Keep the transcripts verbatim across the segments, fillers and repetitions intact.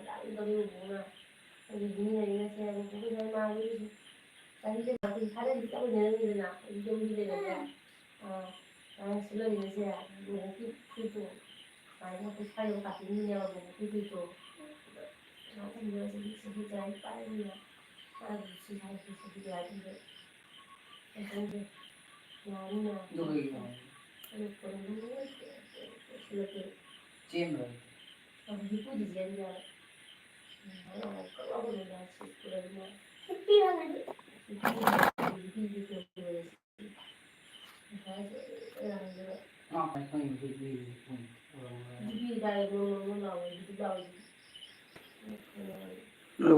ꯌꯥꯝ ꯇꯧꯅꯤꯡꯕꯅ ꯑꯩꯒꯤ ꯃꯤ ꯂꯩꯔꯤꯉꯩꯁꯦ ꯃꯄꯨꯒ ꯃꯥꯒꯤ ꯆꯍꯤꯁꯦ ꯃꯥꯄꯨꯒꯤ ꯈꯔꯗꯤ ꯆꯞ ꯃꯥꯟꯅꯔꯝꯃꯤꯗꯅ ꯑꯩ ꯌꯨꯝꯗ ꯂꯩꯔꯒ ꯑꯉꯥꯡꯁꯨ ꯂꯩꯔꯤꯉꯩꯁꯦ ꯂꯨꯍꯣꯡꯈꯤ ꯐꯨꯏꯗꯣ ꯁꯨꯃꯥꯏꯅ ꯑꯩꯈꯣꯏ ꯁ꯭ꯋꯥꯏꯗ ꯀꯥꯇꯤꯟꯒꯤꯅꯦꯕ ꯂꯨꯍꯣꯡꯈꯤ ꯐꯨꯏꯗꯣ ꯁꯨꯃꯥꯏꯅ ꯇꯧꯗꯅ ꯆꯍꯤ ꯆꯍꯤ ꯀꯌꯥ ꯄꯥꯏꯔꯤꯅ ꯃꯥꯒꯤ ꯁꯤ ꯍꯥꯏꯁꯦ ꯆꯍꯤ ꯀꯌꯥ ꯈꯪꯗꯦ ꯑꯩ ꯈꯪꯗꯦ ꯌꯥꯅꯤ ꯌꯥꯅꯤ ꯑꯗꯨ ꯀꯩꯒꯤꯅꯣ? ꯑꯗꯨ ꯐꯣꯟꯗꯨ ꯂꯣꯏ ꯁꯤꯜꯂꯛꯀꯦ ꯆꯦꯟꯕ꯭ꯔꯣ? ꯍꯧꯖꯤꯛꯄꯨꯗꯤ ꯆꯦꯟꯕ ꯌꯥꯔꯦ꯫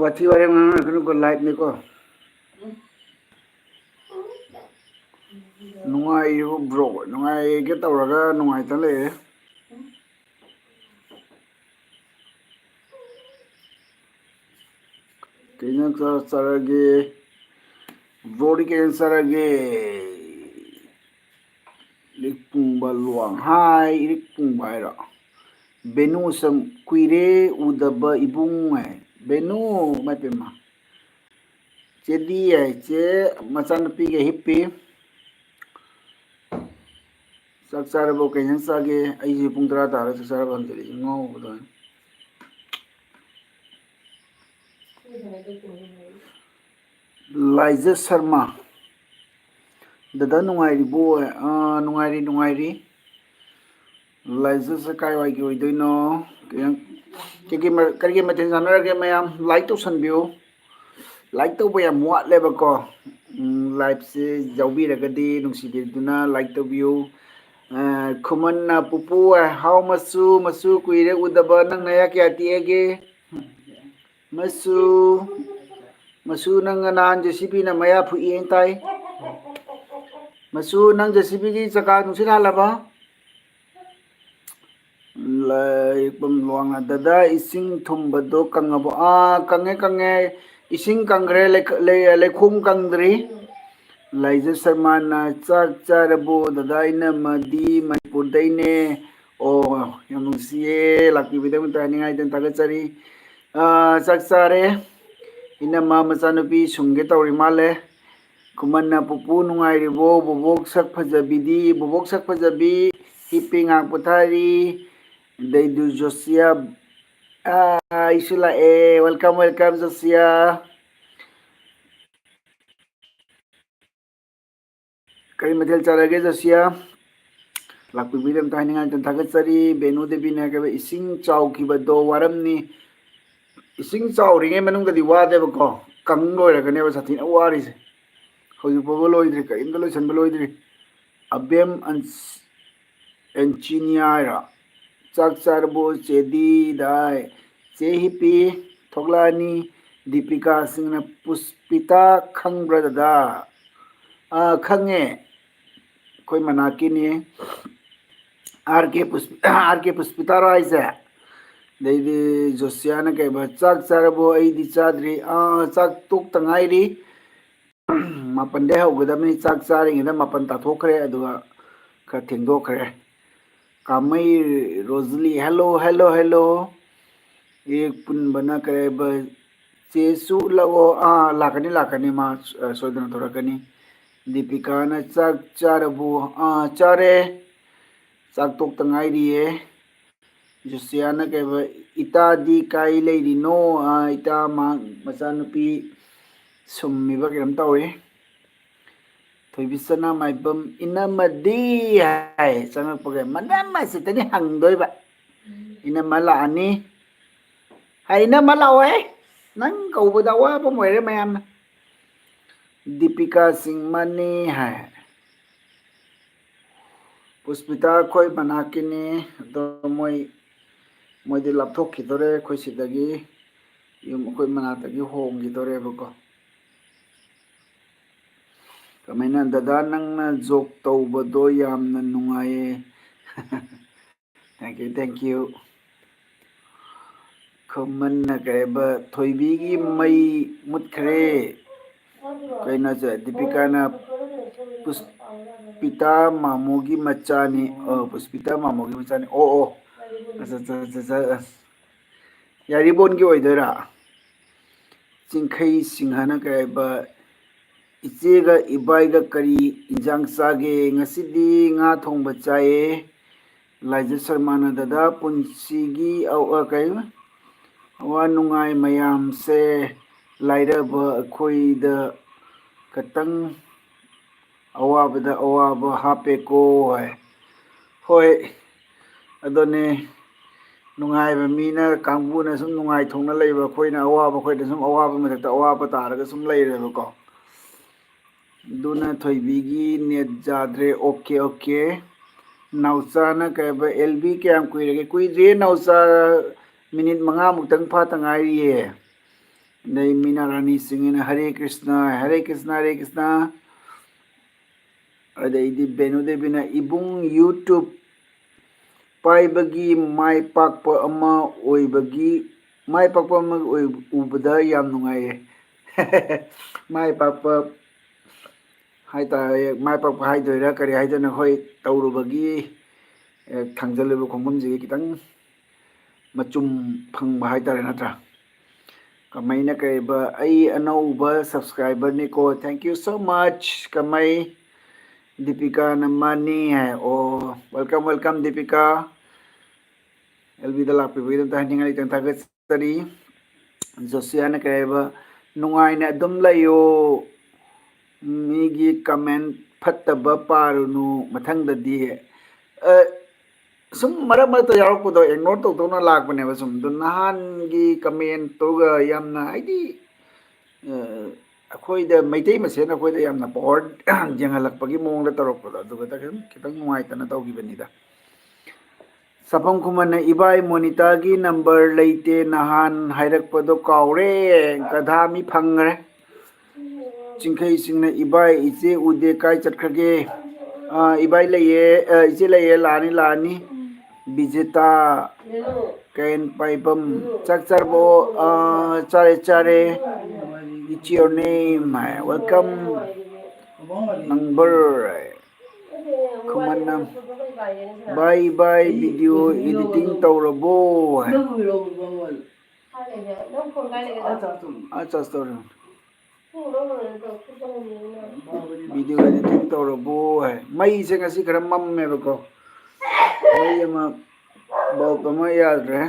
ꯋꯥꯊꯤ ꯋꯥꯔꯦꯝ ꯉꯥꯡꯅꯔꯛꯀꯅꯨꯀꯣ, live ꯅꯤꯀꯣ꯫ ꯅꯨꯡꯉꯥꯏꯔꯤꯕꯣ bro? ꯅꯨꯡꯉꯥꯏꯒꯦ ꯇꯧꯔꯒ ꯅꯨꯡꯉꯥꯏꯇ ꯂꯩꯔꯦ꯫ ꯀꯩ ꯏꯟꯖꯥꯡ ꯆꯥ-, ꯆꯥꯔꯒꯦ? Bro ꯗꯤ ꯀꯩ ꯏꯟꯖꯥꯡ ꯆꯥꯔꯒꯦ? ꯏꯔꯤꯛ ꯄꯨꯡꯕ ꯂꯨꯋꯥꯡ ꯍꯥꯏ, ꯏꯔꯤꯛ ꯄꯨꯡꯕ ꯍꯥꯏꯔꯣ? ꯕꯦꯅꯨ ꯁꯝ ꯀꯨꯏꯔꯦ ꯎꯗꯕ ꯏꯕꯨꯡ ꯍꯥꯏ꯫ ꯕꯦꯅꯨ, ꯏꯃꯥꯏ ꯄꯦꯝꯃ꯫ ꯆꯦꯗꯤ ꯍꯥꯏ, ꯆꯦ ꯃꯆꯥꯅꯨꯄꯤꯒ ꯍꯤꯞꯄꯤ꯫ ꯆꯥꯛ ꯆꯥꯔꯕꯣ? ꯀꯩ ꯏꯟꯖꯥꯡ ꯆꯥꯒꯦ? ꯑꯩꯁꯦ ꯄꯨꯡ ꯇꯔꯥ ꯇꯥꯔ ꯆꯥꯛ ꯆꯥꯔꯕ ꯍꯪꯖꯔꯛꯏꯁꯦ, ꯉꯥꯎꯕꯗꯧꯅ꯫ ꯂꯥꯏꯖ ꯁꯔꯃ꯫ ꯗꯗꯥ ꯅꯨꯡꯉꯥꯏꯔꯤꯕꯣ? ꯑꯥ, ꯅꯨꯡꯉꯥꯏꯔꯤ, ꯅꯨꯡꯉꯥꯏꯔꯤ꯫ ꯂꯥꯏꯖꯁꯦ ꯀꯥꯏꯋꯥꯏꯒꯤ ꯑꯣꯏꯗꯣꯏꯅꯣ? ꯀꯩꯅꯣ, ꯀꯩꯀꯩ ꯃ-, ꯀꯔꯤꯀꯩ ꯃꯊꯦꯜ ꯆꯥꯟꯅꯔꯒꯦ ꯃꯌꯥꯝ? Like ꯇꯧꯁꯟꯕꯤꯌꯨ꯫ Like ꯇꯧꯕ ꯌꯥꯝ ꯋꯥꯠꯂꯦꯕꯀꯣ꯫ ꯎꯝ, live ꯁꯦ ꯌꯥꯎꯕꯤꯔꯒꯗꯤ ꯅꯨꯡꯁꯤꯕꯤꯗꯨꯅ like ꯇꯧꯕꯤꯌꯨ꯫ ꯑ, ꯈꯨꯃꯟꯅ ꯄꯨꯄꯨ, ꯍꯥꯎ ꯃꯆꯨ, ꯃꯆꯨ ꯀꯨꯏꯔꯦ ꯎꯗꯕ, ꯅꯪ ꯅꯌꯥ ꯀꯌꯥ ꯇꯦꯛꯑꯒꯦ? ꯃꯆꯨ, ꯃꯆꯨ ꯅꯪ ꯅꯍꯥꯟ JCB ꯅ ꯃꯌꯥ ꯐꯨꯛꯏ ꯍꯥꯏꯅ ꯇꯥꯏ꯫ ꯃꯆꯨ ꯅꯪ JCB ꯒꯤ ꯆꯀꯥ ꯅꯨꯡꯁꯤꯠ ꯍꯥꯜꯂꯕ? ꯂꯩꯄꯝ ꯂꯨꯋꯥꯡꯅ, "ꯗꯗꯥ, ꯏꯁꯤꯡ ꯊꯨꯝꯕꯗꯣ ꯀꯪꯉꯕꯣ?" ꯑꯥ, ꯀꯪꯉꯦ, ꯀꯪꯉꯦ꯫ ꯏꯁꯤꯡ ꯀꯪꯈ꯭ꯔꯦ, ꯂꯩꯈ-, ꯂꯩ-, ꯂꯩꯈꯣꯝ ꯀꯪꯗ꯭ꯔꯤ꯫ ꯂꯥꯏꯖ ꯁꯔꯃꯅ, "ꯆꯥꯛ ꯆꯥꯔꯕꯣ? ꯗꯗꯥ ꯏꯅꯝꯃꯗꯤ ꯃꯅꯤꯄꯨꯔꯗꯩꯅꯦ꯫" ꯑꯣ, ꯌꯥꯝ ꯅꯨꯡꯁꯤꯌꯦ꯫ ꯂꯥꯛꯄꯤꯕꯒꯤꯗꯃꯛꯇ ꯍꯥꯏꯅꯤꯡꯉꯥꯏꯗꯅ ꯊꯥꯒꯠꯆꯔꯤ꯫ ꯑꯥ, ꯆꯥꯛ ꯆꯥꯔꯦ꯫ ꯏꯅꯝꯃ ꯃꯆꯥꯅꯨꯄꯤ ꯁꯨꯝꯒꯦ ꯇꯧꯔꯤ ꯃꯥꯜꯂꯦ꯫ ꯈꯨꯃꯟꯅ, "ꯄꯨꯄꯨ ꯅꯨꯡꯉꯥꯏꯔꯤꯕꯣ? ꯕꯣꯕꯣꯛ ꯁꯛ ꯐꯖꯕꯤꯗꯤ?" ꯕꯣꯕꯣꯛ ꯁꯛ ꯐꯖꯕꯤ ꯍꯤꯞꯄꯤ, ꯉꯥꯏꯍꯥꯛ ꯄꯣꯊꯥꯔꯤ꯫ ꯑꯗꯩꯗꯨ ꯖꯣꯁꯤꯌꯥ, ꯑꯥ, ꯑꯩꯁꯨ ꯂꯥꯛꯑꯦ꯫ Welcome, welcome, Josiah. ꯀꯔꯤ ꯃꯊꯦꯜ ꯆꯥꯔꯒꯦ, ꯖꯣꯁꯤꯌꯥ? ꯂꯥꯛꯄꯤꯕꯒꯤꯗꯃꯛꯇ ꯍꯥꯏꯅꯤꯡꯉꯥꯏ ꯊꯥꯒꯠꯆꯔꯤ꯫ ꯕꯦꯅꯨ ꯗꯦꯕꯤꯅ ꯀꯩꯕ, "ꯏꯁꯤꯡ ꯆꯥꯎꯈꯤꯕꯗꯣ ꯋꯥꯔꯝꯅꯤ꯫" ꯏꯁꯤꯡ ꯆꯥꯎꯔꯤꯉꯩ ꯃꯅꯨꯡꯗꯗꯤ ꯋꯥꯗꯦꯕꯀꯣ, ꯀꯪ ꯂꯣꯏꯔꯒꯅꯦꯕ ꯁꯥꯊꯤꯅ ꯋꯥꯔꯤꯁꯦ꯫ ꯍꯧꯖꯤꯛ ꯐꯥꯎꯕ ꯂꯣꯏꯗ꯭ꯔꯤ, ꯀꯔꯤꯝꯇ ꯂꯣꯏꯁꯟꯕ ꯂꯣꯏꯗ꯭ꯔꯤ꯫ ꯑꯕꯦꯝ ꯑꯟꯁ-, ꯑꯦꯟꯆꯤꯅꯤꯌꯥ ꯍꯥꯏꯔꯣ? "ꯆꯥꯛ ꯆꯥꯔꯕꯣ ꯆꯦꯗꯤ?" ꯗꯥꯏ꯫ ꯆꯦ ꯍꯤꯞꯄꯤ ꯊꯣꯛꯂꯛꯑꯅꯤ꯫ ꯗꯤꯄꯤꯀꯥ ꯁꯤꯡꯅ, "ꯄꯨꯁꯄꯤꯇꯥ ꯈꯪꯕ꯭ꯔꯥ ꯗꯗꯥ?" ꯑꯥ, ꯈꯪꯉꯦ꯫ ꯑꯩꯈꯣꯏ ꯃꯅꯥꯛꯀꯤꯅꯤ꯫ ꯑꯥꯔ ꯀꯦ ꯄꯨꯁ-, ꯑꯥꯔ ꯀꯦ ꯄꯨꯁꯄꯤꯇꯥꯔꯣ ꯍꯥꯏꯁꯦ? ꯑꯗꯩꯗꯤ ꯖꯣꯁꯤꯌꯥꯅ ꯀꯩꯕ, "ꯆꯥꯛ ꯆꯥꯔꯕꯣ? ꯑꯩꯗꯤ ꯆꯥꯗ꯭ꯔꯤ꯫" ꯑꯥ, ꯆꯥꯛ ꯇꯣꯛꯇ ꯉꯥꯏꯔꯤ꯫ ꯃꯥꯄꯟꯗꯩ ꯍꯧꯒꯗꯕꯅꯤ꯫ ꯆꯥꯛ ꯆꯥꯔꯤꯉꯩꯗ ꯃꯥꯄꯟ ꯇꯥꯊꯣꯛꯈ꯭ꯔꯦ, ꯑꯗꯨꯒ ꯈꯔ ꯊꯦꯡꯗꯣꯛꯈ꯭ꯔꯦ꯫ ꯀꯥꯃꯩ ꯔꯣꯖꯂꯤ, hello, hello, hello꯫ ꯏꯌꯦꯛ ꯄꯨꯟꯕꯅ ꯀꯔꯤ ꯍꯥꯏꯕ? "ꯆꯦꯁꯨ ꯎꯠꯂꯛꯑꯣ꯫" ꯑꯥ, ꯂꯥꯛꯀꯅꯤ, ꯂꯥꯛꯀꯅꯤ, ꯃꯥ, ꯑ, ꯁꯣꯏꯗꯅ ꯊꯣꯔꯛꯀꯅꯤ꯫ ꯗꯤꯄꯤꯀꯥꯅ, "ꯆꯥꯛ ꯆꯥꯔꯕꯣ?" ꯑꯥ, ꯆꯥꯔꯦ꯫ ꯆꯥꯛ ꯇꯣꯛꯇ ꯉꯥꯏꯔꯤꯌꯦ꯫ ꯖꯣꯁꯤꯌꯥꯅ ꯀꯩꯕ, "ꯏꯇꯥꯗꯤ ꯀꯥꯏ ꯂꯩꯔꯤꯅꯣ?" ꯑꯥ, ꯏꯇꯥ ꯃꯍꯥꯛ ꯃꯆꯥꯅꯨꯄꯤ ꯁꯨꯝꯃꯤꯕ ꯀꯩꯅꯣꯝ ꯇꯧꯔꯤ꯫ ꯊꯣꯏꯕꯤꯆꯅ ꯃꯥꯏꯕꯝ, "ꯏꯅꯝꯃꯗꯤ?" ꯍꯥꯏ ꯆꯪꯉꯛꯄꯒ, ꯃꯅꯝꯃ ꯁꯤꯗꯅꯤ ꯍꯪꯗꯣꯏꯕ꯫ "ꯏꯅꯝꯃ ꯂꯥꯛꯑꯅꯤ?" ꯍꯥꯏ, "ꯏꯅꯝꯃ ꯂꯥꯛꯑꯣꯍꯦ, ꯅꯪ ꯀꯧꯕꯗ ꯑꯋꯥꯕ ꯑꯃ ꯑꯣꯏꯔꯦ ꯃꯌꯥꯝꯅ꯫" ꯗꯤꯄꯤꯀꯥ ꯁꯤꯡ, "ꯃꯥꯅꯤ" ꯍꯥꯏ꯫ ꯄꯨꯁꯄꯤꯇꯥ ꯑꯩꯈꯣꯏ ꯃꯅꯥꯛꯀꯤꯅꯤ, ꯑꯗꯣ ꯃꯣꯏ, ꯃꯣꯏꯗꯤ ꯂꯥꯞꯊꯣꯛꯈꯤꯗꯣꯔꯦ ꯑꯩꯈꯣꯏ ꯁꯤꯗꯒꯤ, ꯌꯨꯝ ꯑꯩꯈꯣꯏ ꯃꯅꯥꯛꯇꯒꯤ ꯍꯣꯡꯈꯤꯗꯣꯔꯦꯕꯀꯣ꯫ ꯀꯃꯥꯏꯅ, ꯗꯗꯥ, ꯅꯪꯅ ꯖꯣꯛ ꯇꯧꯕꯗꯣ ꯌꯥꯝꯅ ꯅꯨꯡꯉꯥꯏꯌꯦ꯫ Thank you, thank you꯫ ꯈꯨꯃꯟꯅ ꯀꯩꯕ, "ꯊꯣꯏꯕꯤꯒꯤ ꯃꯩ ꯃꯨꯠꯈ꯭ꯔꯦ꯫" ꯀꯩꯅꯣꯁꯦ, ꯗꯤꯄꯤꯀꯥꯅ, "ꯄꯨꯁꯄꯤꯇꯥ ꯃꯥꯃꯣꯒꯤ ꯃꯆꯥꯅꯤ꯫" ꯑꯣ, ꯄꯨꯁꯄꯤꯇꯥ ꯃꯥꯃꯣꯒꯤ ꯃꯆꯥꯅꯤ꯫ ꯑꯣ, ꯑꯣ꯫ ꯑꯁ, ꯑꯁ, ꯑꯁ, ꯑꯁ, ꯑꯁ꯫ ꯌꯥꯏꯔꯤꯕꯣꯟꯒꯤ ꯑꯣꯏꯗꯣꯏꯔꯥ? ꯆꯤꯡꯈꯩ ꯁꯤꯡꯍꯅ ꯀꯩ ꯍꯥꯏꯕ, "ꯏꯆꯦꯒ ꯏꯕꯥꯏꯒ ꯀꯔꯤ ꯏꯟꯖꯥꯡ ꯆꯥꯒꯦ?" "ꯉꯁꯤꯗꯤ ꯉꯥ ꯊꯣꯡꯕ ꯆꯥꯏꯌꯦ"꯫ ꯂꯥꯏꯖ ꯁꯔꯃꯅ, "ꯗꯗꯥ, ꯄꯨꯟꯁꯤꯒꯤ ꯑꯋꯥ-, ꯀꯩ, ꯑꯋꯥ ꯅꯨꯡꯉꯥꯏ ꯃꯌꯥꯝꯁꯦ ꯂꯥꯏꯔꯕ ꯑꯩꯈꯣꯏꯗ ꯈꯇꯪ, ꯑꯋꯥꯕꯗ ꯑꯋꯥꯕ ꯍꯥꯞꯄꯦꯀꯣ" ꯍꯥꯏ꯫ ꯍꯣꯏ, ꯑꯗꯨꯅꯦ, ꯅꯨꯡꯉꯥꯏꯕ ꯃꯤꯅ, ꯀꯥꯡꯕꯨꯅ ꯁꯨꯝ ꯅꯨꯡꯉꯥꯏꯊꯣꯛꯅ ꯂꯩꯕ, ꯑꯩꯈꯣꯏꯅ ꯑꯋꯥꯕ, ꯑꯩꯈꯣꯏꯗ ꯁꯨꯝ ꯑꯋꯥꯕ ꯃꯊꯛꯇ ꯑꯋꯥꯕ ꯇꯥꯔꯒ ꯁꯨꯝ ꯂꯩꯔꯦꯕꯀꯣ꯫ ꯑꯗꯨꯅ ꯊꯣꯏꯕꯤꯒꯤ net ꯌꯥꯗ꯭ꯔꯦ꯫ Okay, okay. ꯅꯥꯎꯆꯥꯅ ꯀꯩ ꯍꯥꯏꯕ, "ꯑꯦꯜ ꯕꯤ, ꯀꯌꯥꯝ ꯀꯨꯏꯔꯒꯦ?" ꯀꯨꯏꯗ꯭ꯔꯤꯌꯦ ꯅꯥꯎꯆꯥ, ꯃꯤꯅꯤꯠ ꯃꯉꯥꯃꯨꯛꯇꯪ ꯐꯥꯇ ꯉꯥꯏꯔꯤꯌꯦ꯫ ꯑꯗꯩ ꯃꯤꯅꯥ ꯔꯥꯅꯤ ꯁꯤꯡꯍꯅ, "ꯍꯔꯦ ꯀ꯭ꯔꯤꯁꯅ, ꯍꯔꯦ ꯀ꯭ꯔꯤꯁꯅ, ꯍꯔꯦ ꯀ꯭ꯔꯤꯁꯅ"꯫ ꯑꯗꯩꯗꯤ ꯕꯦꯅꯨ ꯗꯦꯕꯤꯅ, "ꯏꯕꯨꯡ, YouTube ꯄꯥꯏꯕꯒꯤ ꯃꯥꯏ ꯄꯥꯛꯄ ꯑꯃ ꯑꯣꯏꯕꯒꯤ, ꯃꯥꯏ ꯄꯥꯛꯄ ꯑꯃ ꯑꯣꯏ-, ꯎꯕꯗ ꯌꯥꯝ ꯅꯨꯡꯉꯥꯏꯌꯦ"꯫ ꯃꯥꯏ ꯄꯥꯛꯄ ꯍꯥꯏꯇꯥꯔꯦ, ꯃꯥꯏ ꯄꯥꯛꯄ ꯍꯥꯏꯗꯣꯏꯔꯥ ꯀꯔꯤ ꯍꯥꯏꯗꯣꯏꯅꯣ, ꯑꯩꯈꯣꯏ ꯇꯧꯔꯨꯕꯒꯤ, ꯑꯦ, ꯊꯥꯡꯖꯜꯂꯨꯕ ꯈꯣꯡꯐꯝꯁꯤꯒꯤ ꯈꯤꯇꯪ ꯃꯆꯨꯝ ꯐꯪꯕ ꯍꯥꯏꯇꯥꯔꯦ, ꯅꯠꯇ꯭ꯔꯥ? ꯀꯃꯥꯏꯅ ꯀꯩꯕ, "ꯑꯩ ꯑꯅꯧꯕ subscriberꯅꯤꯀꯣ, thank you so much"꯫ ꯀꯃꯥꯏ? ꯗꯤꯄꯤꯀꯥꯅ, "ꯃꯥꯅꯤ" ꯍꯥꯏ꯫ ꯑꯣ, welcome, welcome, ꯗꯤꯄꯤꯀꯥ꯫ ꯑꯦꯜ ꯕꯤꯗ ꯂꯥꯛꯄꯤꯕꯒꯤꯗꯃꯛꯇ ꯍꯥꯏꯅꯤꯡꯉꯥꯏ ꯂꯩꯇꯅ ꯊꯥꯒꯠꯆꯔꯤ꯫ ꯖꯣꯁꯤꯌꯥꯅ ꯀꯩ ꯍꯥꯏꯕ, "ꯅꯨꯡꯉꯥꯏꯅ ꯑꯗꯨꯝ ꯂꯩꯌꯣ, ꯃꯤꯒꯤ comment ꯐꯠꯇꯕ ꯄꯥꯔꯨꯅꯨ ꯃꯊꯪꯗꯗꯤ"꯫ ꯑ, ꯁꯨꯝ ꯃꯔꯛ ꯃꯔꯛꯇ ꯌꯥꯎꯔꯛꯄꯗꯣ ignore ꯇꯧꯗꯧꯅ ꯂꯥꯛꯄꯅꯦꯕ꯫ ꯁꯨꯝ ꯑꯗꯣ ꯅꯍꯥꯟꯒꯤ commentꯇꯨꯒ ꯌꯥꯝꯅ, ꯍꯥꯏꯗꯤ, ꯑ, ꯑꯩꯈꯣꯏꯗ ꯃꯩꯇꯩ ꯃꯁꯦꯟ ꯑꯩꯈꯣꯏꯗ ꯌꯥꯝꯅ power ꯌꯦꯡꯍꯜꯂꯛꯄꯒꯤ ꯃꯑꯣꯡꯗ ꯇꯧꯔꯛꯄꯗꯣ, ꯑꯗꯨꯒ ꯈꯤꯇꯪ, ꯈꯤꯇꯪ ꯅꯨꯡꯉꯥꯏꯇꯅ ꯇꯧꯈꯤꯕꯅꯤꯗ꯫ ꯁꯥꯐꯝ ꯈꯨꯃꯟꯅ, "ꯏꯕꯥꯏ ꯃꯣꯅꯤꯇꯥꯒꯤ number ꯂꯩꯇꯦ, ꯅꯍꯥꯟ ꯍꯥꯏꯔꯛꯄꯗꯣ ꯀꯥꯎꯔꯦ"꯫ ꯒꯙꯥ ꯃꯤ ꯐꯪꯈ꯭ꯔꯦ꯫ ꯆꯤꯡꯈꯩꯁꯤꯡꯅ, "ꯏꯕꯥꯏ, ꯏꯆꯦ ꯎꯗꯦ, ꯀꯥꯏ ꯆꯠꯈ꯭ꯔꯒꯦ?" ꯑꯥ, ꯏꯕꯥꯏ ꯂꯩꯌꯦ, ꯑ, ꯏꯆꯦ ꯂꯩꯌꯦ, ꯂꯥꯛꯑꯅꯤ, ꯂꯥꯛꯑꯅꯤ꯫ ꯕꯤꯖꯦꯇꯥ, ꯀꯩꯅ ꯄꯥꯏꯕꯝ, "ꯆꯥꯛ ꯆꯥꯔꯕꯣ?" "ꯑꯥ, ꯆꯥꯔꯦ, ꯆꯥꯔꯦ꯫ It's your name?" High, "Welcome." Number high. ꯈꯨꯃꯟꯅ, "by, by, video editing ꯇꯧꯔꯕꯣ?" ꯍꯥꯏ꯫ ꯑꯥ, ꯆꯥꯔꯖ ꯇꯧꯔꯤ꯫ ꯚꯤꯗꯤꯑꯣ ꯏꯗꯤꯇꯤꯡ ꯇꯧꯔꯕꯣ ꯍꯥꯏ꯫ ꯃꯩꯁꯦ ꯉꯁꯤ ꯈꯔ ꯃꯝꯃꯦꯕꯀꯣ꯫ ꯃꯩ ꯑꯃ, ꯕꯜꯕ ꯑꯃ ꯌꯥꯗ꯭ꯔꯦ꯫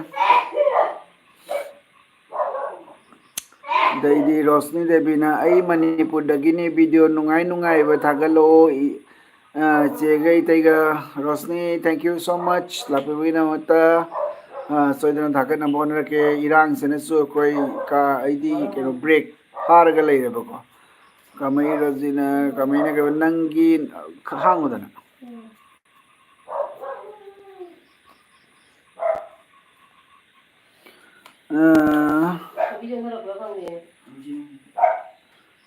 ꯑꯗꯩꯗꯤ ꯔꯣꯁꯅꯤ ꯗꯦꯕꯤꯅ, "ꯑꯩ ꯃꯅꯤꯄꯨꯔꯗꯒꯤꯅꯤ, ꯚꯤꯗꯤꯑꯣ ꯅꯨꯡꯉꯥꯏ ꯅꯨꯡꯉꯥꯏꯕ ꯊꯥꯒꯠꯂꯛꯑꯣ꯫ ꯏ-, ꯑ, ꯆꯦꯒ ꯏꯇꯩꯒ"꯫ Roshni, thank you so much ꯂꯥꯛꯄꯤꯕꯒꯤꯗꯃꯛꯇ꯫ ꯑ, ꯁꯣꯏꯗꯅ ꯊꯥꯒꯠꯅꯕ ꯍꯣꯠꯅꯔꯛꯀꯦ꯫ ꯏꯔꯥꯡꯁꯤꯅꯁꯨ ꯑꯩꯈꯣꯏ ꯀꯥ-, ꯑꯩꯗꯤ ꯀꯩꯅꯣ, ꯕ꯭ꯔꯦꯛ ꯐꯥꯔꯒ ꯂꯩꯔꯦꯕꯀꯣ꯫ ꯀꯥꯃꯩ ꯔꯣꯖꯤꯅ, ꯀꯥꯃꯩꯅ ꯀꯩꯕ, ꯅꯪꯒꯤ ꯈ-, ꯍꯥꯡꯉꯨꯗꯅ꯫ ꯑ,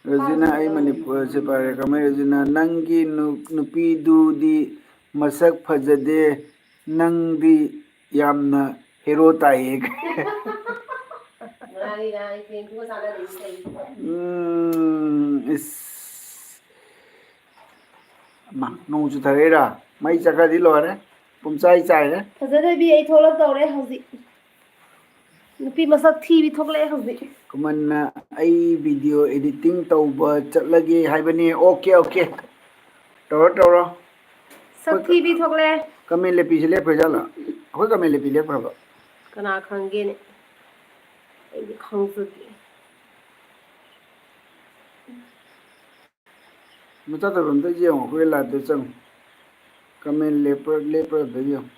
ꯔꯣꯖꯤꯅ, "ꯑꯩ ꯃꯅꯤꯄꯨꯔꯁꯦ ꯄꯥꯏꯔꯦ"꯫ ꯀꯃꯥꯏ ꯔꯣꯖꯤꯅ, "ꯅꯪꯒꯤ ꯅꯨ-, ꯅꯨꯄꯤꯗꯨꯗꯤ ꯃꯁꯛ ꯐꯖꯗꯦ, ꯅꯪꯗꯤ ꯌꯥꯝꯅ ꯍꯦꯔꯣ ꯇꯥꯏꯌꯦ"꯫ ꯎꯝ, ꯏꯁ꯫ ꯃꯥ, ꯅꯣꯡ ꯆꯨꯊꯔꯛꯏꯔꯥ? ꯃꯩ ꯆꯠꯈ꯭ꯔꯗꯤ ꯂꯣꯏꯔꯦ꯫ ꯄꯨꯝꯆꯥꯏ ꯆꯥꯏꯔꯦ꯫ ꯐꯖꯗꯕꯤ ꯑꯩ ꯊꯣꯛꯂꯛꯇꯧꯔꯦ ꯍꯧꯖꯤꯛ꯫ ꯅꯨꯄꯤ ꯃꯁꯛ ꯊꯤꯕꯤ ꯊꯣꯛꯂꯛꯑꯦ ꯍꯧꯖꯤꯛ꯫ ꯀꯃꯟꯅ ꯑꯩ ꯚꯤꯗꯤꯑꯣ ꯏꯗꯤꯇꯤꯡ ꯇꯧꯕ ꯆꯠꯂꯒꯦ ꯍꯥꯏꯕꯅꯤ꯫ Okay, okay. ꯇꯧꯔꯣ, ꯇꯧꯔꯣ꯫ ꯁꯛ ꯊꯤꯕꯤ ꯊꯣꯛꯂꯛꯑꯦ꯫ ꯀꯃꯦꯟ ꯂꯦꯞꯄꯤꯁꯦ ꯂꯦꯞꯈ꯭ꯔꯖꯥꯠꯂꯣ? ꯑꯩꯈꯣꯏ ꯀꯃꯦꯟ ꯂꯦꯞꯄꯤ ꯂꯦꯞꯈ꯭ꯔꯕ? ꯀꯅꯥ ꯈꯪꯒꯦꯅꯦ? ꯑꯩꯗꯤ ꯈꯪꯖꯗꯦ꯫ ꯃꯆꯥ ꯇꯧꯔꯝꯗ ꯌꯦꯡꯉꯣ, ꯑꯩꯈꯣꯏ ꯂꯥꯏꯞꯇ ꯆꯪꯉꯨ꯫ ꯀꯃꯦꯟ ꯂꯦꯞꯄ꯭ꯔꯥ, ꯂꯦꯞꯄ꯭ꯔꯥ ꯑꯝꯇ ꯌꯦꯡꯉꯨ꯫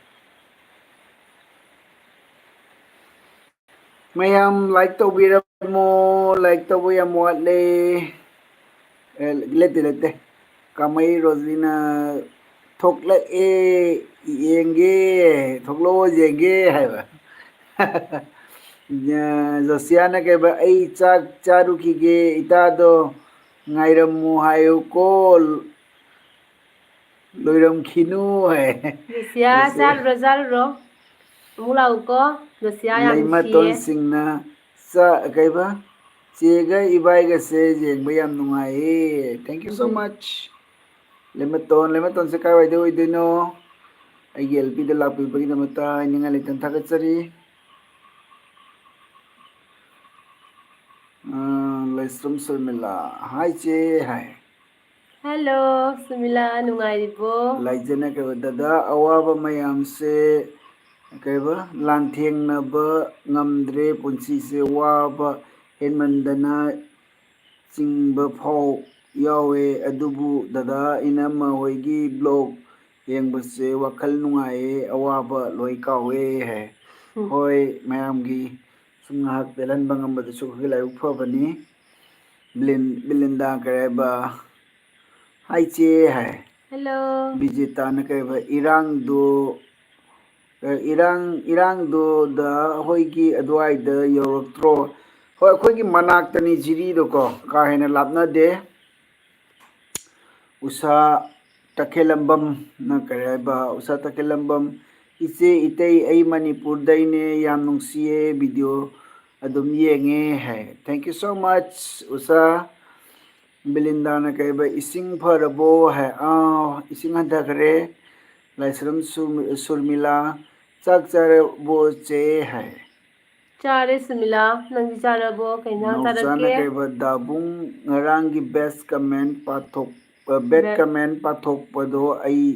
ꯃꯌꯥꯝ ꯂꯥꯏꯛ ꯇꯧꯕꯤꯔꯝꯃꯣ, ꯂꯥꯏꯛ ꯇꯧꯕ ꯌꯥꯝ ꯋꯥꯠꯂꯦ꯫ ꯑꯦ, ꯂꯦꯞꯇꯦ, ꯂꯦꯞꯇꯦ꯫ ꯀꯥꯃꯩ ꯔꯣꯖꯤꯅ ꯊꯣꯛꯂꯛꯑꯦ, ꯌꯦꯡꯒꯦ, ꯊꯣꯛꯂꯛꯑꯣ, ꯌꯦꯡꯒꯦ ꯍꯥꯏꯕ꯫ ꯖ-, ꯖꯣꯁꯤꯌꯥꯅ ꯀꯩꯕ, "ꯑꯩ ꯆꯥꯛ ꯆꯥꯔꯨꯈꯤꯒꯦ, ꯏꯇꯥꯗꯣ ꯉꯥꯏꯔꯝꯃꯨ ꯍꯥꯏꯌꯨꯀꯣ, ꯂꯣꯏꯔꯝꯈꯤꯅꯨ" ꯍꯥꯏ꯫ ꯖꯣꯁꯤꯌꯥ, ꯖꯣꯁꯤꯌꯥ꯫ ꯆꯥꯔꯨꯔꯣ, ꯆꯥꯔꯨꯔꯣ꯫ ꯑꯃꯨꯛ ꯂꯥꯛꯎꯀꯣ꯫ ꯖꯣꯁꯤꯌꯥ ꯌꯥꯝ ꯅꯨꯡꯁꯤꯌꯦ꯫ ꯂꯩꯃꯇꯣꯟ ꯁꯤꯡꯅ ꯆꯥ-, ꯀꯩꯕ? "ꯆꯦꯒ ꯏꯕꯥꯏꯒꯁꯦ ꯌꯦꯡꯕ ꯌꯥꯝ ꯅꯨꯡꯉꯥꯏꯌꯦ"꯫ Thank you so um. Much꯫ ꯂꯩꯃꯇꯣꯟ, ꯂꯩꯃꯇꯣꯟꯁꯦ ꯀꯥꯏꯋꯥꯏꯗ ꯑꯣꯏꯗꯣꯏꯅꯣ? ꯑꯩꯒꯤ ꯑꯦꯜ ꯄꯤꯗ ꯂꯥꯛꯄꯤꯕꯒꯤꯗꯃꯛꯇ ꯑꯩ ꯅꯤꯡꯉꯥꯏ ꯂꯩꯇꯅ ꯊꯥꯒꯠꯆꯔꯤ꯫ ꯁꯨꯝ ꯁꯨꯔꯃꯤꯂꯥ꯫ ꯍꯥꯏ ꯆꯦ ꯍꯥꯏ꯫ ꯍꯦꯜꯂꯣ ꯁꯨꯃꯤꯂꯥ, ꯅꯨꯡꯉꯥꯏꯔꯤꯕꯣ? ꯂꯥꯏꯖꯅ ꯀꯩꯕ ꯗꯗꯥ, ꯑꯋꯥꯕ ꯃꯌꯥꯝꯁꯦ ꯀꯩꯕ ꯂꯥꯟꯊꯦꯡꯅꯕ ꯉꯝꯗ꯭ꯔꯦ꯫ ꯄꯨꯟꯁꯤꯁꯦ ꯋꯥꯕ ꯍꯦꯟꯃꯟꯗꯅ ꯆꯤꯡꯕ ꯐꯥꯎ ꯌꯥꯎꯋꯦ꯫ ꯑꯗꯨꯕꯨ ꯗꯗꯥ, ꯏꯅꯝꯃ ꯍꯣꯏꯒꯤ ꯕ꯭ꯂꯣꯛ ꯌꯦꯡꯕꯁꯦ ꯋꯥꯈꯜ ꯅꯨꯡꯉꯥꯏꯌꯦ, ꯑꯋꯥꯕ ꯂꯣꯏ ꯀꯥꯎꯋꯦ ꯍꯥꯏ꯫ ꯍꯣꯏ, ꯃꯌꯥꯝꯒꯤ ꯁꯨꯝ ꯉꯥꯏꯍꯥꯛ ꯄꯦꯜꯍꯟꯕ ꯉꯝꯕꯗꯨꯁꯨ ꯑꯩꯈꯣꯏꯒꯤ ꯂꯥꯏꯕꯛ ꯐꯕꯅꯤ꯫ ꯕꯤꯂꯤꯟ- ꯕꯤꯂꯤꯟꯗꯥ ꯀꯔꯤ ꯍꯥꯏꯕ? ꯍꯥꯏ ꯆꯦ ꯍꯥꯏ꯫ ꯍꯦꯜꯂꯣ꯫ ꯕꯤꯖꯤꯇꯥꯅ ꯀꯩꯕ ꯏꯔꯥꯡꯗꯣ, ꯑ, ꯏꯔꯥꯡ ꯏꯔꯥꯡꯗꯣ ꯗ ꯑꯩꯈꯣꯏꯒꯤ ꯑꯗꯨꯋꯥꯏꯗ ꯌꯧꯔꯛꯇ꯭ꯔꯣ? ꯍꯣꯏ, ꯑꯩꯈꯣꯏꯒꯤ ꯃꯅꯥꯛꯇꯅꯤ ꯖꯤꯔꯤꯗꯣꯀꯣ, ꯀꯥ ꯍꯦꯟꯅ ꯂꯥꯞꯅꯗꯦ꯫ ꯎꯁꯥ ꯇꯈꯦꯜꯂꯝꯕꯝꯅ ꯀꯔꯤ ꯍꯥꯏꯕ? ꯎꯁꯥ ꯇꯈꯦꯜꯂꯝꯕꯝ, "ꯏꯆꯦ ꯏꯇꯩ, ꯑꯩ ꯃꯅꯤꯄꯨꯔꯗꯩꯅꯦ, ꯌꯥꯝ ꯅꯨꯡꯁꯤꯌꯦ, ꯚꯤꯗꯤꯑꯣ ꯑꯗꯨꯝ ꯌꯦꯡꯉꯦ" ꯍꯥꯏ꯫ Thank you so much ꯎꯁꯥ꯫ ꯕꯤꯂꯤꯟꯗꯥꯅ ꯀꯩꯕ, "ꯏꯁꯤꯡ ꯐꯔꯕꯣ?" ꯍꯥꯏ꯫ "ꯑꯥ, ꯏꯁꯤꯡ ꯍꯟꯊꯈ꯭ꯔꯦ"꯫ ꯂꯥꯏꯁ꯭ꯔꯝ ꯁꯨꯔ- ꯁꯨꯔꯃꯤꯂꯥ, "ꯆꯥꯛ ꯆꯥꯔꯕꯣ ꯆꯦ?" ꯍꯥꯏ꯫ ꯆꯥꯔꯦ ꯁꯨꯃꯤꯂꯥ, ꯅꯪꯗꯤ ꯆꯥꯔꯕꯣ? ꯀꯩ ꯏꯟꯁꯥꯡ ꯅꯥꯎꯆꯥꯅ ꯆꯥꯔꯛꯀꯦ? ꯀꯩꯕ, "ꯗꯥꯕꯨꯡ, ꯉꯔꯥꯡꯒꯤ ꯕꯦꯁ ꯀꯃꯦꯟ ꯄꯥꯊꯣꯛ- ꯕꯦꯠ ꯕꯦꯠ- ꯀꯃꯦꯟ ꯄꯥꯊꯣꯛꯄꯗꯣ ꯑꯩ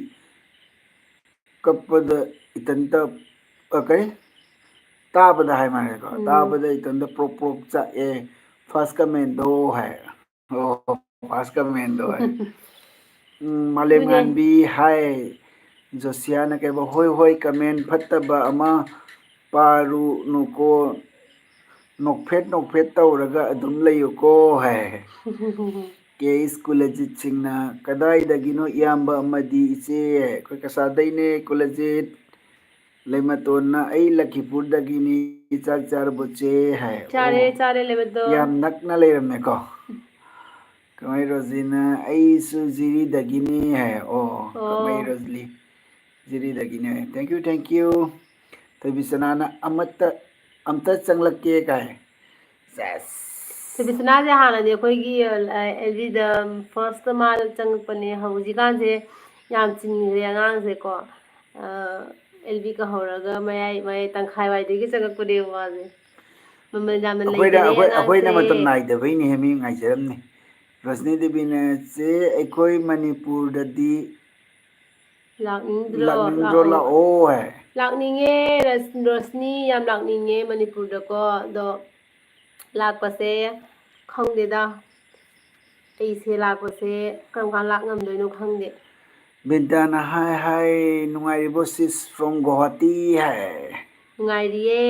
ꯀꯞꯄꯗ ꯏꯊꯟꯇ, ꯑ, ꯀꯩ? ꯇꯥꯕꯗ ꯍꯥꯏ ꯃꯥꯜꯂꯦꯀꯣ꯫ ꯎꯝ꯫ ꯇꯥꯕꯗ ꯏꯊꯟꯇ ꯄ꯭ꯔꯣꯛ ꯄ꯭ꯔꯣꯛ ꯆꯥꯛꯑꯦ꯫ ꯐꯥꯔꯁ ꯀꯃꯦꯟꯗꯣ ꯍꯥꯏ꯫ ꯑꯣ, ꯐꯥꯔꯁ ꯀꯃꯦꯟꯗꯣ ꯍꯥꯏ꯫ ꯎꯝ, ꯃꯥꯂꯦꯝ ꯑꯗꯨꯅꯦ꯫ ꯉꯥꯟꯕꯤ ꯍꯥꯏ꯫ ꯖꯣꯁꯤꯌꯥꯅ ꯀꯩꯕ, "ꯍꯣꯏ, ꯍꯣꯏ, ꯀꯃꯦꯟ ꯐꯠꯇꯕ ꯑꯃ ꯄꯥꯔꯨꯅꯨꯀꯣ, ꯅꯣꯛꯐꯦꯠ ꯅꯣꯛꯐꯦꯠ ꯇꯧꯔꯒ ꯑꯗꯨꯝ ꯂꯩꯌꯨꯀꯣ" ꯍꯥꯏ꯫ ꯀꯦ ꯑꯦꯁ ꯀꯨꯂꯖꯤꯠ ꯁꯤꯡꯅ, "ꯀꯗꯥꯏꯗꯒꯤꯅꯣ ꯏꯌꯥꯝꯕ ꯑꯃꯗꯤ ꯏꯆꯦ?" ꯑꯩꯈꯣꯏ ꯀꯁꯥꯗꯩꯅꯦ ꯀꯨꯂꯖꯤꯠ꯫ ꯂꯩꯃꯇꯣꯟꯅ, "ꯑꯩ ꯂꯈꯤꯄꯨꯔꯗꯒꯤꯅꯤ, ꯆꯥꯛ ꯆꯥꯔꯕꯣ ꯆꯦ?" ꯍꯥꯏ꯫ ꯆꯥꯔꯦ, ꯑꯣ, ꯆꯥꯔꯦ, ꯂꯩꯃꯇꯣꯟ꯫ ꯌꯥꯝ ꯅꯛꯅ ꯂꯩꯔꯝꯃꯦꯀꯣ꯫ ꯀꯃꯩ ꯔꯣꯖꯤꯅ, "ꯑꯩꯁꯨ ꯖꯤꯔꯤꯗꯒꯤꯅꯤ" ꯍꯥꯏ꯫ ꯑꯣ, ꯑꯣ꯫ ꯀꯃꯩ ꯔꯣꯖꯂꯤ, ꯖꯤꯔꯤꯗꯒꯤꯅꯦ꯫ Thank you, thank you꯫ ꯊꯣꯏꯕꯤꯁꯅꯥꯅ, "ꯑꯃꯠꯇ, ꯑꯝꯇ ꯆꯪꯂꯛꯀꯦ" ꯀꯥꯏ꯫ ꯁꯦꯁ꯫ ꯊꯣꯏꯕꯤꯁꯅꯥꯁꯦ ꯍꯥꯟꯅꯗꯤ ꯑꯩꯈꯣꯏꯒꯤ, ꯑ, ꯑꯦꯜ ꯕꯤꯗ ꯐꯥꯔꯁꯇ ꯃꯥ ꯆꯪꯉꯛꯄꯅꯦ꯫ ꯍꯧꯖꯤꯛꯀꯥꯟꯁꯦ ꯌꯥꯝ ꯆꯤꯟꯈ꯭ꯔꯦ ꯑꯉꯥꯡꯁꯦꯀꯣ꯫ ꯑ, ꯑꯦꯜ ꯕꯤ ꯀꯧꯍꯧꯔꯒ ꯃꯌꯥꯏ, ꯃꯌꯥꯏ ꯇꯪꯈꯥꯏ ꯋꯥꯏꯗꯒꯤ ꯆꯪꯉꯛꯄꯅꯦꯕ ꯃꯥꯁꯦ꯫ ꯃꯃꯜ ꯌꯥꯝꯅ ꯑꯩꯈꯣꯏꯅ ꯂꯩꯖꯔꯦ ꯑꯩꯈꯣꯏ ꯑꯩꯈꯣꯏꯅ ꯑꯉꯥꯡꯁꯦ꯫ ꯃꯇꯝ ꯅꯥꯏꯗꯕꯩꯅꯦ ꯃꯤ ꯉꯥꯏꯖꯔꯝꯅꯤ꯫ ꯔꯣꯁꯅꯤ ꯗꯦꯕꯤꯅ ꯆꯦ ꯑꯩꯈꯣꯏ ꯃꯅꯤꯄꯨꯔꯗꯗꯤ ꯂꯥꯛꯅꯤꯡꯗ꯭ꯔꯣ? ꯂꯥꯛꯅꯤꯡꯗ꯭ꯔꯣ? ꯂꯥꯛꯑꯣ꯫ ꯂꯥꯛꯑꯣ ꯍꯥꯏ꯫ ꯂꯥꯛꯅꯤꯡꯉꯦ ꯔꯁ-, ꯔꯣꯁꯅꯤ ꯌꯥꯝ ꯂꯥꯛꯅꯤꯡꯉꯦ ꯃꯅꯤꯄꯨꯔꯗꯀꯣ꯫ ꯑꯗꯣ ꯂꯥꯛꯄꯁꯦ ꯈꯪꯗꯦꯗ꯫ ꯑꯩꯁꯦ ꯂꯥꯛꯄꯁꯦ ꯀꯔꯝ ꯀꯥꯟ ꯂꯥꯛ ꯉꯝꯗꯣꯏꯅꯣ ꯈꯪꯗꯦ꯫ ꯕꯤꯟꯇꯥꯅ ꯍꯥꯏ ꯍꯥꯏ, ꯅꯨꯡꯉꯥꯏꯔꯤꯕꯣ sis from Guwahati ꯍꯥꯏ꯫ ꯅꯨꯡꯉꯥꯏꯔꯤꯌꯦ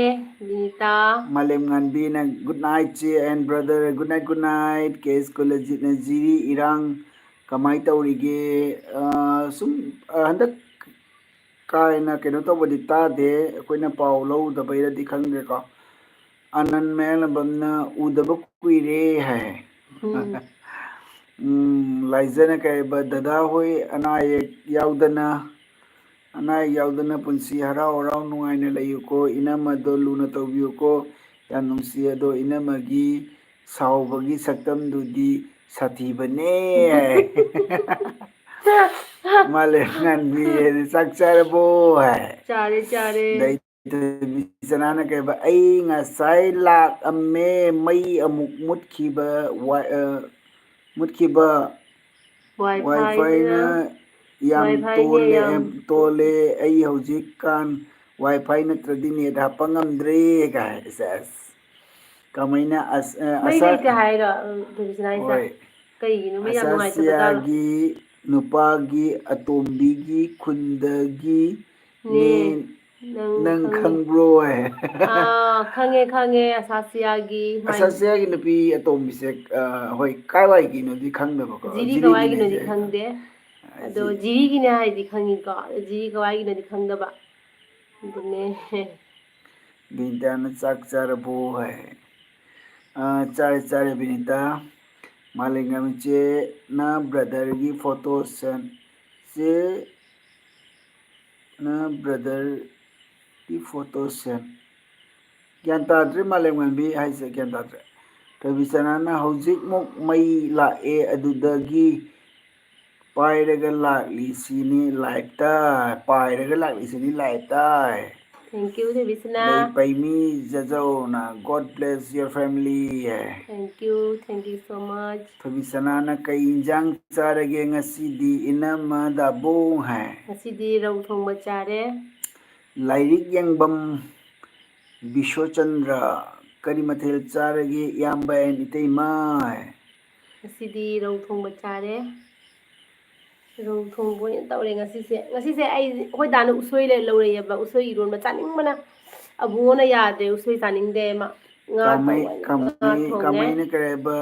ꯕꯤꯅꯤꯇꯥ꯫ ꯃꯥꯂꯦꯝ ꯉꯥꯟꯕꯤꯅ good night ꯆꯦ and brother, good night, good night꯫ ꯀꯦ ꯑꯦꯁ ꯀꯨꯂꯖꯤꯠꯅ ꯖꯤꯔꯤ ꯏꯔꯥꯡ ꯀꯃꯥꯏ ꯇꯧꯔꯤꯒꯦ? ꯑ, ꯁꯨꯝ, ꯑ, ꯍꯟꯗꯛ ꯀꯥ ꯍꯦꯟꯅ ꯀꯩꯅꯣ ꯇꯧꯕꯗꯤ ꯇꯥꯗꯦ, ꯑꯩꯈꯣꯏꯅ ꯄꯥꯎ ꯂꯧꯗꯕꯩꯔꯗꯤ ꯈꯪꯗ꯭ꯔꯦꯀꯣ꯫ ꯑꯅꯟ ꯃꯌꯥꯡꯂꯝꯕꯝꯅ ꯎꯗꯕ ꯀꯨꯏꯔꯦ ꯍꯥꯏ꯫ ꯎꯝ꯫ ꯎꯝ, ꯂꯥꯏꯖꯅ ꯀꯩꯕ, ꯗꯗꯥ ꯍꯣꯏ ꯑꯅꯥ ꯑꯌꯦꯛ ꯌꯥꯎꯗꯅ, ꯑꯅꯥ ꯑꯌꯦꯛ ꯌꯥꯎꯗꯅ ꯄꯨꯟꯁꯤ ꯍꯔꯥꯎ ꯍꯔꯥꯎ ꯅꯨꯡꯉꯥꯏꯅ ꯂꯩꯌꯨꯀꯣ, ꯏꯅꯝꯃꯗꯣ ꯂꯨꯅ ꯇꯧꯕꯤꯌꯨꯀꯣ, ꯌꯥꯝ ꯅꯨꯡꯁꯤ ꯑꯗꯣ ꯏꯅꯝꯃꯒꯤ ꯁꯥꯎꯕꯒꯤ ꯁꯛꯇꯝꯗꯨꯗꯤ ꯁꯥꯊꯤꯕꯅꯦ ꯍꯥꯏ꯫ ꯃꯥꯂꯦꯝ ꯉꯥꯟꯕꯤ ꯍꯥꯏꯗꯤ ꯆꯥꯛ ꯆꯥꯔꯕꯣ ꯍꯥꯏ꯫ ꯆꯥꯔꯦ, ꯆꯥꯔꯦ꯫ ꯗꯩ ꯊꯣꯏꯕꯤ ꯆꯅꯥꯅ ꯀꯩꯕ, ꯑꯩ ꯉꯁꯥꯏ ꯂꯥꯛꯑꯝꯃꯦ, ꯃꯩ ꯑꯃꯨꯛ ꯃꯨꯠꯈꯤꯕ, ꯋꯥ-, ꯑ, ꯃꯨꯠꯈꯤꯕ Wi-Fi Wi-Fi-ꯅ ꯅ, ꯌꯥꯝ Wi-Fi ꯅ ꯇꯣꯜꯂꯦ, ꯌꯥꯝ ꯇꯣꯜꯂꯦ, ꯑꯩ ꯍꯧꯖꯤꯛꯀꯥꯟ Wi-Fi ꯅꯠꯇ꯭ꯔꯗꯤ net ꯍꯥꯞꯄ ꯉꯝꯗ꯭ꯔꯦ ꯀꯥꯏ꯫ ꯁꯦꯁ꯫ ꯀꯃꯥꯏꯅ ꯑꯁ-, ꯑ, ꯃꯩ ꯑꯁꯥ-, ꯂꯩꯇꯦ ꯍꯥꯏꯔꯣ? ꯎꯝ, ꯊꯣꯏꯕꯤ ꯆꯅꯥ ꯍꯥꯏꯁꯦ? ꯍꯣꯏ꯫ ꯀꯩꯒꯤꯅꯣ ꯃꯩ ꯌꯥꯝ ꯅꯨꯡꯉꯥꯏꯇꯕ ꯖꯥꯠꯂꯣ? ꯑꯁꯥꯁꯤꯌꯥꯒꯤ ꯅꯨꯄꯥꯒꯤ ꯑꯇꯣꯝꯕꯤꯒꯤ ꯈꯨꯟꯗꯒꯤ ꯅꯦ, ꯅꯦ, ꯅꯪ ꯅꯪ ꯈꯪꯅꯤ꯫ ꯈꯪꯕ꯭ꯔꯣ ꯍꯥꯏ꯫ ꯑꯥ, ꯈꯪꯉꯦ, ꯈꯪꯉꯦ, ꯑꯁꯥꯁꯤꯌꯥꯒꯤ ꯃꯥꯏ-, ꯑꯁꯥꯁꯤꯌꯥꯒꯤ ꯅꯨꯄꯤ ꯑꯇꯣꯝꯕꯤꯁꯦ, ꯑ, ꯍꯣꯏ, ꯀꯥꯏꯋꯥꯏꯒꯤꯅꯣꯗꯤ ꯈꯪꯗꯕꯀꯣ, ꯖꯤꯔꯤ ꯖꯤꯔꯤꯒꯤꯅꯦ ꯀꯋꯥꯏꯒꯤꯅꯣꯗꯤ ꯍꯥꯏꯁꯦ꯫ ꯈꯪꯗꯦ꯫ ꯑ, ꯑꯗꯣ ꯖꯤ-, ꯖꯤꯔꯤꯒꯤꯅꯦ ꯍꯥꯏꯗꯤ ꯈꯪꯉꯤꯀꯣ, ꯑꯗꯣ ꯖꯤꯔꯤ ꯀꯋꯥꯏꯒꯤꯅꯣꯗꯤ ꯈꯪꯗꯕ꯫ ꯑꯗꯨꯅꯦ꯫ ꯕꯤꯅꯤꯇꯥꯅ ꯆꯥꯛ ꯆꯥꯔꯕꯣ ꯍꯥꯏ꯫ ꯑ, ꯆꯥꯔꯦ, ꯆꯥꯔꯦ, ꯕꯤꯅꯤꯇꯥ꯫ ꯃꯥꯂꯦꯝꯉꯥꯟꯕꯤ ꯆꯦ, ꯅ brother-ꯒꯤ photo send, ꯆꯦ, ꯅ brother-ꯒꯤ photo send꯫ ꯒ꯭ꯌꯥꯟ ꯇꯥꯗ꯭ꯔꯦ, ꯃꯥꯂꯦꯝꯉꯥꯟꯕꯤ ꯍꯥꯏꯁꯦ ꯒ꯭ꯌꯥꯟ ꯇꯥꯗ꯭ꯔꯦ꯫ ꯊꯣꯏꯕꯤꯆꯅꯥꯅ ꯍꯧꯖꯤꯛꯃꯨꯛ ꯃꯩ ꯂꯥꯛꯑꯦ, ꯑꯗꯨꯗꯒꯤ ꯄꯥꯏꯔꯒ ꯂꯥꯛꯂꯤꯁꯤꯅꯤ live-ꯇ, ꯄꯥꯏꯔꯒ ꯂꯥꯛꯂꯤꯁꯤꯅꯤ live-ꯇ꯫ Thank you, ꯊꯣꯏꯕꯤꯁꯅꯥ꯫ ꯂꯩꯄꯩꯃꯤ ꯖꯖꯧꯅ, "God bless your family" high. Thank you, thank you so much. ꯊꯣꯏꯕꯤꯁꯅꯥꯅ ꯀꯩ ꯏꯟꯖꯥꯡ ꯆꯥꯔꯒꯦ ꯉꯁꯤꯗꯤ ꯏꯅꯝꯃ ꯗꯥꯕꯨꯡ ꯍꯥꯏ꯫ ꯉꯁꯤꯗꯤ ꯔꯧ ꯊꯣꯡꯕ ꯆꯥꯔꯦ꯫ ꯂꯥꯏꯔꯤꯛ ꯌꯦꯡꯕꯝ ꯕꯤꯁꯣꯆꯟꯗ꯭ꯔ, "ꯀꯔꯤ ꯃꯊꯦꯜ ꯆꯥꯔꯒꯦ ꯏꯌꯥꯝꯕ and ꯏꯇꯩꯃ?" ꯍꯥꯏ꯫ ꯉꯁꯤꯗꯤ ꯔꯧ ꯊꯣꯡꯕ ꯆꯥꯔꯦ꯫ ꯔꯧ ꯊꯣꯡꯕ ꯑꯣꯏꯅ ꯇꯧꯔꯦ ꯉꯁꯤꯁꯦ꯫ ꯉꯁꯤꯁꯦ ꯑꯩ, ꯑꯩꯈꯣꯏ ꯗꯥꯅ ꯎꯁꯣꯏ ꯂꯩ-, ꯂꯧꯔꯛꯑꯦꯕ꯫ ꯎꯁꯣꯏ ꯏꯔꯣꯟꯕ ꯆꯥꯅꯤꯡꯕꯅ꯫ ꯑꯕꯨꯡꯉꯣꯅ ꯌꯥꯗ꯭ꯔꯦ, ꯎꯁꯣꯏ ꯆꯥꯅꯤꯡꯗꯦ ꯃꯥ꯫ ꯉꯥ ꯀꯥꯃꯩ-, ꯇꯧ ꯍꯥꯏꯅ ꯉꯥ ꯀꯥꯃꯩ-, ꯊꯣꯡꯉꯦ꯫ ꯀꯥꯃꯩꯅ ꯀꯔꯤ ꯍꯥꯏꯕ?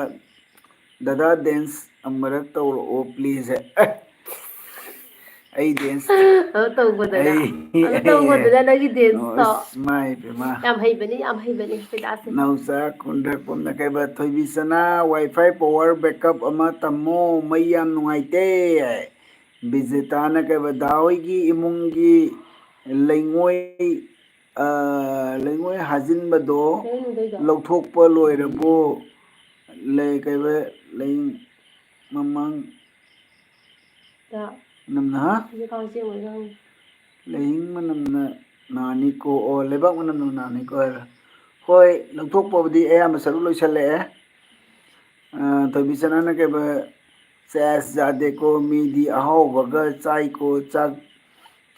"ꯗꯗꯥ dance ꯑꯃꯔꯛ ꯇꯧꯔꯛꯑꯣ please" ꯍꯥꯏ꯫ ꯑꯩ dance ꯑꯗꯨ ꯇꯧꯕꯗꯅ, ꯑꯩ ꯑꯗꯨ ꯇꯧꯕꯗꯅ ꯅꯪꯒꯤ dance ꯇꯣ꯫ ꯑꯁ, ꯏꯃꯥꯏ ꯄꯦꯝꯃ꯫ ꯌꯥꯝ ꯍꯩꯕꯅꯤ, ꯌꯥꯝ ꯍꯩꯕꯅꯤ ꯑꯩꯈꯣꯏ ꯗꯥꯁꯦ꯫ ꯅꯥꯎꯆꯥ ꯀꯨꯟꯗ꯭ꯔꯛꯄꯝꯅ ꯀꯩꯕ, "ꯊꯣꯏꯕꯤꯁꯅꯥ, Wi-Fi power backup ꯑꯃ ꯇꯝꯃꯣ, ꯃꯩ ꯌꯥꯝ ꯅꯨꯡꯉꯥꯏꯇꯦ" ꯍꯥꯏ꯫ ꯕꯤꯖꯦꯇꯥꯅ ꯀꯩꯕ, "ꯗꯥ ꯍꯣꯏꯒꯤ ꯏꯃꯨꯡꯒꯤ ꯂꯩꯉꯣꯏ, ꯑ, ꯂꯩꯉꯣꯏ ꯍꯥꯖꯤꯟꯕꯗꯣ ꯂꯩꯉꯣꯏ ꯅꯨꯡꯗꯩꯗꯣ? ꯂꯧꯊꯣꯛꯄ ꯂꯣꯏꯔꯕꯣ?" ꯂꯩ, ꯀꯩꯕ, ꯂꯩ ꯃꯃꯥꯡ ꯗ ꯅꯝꯅ, ꯍꯥ? ꯁꯤꯁꯦ ꯀꯥꯡ ꯆꯦ ꯑꯣꯏꯔ ꯍꯪꯉꯤ꯫ "ꯂꯩꯍꯤꯡ ꯃꯅꯝꯅ ꯅꯥꯅꯤꯀꯣ", ꯑꯣ, "ꯂꯩꯕꯥꯛ ꯃꯅꯝꯅ ꯅꯥꯅꯤꯀꯣ" ꯍꯥꯏꯔ꯫ ꯍꯣꯏ, ꯂꯧꯊꯣꯛꯄꯕꯨꯗꯤ ꯑꯌꯥꯝꯕ ꯁꯔꯨꯛ ꯂꯣꯏꯁꯜꯂꯛꯑꯦ꯫ ꯑ, ꯊꯣꯏꯕꯤꯆꯅꯥꯅ ꯀꯩꯕ, "ꯁꯦꯁ, ꯌꯥꯗꯦꯀꯣ, ꯃꯤꯗꯤ ꯑꯍꯥꯎꯕꯒ ꯆꯥꯏꯀꯣ, ꯆꯥꯛ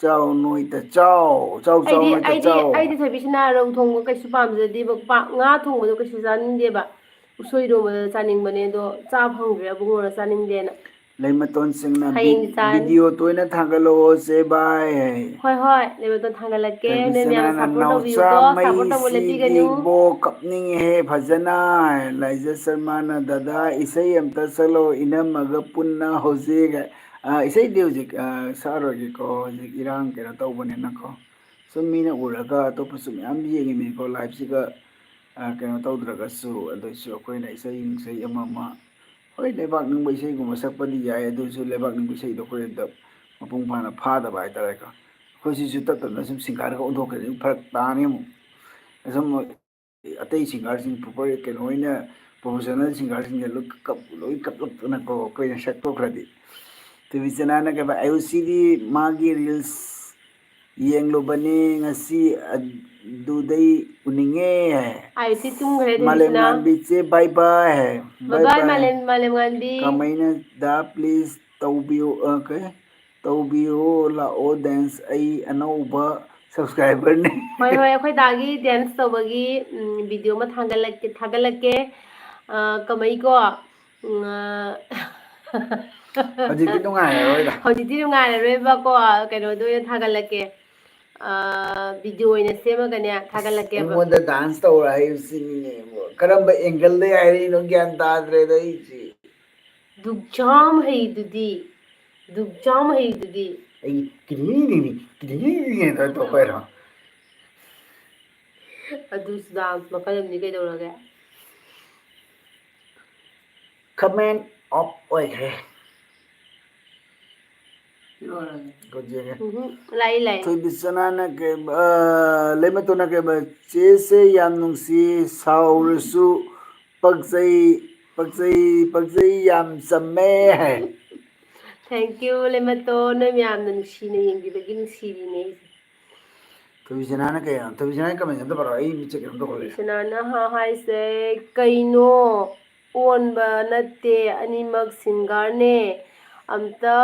ꯆꯥꯎ ꯅꯣꯏꯇ ꯆꯥꯎ, ꯆꯥꯎ, ꯆꯥꯎ ꯑꯩꯗꯤ, ꯅꯣꯏꯇ ꯑꯩꯗꯤ, ꯆꯥꯎ"꯫ ꯑꯩꯗꯤ ꯊꯣꯏꯕꯤꯁꯅꯥ ꯔꯧ ꯊꯣꯡꯕ ꯀꯩꯁꯨ ꯄꯥꯝꯖꯗꯦꯕ, ꯄꯥꯛ ꯉꯥ ꯊꯣꯡꯕꯗꯣ ꯀꯩꯁꯨ ꯆꯥꯅꯤꯡꯗꯦꯕ꯫ ꯎꯁꯣꯏ ꯏꯔꯣꯝꯕꯗ ꯆꯥꯅꯤꯡꯕꯅꯦ, ꯑꯗꯣ ꯆꯥ ꯐꯪꯗ꯭ꯔꯦ ꯑꯕꯨꯡꯉꯣꯅ ꯆꯥꯅꯤꯡꯗꯦꯅ꯫ ꯂꯩꯃꯇꯣꯟꯁꯤꯡꯅ ꯚꯤ-, ꯍꯌꯦꯡꯗꯤ ꯆꯥꯔꯅꯤ꯫ ꯚꯤꯗꯤꯑꯣ ꯇꯣꯏꯅ ꯊꯥꯒꯠꯂꯛꯑꯣ ꯁꯦ ꯚꯥꯏ꯫ ꯍꯣꯏ, ꯍꯣꯏ, ꯂꯩꯃꯇꯣꯟ ꯊꯥꯒꯠꯂꯛꯀꯦ꯫ ꯅꯣꯏ ꯃꯌꯥꯝꯅ ꯊꯣꯏꯕꯤꯆꯅꯥꯅ, support "ꯅꯥꯎꯆꯥ ꯇꯧꯕꯤꯌꯨꯀꯣ, support ꯇꯧꯕ ꯃꯩꯁꯤꯗꯤ ꯂꯦꯞꯄꯤꯒꯅꯨ꯫ ꯏꯕꯣ ꯀꯞꯅꯤꯡꯉꯦꯍꯦ ꯐꯖꯅ", ꯂꯥꯏꯖ ꯁꯔꯃꯅ, "ꯗꯗꯥ ꯏꯁꯩ ꯑꯝꯇ ꯁꯛꯂꯛꯑꯣ ꯏꯅꯝꯃꯒ ꯄꯨꯟꯅ ꯍꯧꯖꯤꯛ", ꯑ, ꯏꯁꯩꯗꯤ ꯍꯧꯖꯤꯛ, ꯑ, ꯁꯛꯑꯔꯣꯏꯒꯦꯀꯣ, ꯍꯧꯖꯤꯛ ꯏꯔꯥꯡ ꯀꯩꯅꯣ ꯇꯧꯕꯅꯤꯅꯀꯣ꯫ ꯁꯨꯝ ꯃꯤꯅ ꯎꯔꯒ ꯑꯇꯣꯞꯄꯁꯨ ꯃꯌꯥꯝ ꯌꯦꯡꯉꯤꯅꯤꯀꯣ live ꯁꯤꯒ, ꯑ, ꯀꯩꯅꯣ ꯇꯧꯗ꯭ꯔꯒꯁꯨ, ꯑꯗꯨꯏꯁꯨ ꯑꯩꯈꯣꯏꯅ ꯏꯁꯩ ꯅꯨꯡꯁꯩ ꯑꯃ ꯑꯃ, ꯍꯣꯏ, ꯂꯩꯕꯥꯛ ꯅꯤꯡꯕ ꯏꯁꯩꯒꯨꯝꯕ ꯁꯛꯄꯗꯤ ꯌꯥꯏ, ꯑꯗꯨꯏꯁꯨ ꯂꯩꯕꯥꯛ ꯅꯤꯡꯕ ꯏꯁꯩꯗꯣ ꯑꯩꯈꯣꯏ ꯑꯝꯇ ꯃꯄꯨꯡ ꯐꯥꯅ ꯐꯥꯗꯕ ꯍꯥꯏꯇꯥꯔꯦꯀꯣ꯫ ꯑꯩꯈꯣꯏ ꯁꯤꯁꯨ ꯇꯞ ꯇꯞꯅ ꯁꯨꯝ ꯁꯤꯡꯒꯥꯔꯒ ꯑꯣꯟꯊꯣꯛꯈ꯭ꯔꯗꯤ ꯐꯔꯛ ꯇꯥꯅꯤ ꯑꯃꯨꯛ꯫ ꯑꯁꯨꯝ ꯑꯇꯩ ꯁꯤꯡꯒꯥꯔꯁꯤꯡ ꯄ꯭ꯔꯣꯄꯔ ꯀꯩꯅꯣ ꯑꯣꯏꯅ ꯄ꯭ꯔꯣꯐꯦꯁꯅꯦꯜ ꯁꯤꯡꯒꯥꯔꯁꯤꯡꯁꯦ ꯂꯣꯏ ꯀꯞ-, ꯂꯣꯏ ꯀꯞꯂꯛꯇꯅꯀꯣ ꯑꯩꯈꯣꯏꯅ ꯁꯛꯇꯣꯛꯈ꯭ꯔꯗꯤ꯫ ꯊꯣꯏꯕꯤꯆꯅꯥꯅ ꯀꯩꯕ, ꯑꯌꯨꯁꯤꯗꯤ ꯃꯥꯒꯤ reels ꯌꯦꯡꯂꯨꯕꯅꯤ ꯉꯁꯤ, ꯑꯗꯨꯗꯩ ꯎꯅꯤꯡꯉꯦ ꯍꯥꯏ꯫ ꯑꯥꯏ ꯁꯤ ꯇꯨꯝꯈ꯭ꯔꯦ ꯃꯥꯂꯦꯝ ꯊꯣꯏꯕꯤꯁꯅꯥ꯫ ꯉꯥꯟꯕꯤ ꯆꯦ, bye bye ꯍꯥꯏ꯫ Bye bye ꯃꯥꯂꯦꯝ, ꯃꯥꯂꯦꯝ ꯉꯥꯟꯕꯤ꯫ ꯀꯃꯩꯅ ꯗꯥ please ꯇꯧꯕꯤꯌꯨ, ꯑ, ꯀꯩ? ꯇꯧꯕꯤꯌꯨ, ꯂꯥꯛꯑꯣ dance, ꯑꯩ ꯑꯅꯧꯕ subscriberꯅꯦ꯫ ꯍꯣꯏ, ꯍꯣꯏ, ꯑꯩꯈꯣꯏ ꯗꯥꯒꯤ dance ꯇꯧꯕꯒꯤ, ꯎꯝ, video ꯑꯃ ꯊꯥꯒꯠꯂꯛꯀꯦ, ꯊꯥꯒꯠꯂꯛꯀꯦ꯫ ꯑ, ꯀꯃꯩꯀꯣ, ꯎꯝ, ꯑ, ꯍꯧꯖꯤꯛꯇꯤ ꯅꯨꯡꯉꯥꯏꯔꯔꯣꯏꯗ꯫ ꯍꯧꯖꯤꯛꯇꯤ ꯅꯨꯡꯉꯥꯏꯔꯔꯣꯏꯕꯀꯣ, ꯀꯩꯅꯣꯗ ꯑꯣꯏꯅ ꯊꯥꯒꯠꯂꯛꯀꯦ꯫ ꯑ, video ꯑꯣꯏꯅ ꯁꯦꯝꯃꯒꯅꯦ ꯊꯥꯒꯠꯂꯛꯀꯦꯕ꯫ ꯑꯩꯉꯣꯟꯗ dance ꯇꯧꯔ ꯍꯥꯏꯕꯁꯤꯅꯤꯅꯦ꯫ ꯀꯔꯝꯕ angleꯗꯩ ꯍꯥꯏꯔꯛꯏꯅꯣ ꯒ꯭ꯌꯥꯟ ꯇꯥꯗ꯭ꯔꯦꯗ ꯑꯩꯁꯦ꯫ ꯗꯨꯛꯆꯥꯝ ꯍꯩꯗꯨꯗꯤ, ꯗꯨꯛꯆꯥꯝ ꯍꯩꯗꯨꯗꯤ꯫ ꯑꯩ ꯀꯤꯔꯤꯔꯤꯔꯤ, ꯀꯤꯔꯤꯔꯤꯔꯤ ꯍꯥꯏꯅ ꯇꯧꯔꯛꯄ ꯍꯥꯏꯔꯣ? ꯑꯗꯨꯁꯨ dance ꯃꯈꯜ ꯑꯃꯅꯤ ꯀꯩꯗꯧꯔꯒꯦ? Comment off ꯑꯣꯏꯈ꯭ꯔꯦ꯫ ꯀꯣꯟ ꯌꯦꯡꯉꯦ꯫ ꯎꯝꯍꯨꯝ, ꯂꯥꯛꯏ, ꯂꯥꯛꯏ꯫ ꯊꯣꯏꯕꯤꯁꯅꯥꯅ ꯀꯩ, ꯑ, ꯂꯩꯃꯇꯣꯟꯅ ꯀꯩ, ꯆꯦꯁꯦ ꯌꯥꯝ ꯅꯨꯡꯁꯤ, ꯁꯥꯎꯔꯁꯨ ꯄꯛꯆꯩ, ꯄꯛꯆꯩ, ꯄꯛꯆꯩ, ꯌꯥꯝ ꯆꯝꯃꯦ ꯍꯥꯏ꯫ Thank you, ꯂꯩꯃꯇꯣꯟ, ꯅꯣꯏ ꯃꯌꯥꯝꯅ ꯅꯨꯡꯁꯤꯅ ꯌꯦꯡꯕꯤꯕꯒꯤ ꯅꯨꯡꯁꯤꯔꯤꯅꯦ ꯑꯩꯁꯦ꯫ ꯊꯣꯏꯕꯤꯁꯅꯥꯅ ꯀꯩꯅꯣ? ꯊꯣꯏꯕꯤꯁꯅꯥꯒꯤ commentꯁꯦ ꯑꯝꯇ ꯄꯥꯔꯛꯑꯣ, ꯑꯩ ꯃꯤꯠꯁꯦ ꯀꯩꯅꯣꯝ ꯇꯧꯈꯠꯂꯛꯑꯦ꯫ ꯊꯣꯏꯕꯤꯁꯅꯥꯅ ꯍꯥ ꯍꯥꯏꯁꯦ, ꯀꯩꯅꯣ? ꯑꯣꯟꯕ ꯅꯠꯇꯦ, ꯑꯅꯤꯃꯛ singerꯅꯦ꯫ ꯑꯝꯇ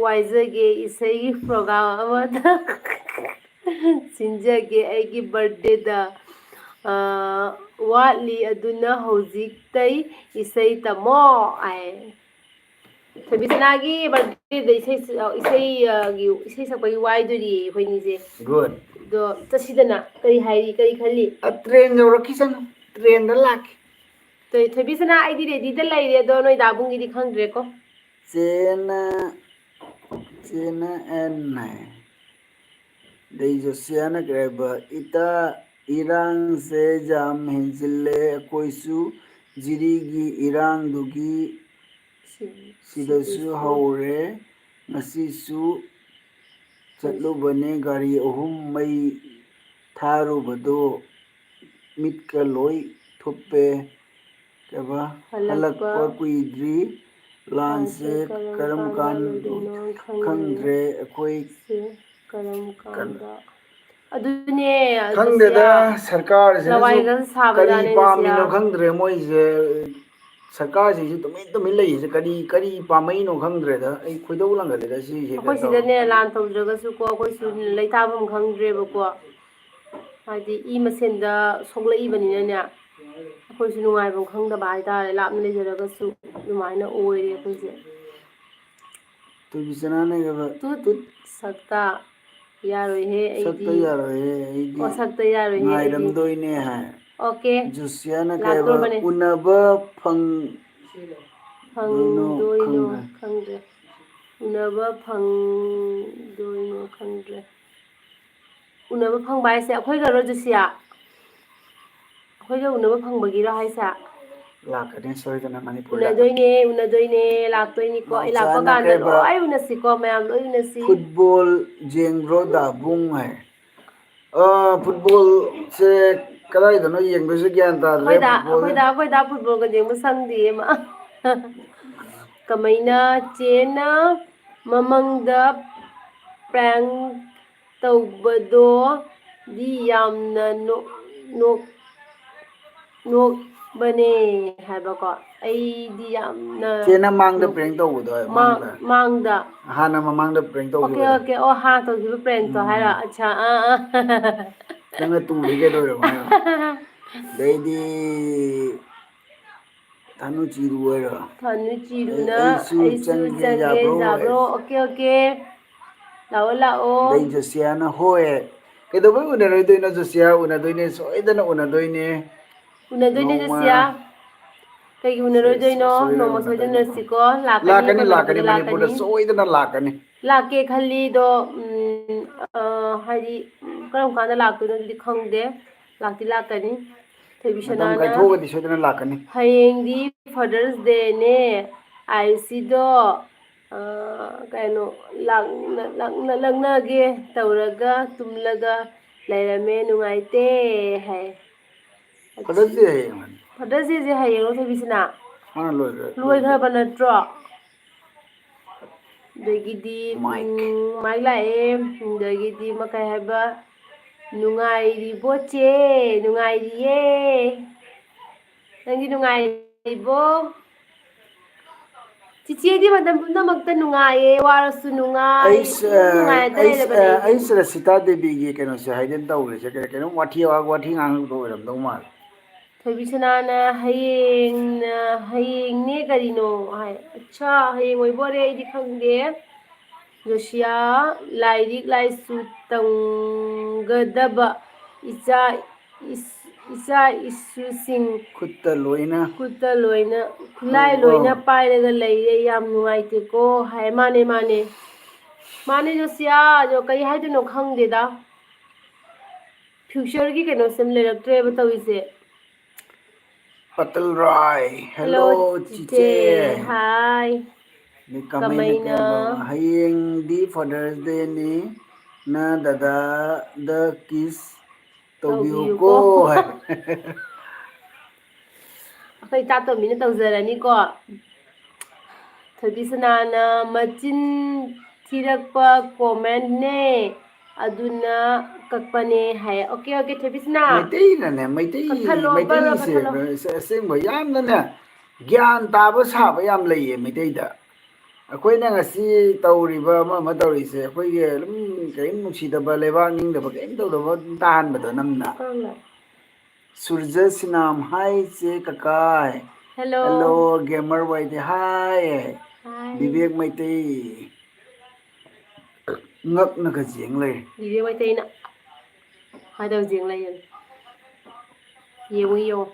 ꯋꯥꯏꯖꯒꯦ, ꯏꯁꯩꯒꯤ program ꯑꯃꯗ ꯁꯤꯟꯖꯒꯦ ꯑꯩꯒꯤ birthdayꯗ꯫ ꯑ, ꯋꯥꯠꯂꯤ, ꯑꯗꯨꯅ ꯍꯧꯖꯤꯛꯇꯩ ꯏꯁꯩ ꯇꯝꯃꯣ ꯍꯥꯏ꯫ ꯊꯣꯏꯕꯤꯁꯅꯥꯒꯤ birthdayꯗ ꯏꯁꯩ, ꯏꯁꯩ, ꯑ, ꯒꯤ, ꯏꯁꯩ ꯁꯛꯄꯒꯤ ꯋꯥꯏꯗꯣꯔꯤꯌꯦ ꯑꯩꯈꯣꯏꯅꯤꯁꯦ꯫ Good. ꯑꯗꯣ ꯆꯠꯁꯤꯗꯅ, ꯀꯔꯤ ꯍꯥꯏꯔꯤ, ꯀꯔꯤ ꯈꯜꯂꯤ? ꯑ, train ꯌꯧꯔꯛꯈꯤꯁꯅꯨ, trainꯗ ꯂꯥꯛꯀꯦ꯫ ꯊꯣꯏ-, ꯊꯣꯏꯕꯤꯁꯅꯥ, ꯑꯩꯗꯤ readyꯗ ꯂꯩꯔꯦ, ꯑꯗꯣ ꯅꯣꯏ ꯗꯥꯕꯨꯡꯒꯤꯗꯤ ꯈꯪꯗ꯭ꯔꯦꯀꯣ꯫ ꯆꯦꯅ, ꯆꯦꯅ ꯑꯦꯟ ꯍꯥꯏ꯫ ꯑꯗꯩ ꯖꯣꯁꯤꯌꯥꯅ ꯀꯩ ꯍꯥꯏꯕ? ꯏꯇꯥ, ꯏꯔꯥꯡꯁꯦ ꯌꯥꯝ ꯍꯦꯟꯖꯤꯜꯂꯦ, ꯑꯩꯈꯣꯏꯁꯨ ꯖꯤꯔꯤꯒꯤ ꯏꯔꯥꯡꯗꯨꯒꯤ ꯁꯤꯗꯁꯨ ꯍꯧꯔꯦ꯫ ꯉꯁꯤꯁꯨ ꯆꯠꯂꯨꯕꯅꯦ, ꯒꯥꯔꯤ ꯑꯍꯨꯝ ꯃꯩ ꯊꯥꯔꯨꯕꯗꯣ ꯃꯤꯠꯀ ꯂꯣꯏ ꯊꯨꯞꯄꯦ꯫ ꯀꯩꯕ? ꯍꯜꯂꯛꯄ ꯀꯨꯏꯗ꯭ꯔꯤ꯫ ꯂꯥꯟꯁꯦ ꯀꯔꯝ ꯀꯥꯟꯗ ꯂꯣꯏꯗꯣꯏꯅꯣ ꯈꯪꯗ꯭ꯔꯦ꯫ ꯑꯩꯈꯣꯏ ꯀꯔꯝ ꯀꯥꯟꯗ? ꯑꯗꯨꯅꯦ, ꯈꯪꯗꯦꯗ, ꯖꯣꯁꯤꯌꯥ, ꯁꯔꯀꯥꯔꯁꯤꯅꯁꯨ ꯂꯋꯥꯏꯒ ꯁꯥꯕ ꯀꯔꯤ ꯖꯥꯠꯅꯦ, ꯄꯥꯝꯃꯤꯅꯣ ꯖꯣꯁꯤꯌꯥ꯫ ꯈꯪꯗ꯭ꯔꯦ ꯃꯣꯏꯁꯦ꯫ ꯁꯔꯀꯥꯔꯁꯤꯡꯁꯤ ꯇꯨꯃꯤꯟ ꯇꯨꯃꯤꯟ ꯂꯩꯔꯤꯁꯦ ꯀꯔꯤ, ꯀꯔꯤ ꯄꯥꯝꯃꯛꯏꯅꯣ ꯈꯪꯗ꯭ꯔꯦꯗ꯫ ꯑꯩ ꯈꯣꯏꯗꯧ ꯂꯪꯒꯠꯂꯦꯗ ꯁꯤꯁꯦ ꯑꯩꯈꯣꯏ ꯀꯩꯅꯣ ꯇꯧꯔ꯫ ꯁꯤꯗꯅꯦ ꯂꯥꯟ ꯇꯧꯗ꯭ꯔꯒꯁꯨꯀꯣ, ꯑꯩꯈꯣꯏꯁꯨ ꯂꯩꯇꯥꯐꯝ ꯈꯪꯗ꯭ꯔꯦꯕꯀꯣ꯫ ꯍꯥꯏꯗꯤ ꯏ ꯃꯁꯦꯟꯗ ꯁꯣꯛꯂꯛꯏꯕꯅꯤꯅꯅꯦ, ꯑꯩꯈꯣꯏꯁꯨ ꯅꯨꯡꯉꯥꯏꯐꯝ ꯈꯪꯗꯕ ꯍꯥꯏꯇꯥꯔꯦ, ꯂꯥꯞꯅ ꯂꯩꯖꯔꯒꯁꯨ ꯑꯗꯨꯃꯥꯏꯅ ꯑꯣꯏꯔꯦ ꯑꯩꯈꯣꯏꯁꯦ꯫ ꯇꯨꯕꯤꯆꯅꯥꯅ ꯏꯔꯕ ꯇꯨꯠ ꯇꯨꯠ꯫ ꯁꯛꯇ ꯌꯥꯔꯣꯏꯍꯦ ꯁꯛꯇ ꯑꯩꯗꯤ꯫ ꯌꯥꯔꯣꯏꯍꯦ ꯑꯩꯗꯤ ꯑꯣ, ꯁꯛꯇ ꯌꯥꯔꯣꯏꯍꯦ ꯑꯩꯗꯤ꯫ ꯉꯥꯏꯔꯝꯗꯣꯏꯅꯦ ꯍꯥꯏ꯫ ꯑꯣꯀꯦ꯫ ꯖꯨꯁꯤꯌꯥꯅ ꯀꯩ ꯍꯥꯏꯕ? ꯂꯥꯛꯇꯣꯔꯕꯅꯦ꯫ ꯎꯅꯕ ꯐꯪ-, ꯗꯣꯏꯅꯣ ꯐꯪꯗꯣꯏꯅꯣ ꯈꯪꯗ꯭ꯔꯦ꯫ ꯈꯪꯗ꯭ꯔꯦ꯫ ꯎꯅꯕ ꯐꯪꯗꯣꯏꯅꯣ ꯈꯪꯗ꯭ꯔꯦ꯫ ꯎꯅꯕ ꯐꯪꯕ ꯍꯥꯏꯁꯦ ꯑꯩꯈꯣꯏꯒꯔꯣ, ꯖꯨꯁꯤꯌꯥ? ꯑꯩꯈꯣꯏꯒ ꯎꯅꯕ ꯐꯪꯕꯒꯤꯔꯣ ꯍꯥꯏꯁꯦ? ꯂꯥꯛꯀꯅꯤ ꯁꯣꯏꯗꯅ ꯃꯅꯤꯄꯨꯔꯗ꯫ ꯎꯅꯗꯣꯏꯅꯦ, ꯎꯅꯗꯣꯏꯅꯦ, ꯂꯥꯛꯇꯣꯏꯅꯤꯀꯣ꯫ ꯑꯩ ꯂꯥꯛꯄ ꯅꯥꯎꯆꯥꯅ ꯀꯥꯟꯗ ꯀꯩꯕ? ꯂꯣꯏ ꯎꯅꯁꯤꯀꯣ, ꯃꯌꯥꯝ ꯂꯣꯏ ꯎꯅꯁꯤ꯫ ꯐꯨꯠꯕꯣꯜ ꯌꯦꯡꯕ꯭ꯔꯣ ꯗꯥꯕꯨꯡ ꯍꯥꯏ꯫ ꯑ, ꯐꯨꯠꯕꯣꯜꯁꯦ ꯀꯗꯥꯏꯗꯅꯣ ꯌꯦꯡꯗꯣꯏꯁꯦ ꯒ꯭ꯌꯥꯟ ꯇꯥꯗ꯭ꯔꯦ꯫ ꯑꯩꯈꯣꯏꯗ, ꯐꯨꯠꯕꯣꯜꯁꯦ ꯑꯩꯈꯣꯏꯗ, ꯑꯩꯈꯣꯏꯗ ꯐꯨꯠꯕꯣꯜꯒ ꯌꯦꯡꯕ ꯁꯪꯗꯤꯌꯦ ꯃꯥ꯫ ꯀꯃꯥꯏꯅ ꯆꯦꯅ ꯃꯃꯪꯗ ꯄ꯭ꯔꯦꯡ ꯇꯧꯕꯗꯣ ꯗꯤ ꯌꯥꯝꯅ ꯅꯣꯛ-, ꯅꯣꯛ-, ꯅꯣꯛꯄꯅꯦ ꯍꯥꯏꯕꯀꯣ꯫ ꯑꯩꯗꯤ ꯌꯥꯝꯅ ꯆꯦꯅ ꯃꯥꯡꯗ ꯅꯣꯛ-, prank ꯇꯧꯕꯗꯣ, ꯃꯥꯡ-, ꯃꯥꯡꯗ꯫ ꯃꯥꯡꯗ꯫ ꯍꯥꯟꯅ ꯃꯃꯥꯡꯗ prank ꯑꯣꯀꯦ, ꯇꯧꯈꯤꯕꯗꯣ꯫ ꯑꯣꯀꯦ꯫ ꯑꯣ, ꯍꯥꯟꯅ ꯇꯧꯈꯤꯕ prankꯇꯣ ꯎꯝ꯫ ꯍꯥꯏꯔꯣ? ꯑꯠꯁꯥ, ꯑꯥ, ꯑꯥ꯫ ꯅꯪꯅ ꯇꯨꯔꯤ ꯀꯩꯗꯧꯔꯕ? ꯑꯗꯩꯗꯤ ꯊꯥꯅꯨ ꯆꯤꯔꯨ ꯍꯥꯏꯔꯣ? ꯊꯥꯅꯨ ꯆꯤꯔꯨꯅ ꯑꯩ-, ꯑꯩꯁꯨ ꯑꯩꯁꯨ ꯆꯪꯒꯦ ꯆꯪꯒꯦ ꯌꯥꯕ꯭ꯔꯣ? ꯌꯥꯕ꯭ꯔꯣ? Okay, okay. ꯂꯥꯛꯑꯣ, ꯂꯥꯛꯑꯣ꯫ ꯑꯗꯩ ꯖꯣꯁꯤꯌꯥꯅ, "ꯍꯣꯏ, ꯀꯩꯗꯧꯕꯩ ꯎꯅꯔꯣꯏꯗꯣꯏꯅꯣ ꯖꯣꯁꯤꯌꯥ? ꯎꯅꯗꯣꯏꯅꯦ, ꯁꯣꯏꯗꯅ ꯎꯅꯗꯣꯏꯅꯦ꯫ ꯎꯅꯗꯣꯏꯅꯦ ꯅꯣꯡꯃ ꯖꯣꯁꯤꯌꯥ꯫ ꯀꯩꯒꯤ ꯎꯅꯔꯣꯏꯗꯣꯏꯅꯣ? ꯁꯣꯏꯗꯅ ꯅꯣꯡꯃ ꯁꯣꯏꯗꯅ ꯎꯅꯗꯣꯏꯅꯦ꯫ ꯎꯅꯁꯤꯀꯣ꯫ ꯂꯥꯛꯀꯅꯤ, ꯂꯥꯛꯀꯅꯤ, ꯃꯅꯤꯄꯨꯔꯗ ꯂꯥꯛꯀꯅꯤ, ꯂꯥꯛꯀꯅꯤ꯫ ꯃꯅꯤꯄꯨꯔꯗ ꯁꯣꯏꯗꯅ ꯂꯥꯛꯀꯅꯤ꯫ ꯂꯥꯛꯀꯦ ꯈꯜꯂꯤꯗꯣ, ꯎꯝ, ꯑ, ꯍꯥꯏꯗꯤ, ꯀꯔꯝ ꯀꯥꯟꯗ ꯂꯥꯛꯇꯣꯏꯅꯣ ꯑꯗꯨꯗꯤ ꯈꯪꯗꯦ꯫ ꯂꯥꯛꯇꯤ ꯂꯥꯛꯀꯅꯤ꯫ ꯊꯣꯏꯕꯤ ꯃꯇꯝ ꯁꯅꯥꯅ ꯀꯥꯏꯊꯣꯛꯑꯒꯗꯤ ꯁꯣꯏꯗꯅ ꯂꯥꯛꯀꯅꯤ꯫ ꯍꯌꯦꯡꯗꯤ Father's Dayꯅꯦ꯫ ꯑꯥꯏꯁꯤꯗꯣ, ꯑ, ꯀꯩꯅꯣ, ꯂꯥꯛꯅ-, ꯂꯥꯛꯅ-, ꯂꯛꯅꯒꯦ ꯇꯧꯔꯒ ꯇꯨꯝꯂꯒ ꯂꯩꯔꯝꯃꯦ, ꯅꯨꯡꯉꯥꯏꯇꯦ ꯍꯥꯏ꯫ Father's Day ꯍꯌꯦꯡ ꯍꯥꯏꯅꯤ꯫ Father's Dayꯁꯦ ꯍꯌꯦꯡꯂꯣ, ꯊꯣꯏꯕꯤꯁꯤꯅ? ꯃꯥꯅ ꯂꯣꯏꯈ꯭ꯔꯦ, ꯂꯣꯏꯈ꯭ꯔꯕ ꯅꯠꯇ꯭ꯔꯣ? ꯑꯗꯒꯤꯗꯤ, ꯃꯥꯏꯛ꯫ ꯎꯝ, ꯃꯥꯏꯛ ꯂꯥꯛꯑꯦ꯫ ꯑꯗꯒꯤꯗꯤ ꯃꯈꯩ ꯍꯥꯏꯕ, "ꯅꯨꯡꯉꯥꯏꯔꯤꯕꯣ ꯆꯦ?" "ꯅꯨꯡꯉꯥꯏꯔꯤꯌꯦ꯫ ꯅꯪꯗꯤ ꯅꯨꯡꯉꯥꯏꯔꯤꯕꯣ?" ꯆꯤꯆꯦꯗꯤ ꯃꯇꯝ ꯄꯨꯝꯅꯃꯛꯇ ꯅꯨꯡꯉꯥꯏꯌꯦ, ꯋꯥꯔꯁꯨ ꯅꯨꯡꯉꯥꯏ, ꯑꯩꯁ, ꯑꯗꯨꯝ ꯅꯨꯡꯉꯥꯏꯔ ꯑꯩꯁ, ꯂꯩꯔꯕꯅꯦ ꯑꯩꯗꯤ꯫ ꯑꯩꯁ ꯔꯁꯤꯇꯥ ꯗꯦꯕꯤꯒꯤ ꯀꯩꯅꯣꯁꯦ ꯍꯥꯏꯗꯅ ꯇꯧꯈ꯭ꯔꯤꯁꯦ ꯀꯩ-, ꯀꯩꯅꯣꯝ ꯋꯥꯊꯤ ꯋꯥ-, ꯋꯥꯊꯤ ꯉꯥꯡꯕꯗꯣ ꯑꯣꯏꯔꯝꯗꯧ ꯃꯥꯜꯂꯦ꯫ ꯊꯣꯏꯕꯤꯁꯅꯥꯅ ꯍꯌꯦꯡꯅ, ꯍꯌꯦꯡꯅꯦ ꯀꯔꯤꯅꯣ ꯍꯥꯏ꯫ ꯑꯠꯁꯥ, ꯍꯌꯦꯡ ꯑꯣꯏꯕꯣꯔꯦ, ꯑꯩꯗꯤ ꯈꯪꯗꯦ꯫ ꯖꯣꯁꯤꯌꯥ, ꯂꯥꯏꯔꯤꯛ ꯂꯥꯏꯁꯨ ꯇꯝꯒꯗꯕ ꯏꯆꯥ ꯏꯁ-, ꯏꯆꯥ ꯏꯁꯨꯁꯤꯡ ꯈꯨꯠꯇ ꯂꯣꯏꯅ꯫ ꯈꯨꯠꯇ ꯂꯣꯏꯅ, ꯈꯨꯠꯂꯥꯏ ꯑꯣ, ꯂꯣꯏꯅ ꯑꯣ꯫ ꯄꯥꯏꯔꯒ ꯂꯩꯔꯦ, ꯌꯥꯝ ꯅꯨꯡꯉꯥꯏꯇꯦꯀꯣ ꯍꯥꯏ꯫ ꯃꯥꯅꯦ, ꯃꯥꯅꯦ꯫ ꯃꯥꯅꯦ ꯖꯣꯁꯤꯌꯥ, ꯑꯗꯣ ꯀꯔꯤ ꯍꯥꯏꯗꯣꯏꯅꯣ ꯈꯪꯗꯦꯗ꯫ ꯐ꯭ꯌꯨꯆꯔꯒꯤ ꯀꯩꯅꯣꯁꯦ ꯂꯩꯔꯛꯇ꯭ꯔꯦꯕ ꯇꯧꯔꯤꯁꯦ꯫ ꯄꯇꯜ ꯔꯥꯏ, ꯍꯦꯜꯂꯣ, ꯍꯦꯜꯂꯣ, ꯆꯤꯆꯦ꯫ ꯆꯤꯆꯦ꯫ ꯍꯥꯏ꯫ ꯅꯤ ꯀꯃꯩꯅ ꯀꯃꯩꯅ꯫ ꯀꯔꯝꯕ? ꯍꯌꯦꯡꯗꯤ Father's Dayꯅꯤ, ꯅ ꯗꯗꯥꯗ kiss ꯇꯧꯕꯤꯌꯨꯀꯣ ꯇꯧꯕꯤꯌꯨꯀꯣ꯫ ꯍꯥꯏ꯫ ꯑꯩꯈꯣꯏ ꯏꯆꯥ ꯇꯣꯝꯕꯤꯅ ꯇꯧꯖꯔꯅꯤꯀꯣ꯫ ꯊꯣꯏꯕꯤꯁꯅꯥꯅ ꯃꯆꯤꯟ ꯊꯤꯔꯛꯄ commentꯅꯦ꯫ ꯑꯗꯨꯅ ꯀꯛꯄꯅꯦ ꯍꯥꯏ꯫ ꯑꯣꯀꯦ, ꯑꯣꯀꯦ, ꯊꯣꯏꯕꯤꯁꯅꯥ꯫ ꯃꯩꯇꯩꯅꯅꯦ, ꯃꯩꯇꯩ, ꯀꯛꯊꯠꯂꯣ, ꯕꯔꯣ, ꯃꯩꯇꯩꯁꯦ ꯀꯛꯊꯠꯂꯣ꯫ ꯑꯁꯦꯡꯕ ꯌꯥꯝꯅꯅꯦ ꯒ꯭ꯌꯥꯟ ꯇꯥꯕ ꯁꯥꯕ ꯌꯥꯝ ꯂꯩꯌꯦ ꯃꯩꯇꯩꯗ꯫ ꯑꯩꯈꯣꯏꯅ ꯉꯁꯤ ꯇꯧꯔꯤꯕ ꯑꯃ ꯑꯃ ꯇꯧꯔꯤꯁꯦ, ꯑꯩꯈꯣꯏꯒꯤ ꯑꯗꯨꯝ ꯀꯔꯤꯝ ꯅꯨꯡꯁꯤꯗꯕ, ꯂꯩꯕꯥꯛ ꯅꯤꯡꯗꯕ ꯀꯔꯤꯝ ꯇꯧꯗꯕ ꯑꯗꯨꯝ ꯇꯥꯍꯟꯕꯗꯣ ꯅꯝꯅ꯫ ꯀꯛꯂꯣ꯫ ꯁꯨꯔꯖ ꯁꯤꯅꯥꯝ, ꯍꯥꯏ ꯆꯦ ꯀꯀꯥꯏ꯫ ꯍꯦꯜꯂꯣ꯫ ꯍꯦꯜꯂꯣ, ꯒꯦꯃꯔ ꯋꯥꯏꯗꯤ, ꯍꯥꯏ꯫ ꯍꯥꯏ꯫ ꯕꯤꯕꯦꯛ ꯃꯩꯇꯩ꯫ ꯉꯛꯅꯒ ꯌꯦꯡ ꯂꯩꯔꯦ꯫ ꯕꯤꯕꯦꯛ ꯃꯩꯇꯩꯅ ꯍꯥꯏꯗꯧ ꯌꯦꯡ ꯂꯩꯔꯦ꯫ ꯌꯦꯡꯉꯨ, ꯌꯦꯡꯉꯨ꯫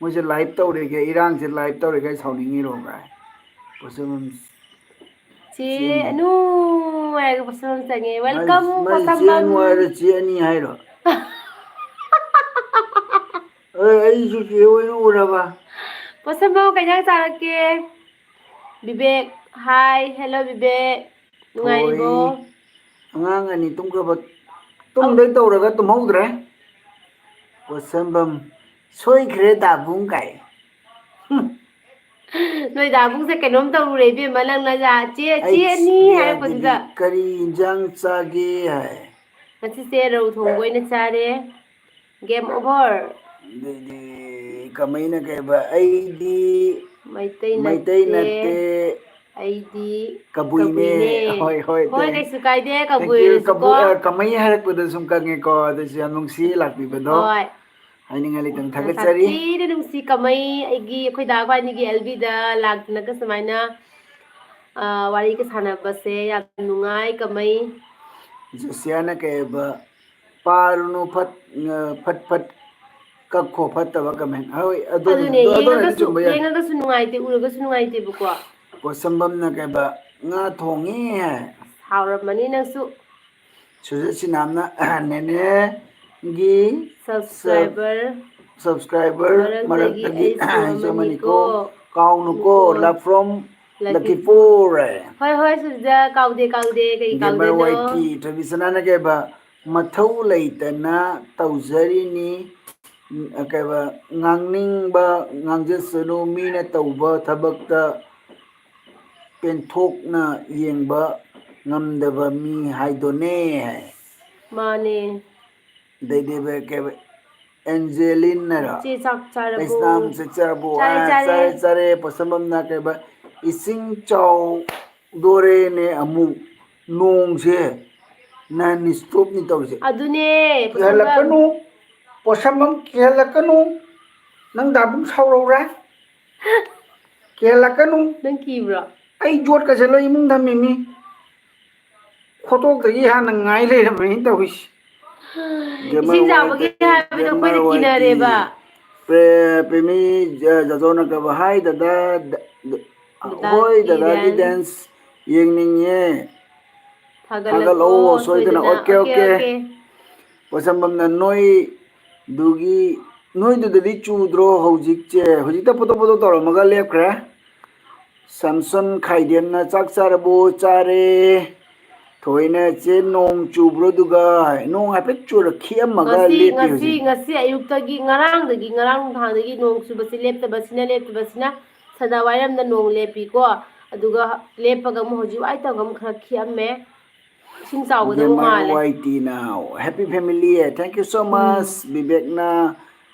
ꯃꯣꯏꯁꯦ live ꯇꯧꯔꯤꯒꯦ, ꯏꯔꯥꯡꯁꯦ live ꯇꯧꯔꯤꯒꯦ ꯁꯥꯎꯅꯤꯡꯉꯤꯔꯣ ꯀꯥꯏ꯫ ꯄꯣꯠꯁꯦꯝꯕꯝ ꯆꯦ ꯆꯦ ꯑꯅꯤ꯫ ꯑꯅꯨ ꯍꯥꯏꯔꯒ ꯄꯣꯠꯁꯦꯝꯕꯝ ꯆꯪꯉꯦ꯫ ꯃꯥꯏ, Welcome, ꯃꯥꯏ ꯆꯦ ꯑꯅꯨ ꯄꯣꯠꯁꯦꯝꯕꯝ꯫ ꯍꯥꯏꯔꯣ, ꯆꯦ ꯑꯅꯤ ꯍꯥꯏꯔꯣ? ꯑꯦ, ꯑꯩꯁꯨ ꯆꯦ ꯑꯣꯏꯅ ꯎꯔꯕ? ꯄꯣꯠꯁꯦꯝꯕꯝ ꯀꯩ ꯏꯟꯖꯥꯡ ꯆꯥꯔꯛꯀꯦ? ꯕꯤꯕꯦꯛ, ꯍꯥꯏ, ꯍꯦꯜꯂꯣ ꯕꯤꯕꯦꯛ꯫ ꯅꯨꯡꯉꯥꯏꯔꯤꯕꯣ? ꯍꯣꯏ꯫ ꯑꯉꯥꯡ ꯑꯅꯤ ꯇꯨꯝꯈ꯭ꯔꯕ? ꯇꯨꯝꯗꯣꯏ ꯇꯧꯔꯒ ꯇꯨꯝꯍꯧꯗ꯭ꯔꯦ꯫ ꯄꯣꯠꯁꯦꯝꯕꯝ, "ꯁꯣꯏꯈ꯭ꯔꯦ ꯗꯥꯕꯨꯡ" ꯀꯥꯏ꯫ ꯍꯨꯝ꯫ ꯅꯣꯏ ꯗꯥꯕꯨꯡꯁꯦ ꯀꯩꯅꯣꯝ ꯇꯧꯔꯨꯔꯦ ꯏꯕꯦꯝꯃ, ꯅꯪꯅ ꯆꯦ, ꯆꯦ ꯑꯩ ꯑꯅꯤ ꯍꯥꯏꯔꯛꯄꯗꯨꯗ꯫ ꯀꯔꯤ ꯏꯟꯖꯥꯡ ꯆꯥꯒꯦ ꯍꯥꯏ꯫ ꯉꯁꯤꯁꯦ ꯔꯧ ꯊꯣꯡꯕ ꯑꯣꯏꯅ ꯆꯥꯔꯦ꯫ Game over꯫ ꯑꯗꯩꯗꯤ ꯀꯃꯩꯅ ꯀꯩꯕ, "ꯑꯩꯗꯤ ꯃꯩꯇꯩ ꯃꯩꯇꯩ ꯅꯠꯇꯦ, ꯅꯠꯇꯦ, ꯑꯩꯗꯤ ꯀꯕꯨꯏꯅꯦ꯫" ꯀꯕꯨꯏꯅꯦ꯫ ꯍꯣꯏ, ꯍꯣꯏ, ꯍꯣꯏ, ꯇꯧꯏ꯫ ꯀꯩꯁꯨ ꯀꯥꯏꯗꯦ, ꯇꯧꯏ꯫ Thank you꯫ ꯀꯕꯨꯏ ꯑꯣꯏꯔꯁꯨꯀꯣ꯫ ꯑ, ꯀꯃꯩ ꯍꯥꯏꯔꯛꯄꯗ ꯁꯨꯝ ꯈꯪꯉꯦꯀꯣ, ꯑꯗꯨꯁꯨ ꯌꯥꯝ ꯅꯨꯡꯁꯤ ꯂꯥꯛꯄꯤꯕꯗꯣ꯫ ꯍꯣꯏ꯫ ꯍꯥꯏꯅꯤꯡꯉꯥꯏ ꯂꯩꯇꯅ ꯌꯥꯝ ꯊꯥꯒꯠꯆꯔꯤ꯫ ꯁꯥꯊꯤꯅ ꯅꯨꯡꯁꯤ ꯀꯃꯩ, ꯑꯩꯒꯤ, ꯑꯩꯈꯣꯏ ꯗꯥ ꯈ꯭ꯋꯥꯏꯅꯤꯒꯤ L Bꯗ ꯂꯥꯛꯇꯅꯒ ꯁꯨꯃꯥꯏꯅ, ꯑ, ꯋꯥꯔꯤꯒ ꯁꯥꯟꯅꯕꯁꯦ ꯌꯥꯝ ꯅꯨꯡꯉꯥꯏ ꯀꯃꯩ꯫ ꯖꯣꯁꯤꯌꯥꯅ ꯀꯩꯕ, "ꯄꯥꯔꯨꯅꯨ ꯐꯠ-, ꯑ, ꯐꯠ ꯐꯠ ꯀꯛꯈꯣ ꯐꯠꯇꯕ comment꯫" ꯍꯣꯏ, ꯑꯗꯨꯅꯤ, ꯑꯗꯨꯅꯦ, ꯑꯗꯨ-, ꯑꯗꯨꯅꯗꯤ ꯌꯦꯡꯉꯒꯁꯨ, ꯆꯨꯝꯕ ꯌꯥꯏ꯫ ꯌꯦꯡꯉꯒꯁꯨ ꯅꯨꯡꯉꯥꯏꯇꯦ, ꯎꯔꯒꯁꯨ ꯅꯨꯡꯉꯥꯏꯇꯦꯕꯀꯣ꯫ ꯄꯣꯠꯁꯝꯕꯝꯅ ꯀꯩꯕ, "ꯉꯥ ꯊꯣꯡꯉꯤ" ꯍꯥꯏ꯫ ꯍꯥꯎꯔꯝꯃꯅꯤ ꯅꯪꯁꯨ꯫ ꯁꯨꯖꯤꯠ ꯁꯤꯅꯥꯝꯅ, "ꯅꯦꯅꯦꯒꯤ sub-, subscriber subscriber ꯃꯔꯛꯇꯒꯤ ꯃꯔꯛꯇꯒꯤ ꯑꯩꯁꯨ ꯑꯩꯁꯨ ꯑꯃꯅꯤꯀꯣ꯫ ꯑꯃꯅꯤꯀꯣ꯫ ꯀꯥꯎꯅꯨꯀꯣ, ꯅꯨꯀꯣ꯫ Love from ꯂꯛꯈꯤꯄꯨꯔ꯫ ꯂꯛꯈꯤꯄꯨꯔ꯫ ꯍꯣꯏ, ꯍꯣꯏ, ꯁꯨꯖꯤꯇꯥ, ꯀꯥꯎꯗꯦ, ꯀꯥꯎꯗꯦ, ꯀꯩ ꯒꯦꯃꯔ ꯀꯥꯎꯗꯣꯏꯅꯣ? ꯋꯥꯏ ꯇꯤ, ꯊꯣꯏꯕꯤꯁꯅꯥꯅ ꯀꯩꯕ, "ꯃꯊꯧ ꯂꯩꯇꯅ ꯇꯧꯖꯔꯤꯅꯤ, ꯀꯩꯕ, ꯉꯥꯡꯅꯤꯡꯕ ꯉꯥꯡꯖꯁꯅꯨ, ꯃꯤꯅ ꯇꯧꯕ ꯊꯕꯛꯇ ꯄꯦꯟꯊꯣꯛꯅ ꯌꯦꯡꯕ ꯉꯝꯗꯕ ꯃꯤ ꯍꯥꯏꯗꯨꯅꯦ" ꯍꯥꯏ꯫ ꯃꯥꯅꯦ꯫ ꯑꯗꯩꯗꯤ ꯀꯩꯕ, ꯑꯦꯟꯖꯦꯂꯤꯟ ꯍꯥꯏꯔꯣ? ꯏꯆꯦ ꯆꯥꯛ ꯆꯥꯔꯕꯣ? ꯀꯩꯁꯅꯥꯝ ꯆꯥꯛ ꯆꯥꯔꯕꯣ? ꯆꯥꯔꯦ, ꯑꯥ, ꯆꯥꯔꯦ꯫ ꯆꯥꯔꯦ, ꯆꯥꯔꯦ꯫ ꯄꯣꯠꯁꯝꯕꯝꯅ ꯀꯩꯕ, "ꯏꯁꯤꯡ ꯆꯥꯎꯗꯣꯔꯦꯅꯦ ꯑꯃꯨꯛ, ꯅꯣꯡꯁꯦ non stopꯅꯤ ꯇꯧꯔꯤꯁꯦ꯫" ꯑꯗꯨꯅꯦ, ꯄꯣꯠꯁꯝꯕꯝ꯫ "ꯀꯤꯍꯜꯂꯛꯀꯅꯨ, ꯄꯣꯠꯁꯝꯕꯝ, ꯀꯤꯍꯜꯂꯛꯀꯅꯨ, ꯅꯪ ꯗꯥꯕꯨꯡ ꯁꯥꯎꯔꯧꯔꯦ, ꯀꯤꯍꯜꯂꯛꯀꯅꯨ꯫" ꯅꯪ ꯀꯤꯕ꯭ꯔꯣ? ꯑꯩ ꯌꯣꯠꯀꯁꯦ ꯂꯣꯏ ꯏꯃꯨꯡ ꯊꯝꯃꯤꯃꯤ꯫ ꯈꯣꯠꯇꯣꯛꯇꯒꯤ ꯍꯥꯟꯅ ꯉꯥꯏ ꯂꯩꯔꯝꯃꯦꯅ ꯇꯧꯔꯤꯁꯦ꯫ ꯏꯁꯤꯡ ꯆꯥꯎꯕꯒꯤ ꯍꯥꯏꯕꯗꯣ ꯑꯩꯈꯣꯏꯅ ꯀꯤꯅꯔꯦꯕ꯫ ꯄ꯭ꯔꯦ-, ꯄ꯭ꯔꯦꯃꯤ ꯖ-, ꯖꯥꯖꯣꯅ ꯀꯕ, "ꯍꯥꯏ ꯗꯗꯥ, ꯗ-, ꯗ-, ꯗꯗꯥ ꯍꯣꯏ, ꯗꯗꯥꯒꯤ dance꯫ Dance ꯌꯦꯡꯅꯤꯡꯉꯦ꯫ ꯊꯥꯒꯠꯂꯛꯑꯣ, ꯊꯥꯒꯠꯂꯛꯑꯣ, ꯁꯣꯏꯗꯅ꯫" ꯁꯣꯏꯗꯅ꯫ OK, OK, OK꯫ OK꯫ ꯄꯣꯠꯁꯝꯕꯝꯅ, "ꯅꯣꯏꯗꯨꯒꯤ, ꯅꯣꯏꯗꯨꯗꯗꯤ ꯆꯨꯗ꯭ꯔꯣ ꯍꯧꯖꯤꯛꯁꯦ?" ꯍꯧꯖꯤꯛꯇ ꯄꯣꯇꯣ ꯄꯣꯇꯣ ꯇꯧꯔꯝꯃꯒ ꯂꯦꯞꯈ꯭ꯔꯦ꯫ ꯁꯦꯝꯁꯟ ꯈꯥꯏꯗꯦꯝꯅ, "ꯆꯥꯛ ꯆꯥꯔꯕꯣ?" "ꯆꯥꯔꯦ꯫" ꯊꯣꯏꯅ, "ꯆꯦ, ꯅꯣꯡ ꯆꯨꯕ꯭ꯔꯣ ꯑꯗꯨꯒ?" ꯅꯣꯡ ꯍꯥꯏꯐꯦꯠ ꯆꯨꯔꯛꯈꯤꯑꯝꯃꯒ ꯉꯁꯤ, ꯂꯦꯞꯄꯤ ꯉꯁꯤ, ꯍꯧꯖꯤꯛ꯫ ꯉꯁꯤ ꯑꯌꯨꯛꯇꯒꯤ, ꯉꯔꯥꯡꯗꯒꯤ, ꯉꯔꯥꯡ ꯅꯨꯡꯗꯥꯡꯗꯒꯤ ꯅꯣꯡ ꯆꯨꯕꯁꯤ ꯂꯦꯞꯇꯕꯁꯤꯅ, ꯂꯦꯞꯇꯕꯁꯤꯅ ꯊꯗꯥ ꯋꯥꯏꯔꯝꯗ ꯅꯣꯡ ꯂꯦꯞꯄꯤꯀꯣ, ꯑꯗꯨꯒ ꯂꯦꯞꯄꯒ ꯑꯃꯨꯛ ꯍꯧꯖꯤꯛ ꯋꯥꯏ ꯇꯧꯔꯒ ꯑꯃꯨꯛ ꯈꯔ ꯈꯤꯛꯑꯝꯃꯦ꯫ ꯏꯁꯤꯡ ꯆꯥꯎꯒꯗꯕ ꯃꯥꯜꯂꯦ꯫ ꯋꯥꯏ ꯇꯤ ꯅꯥꯎ, happy family, thank you so much, ꯕꯤꯕꯦꯛꯅ,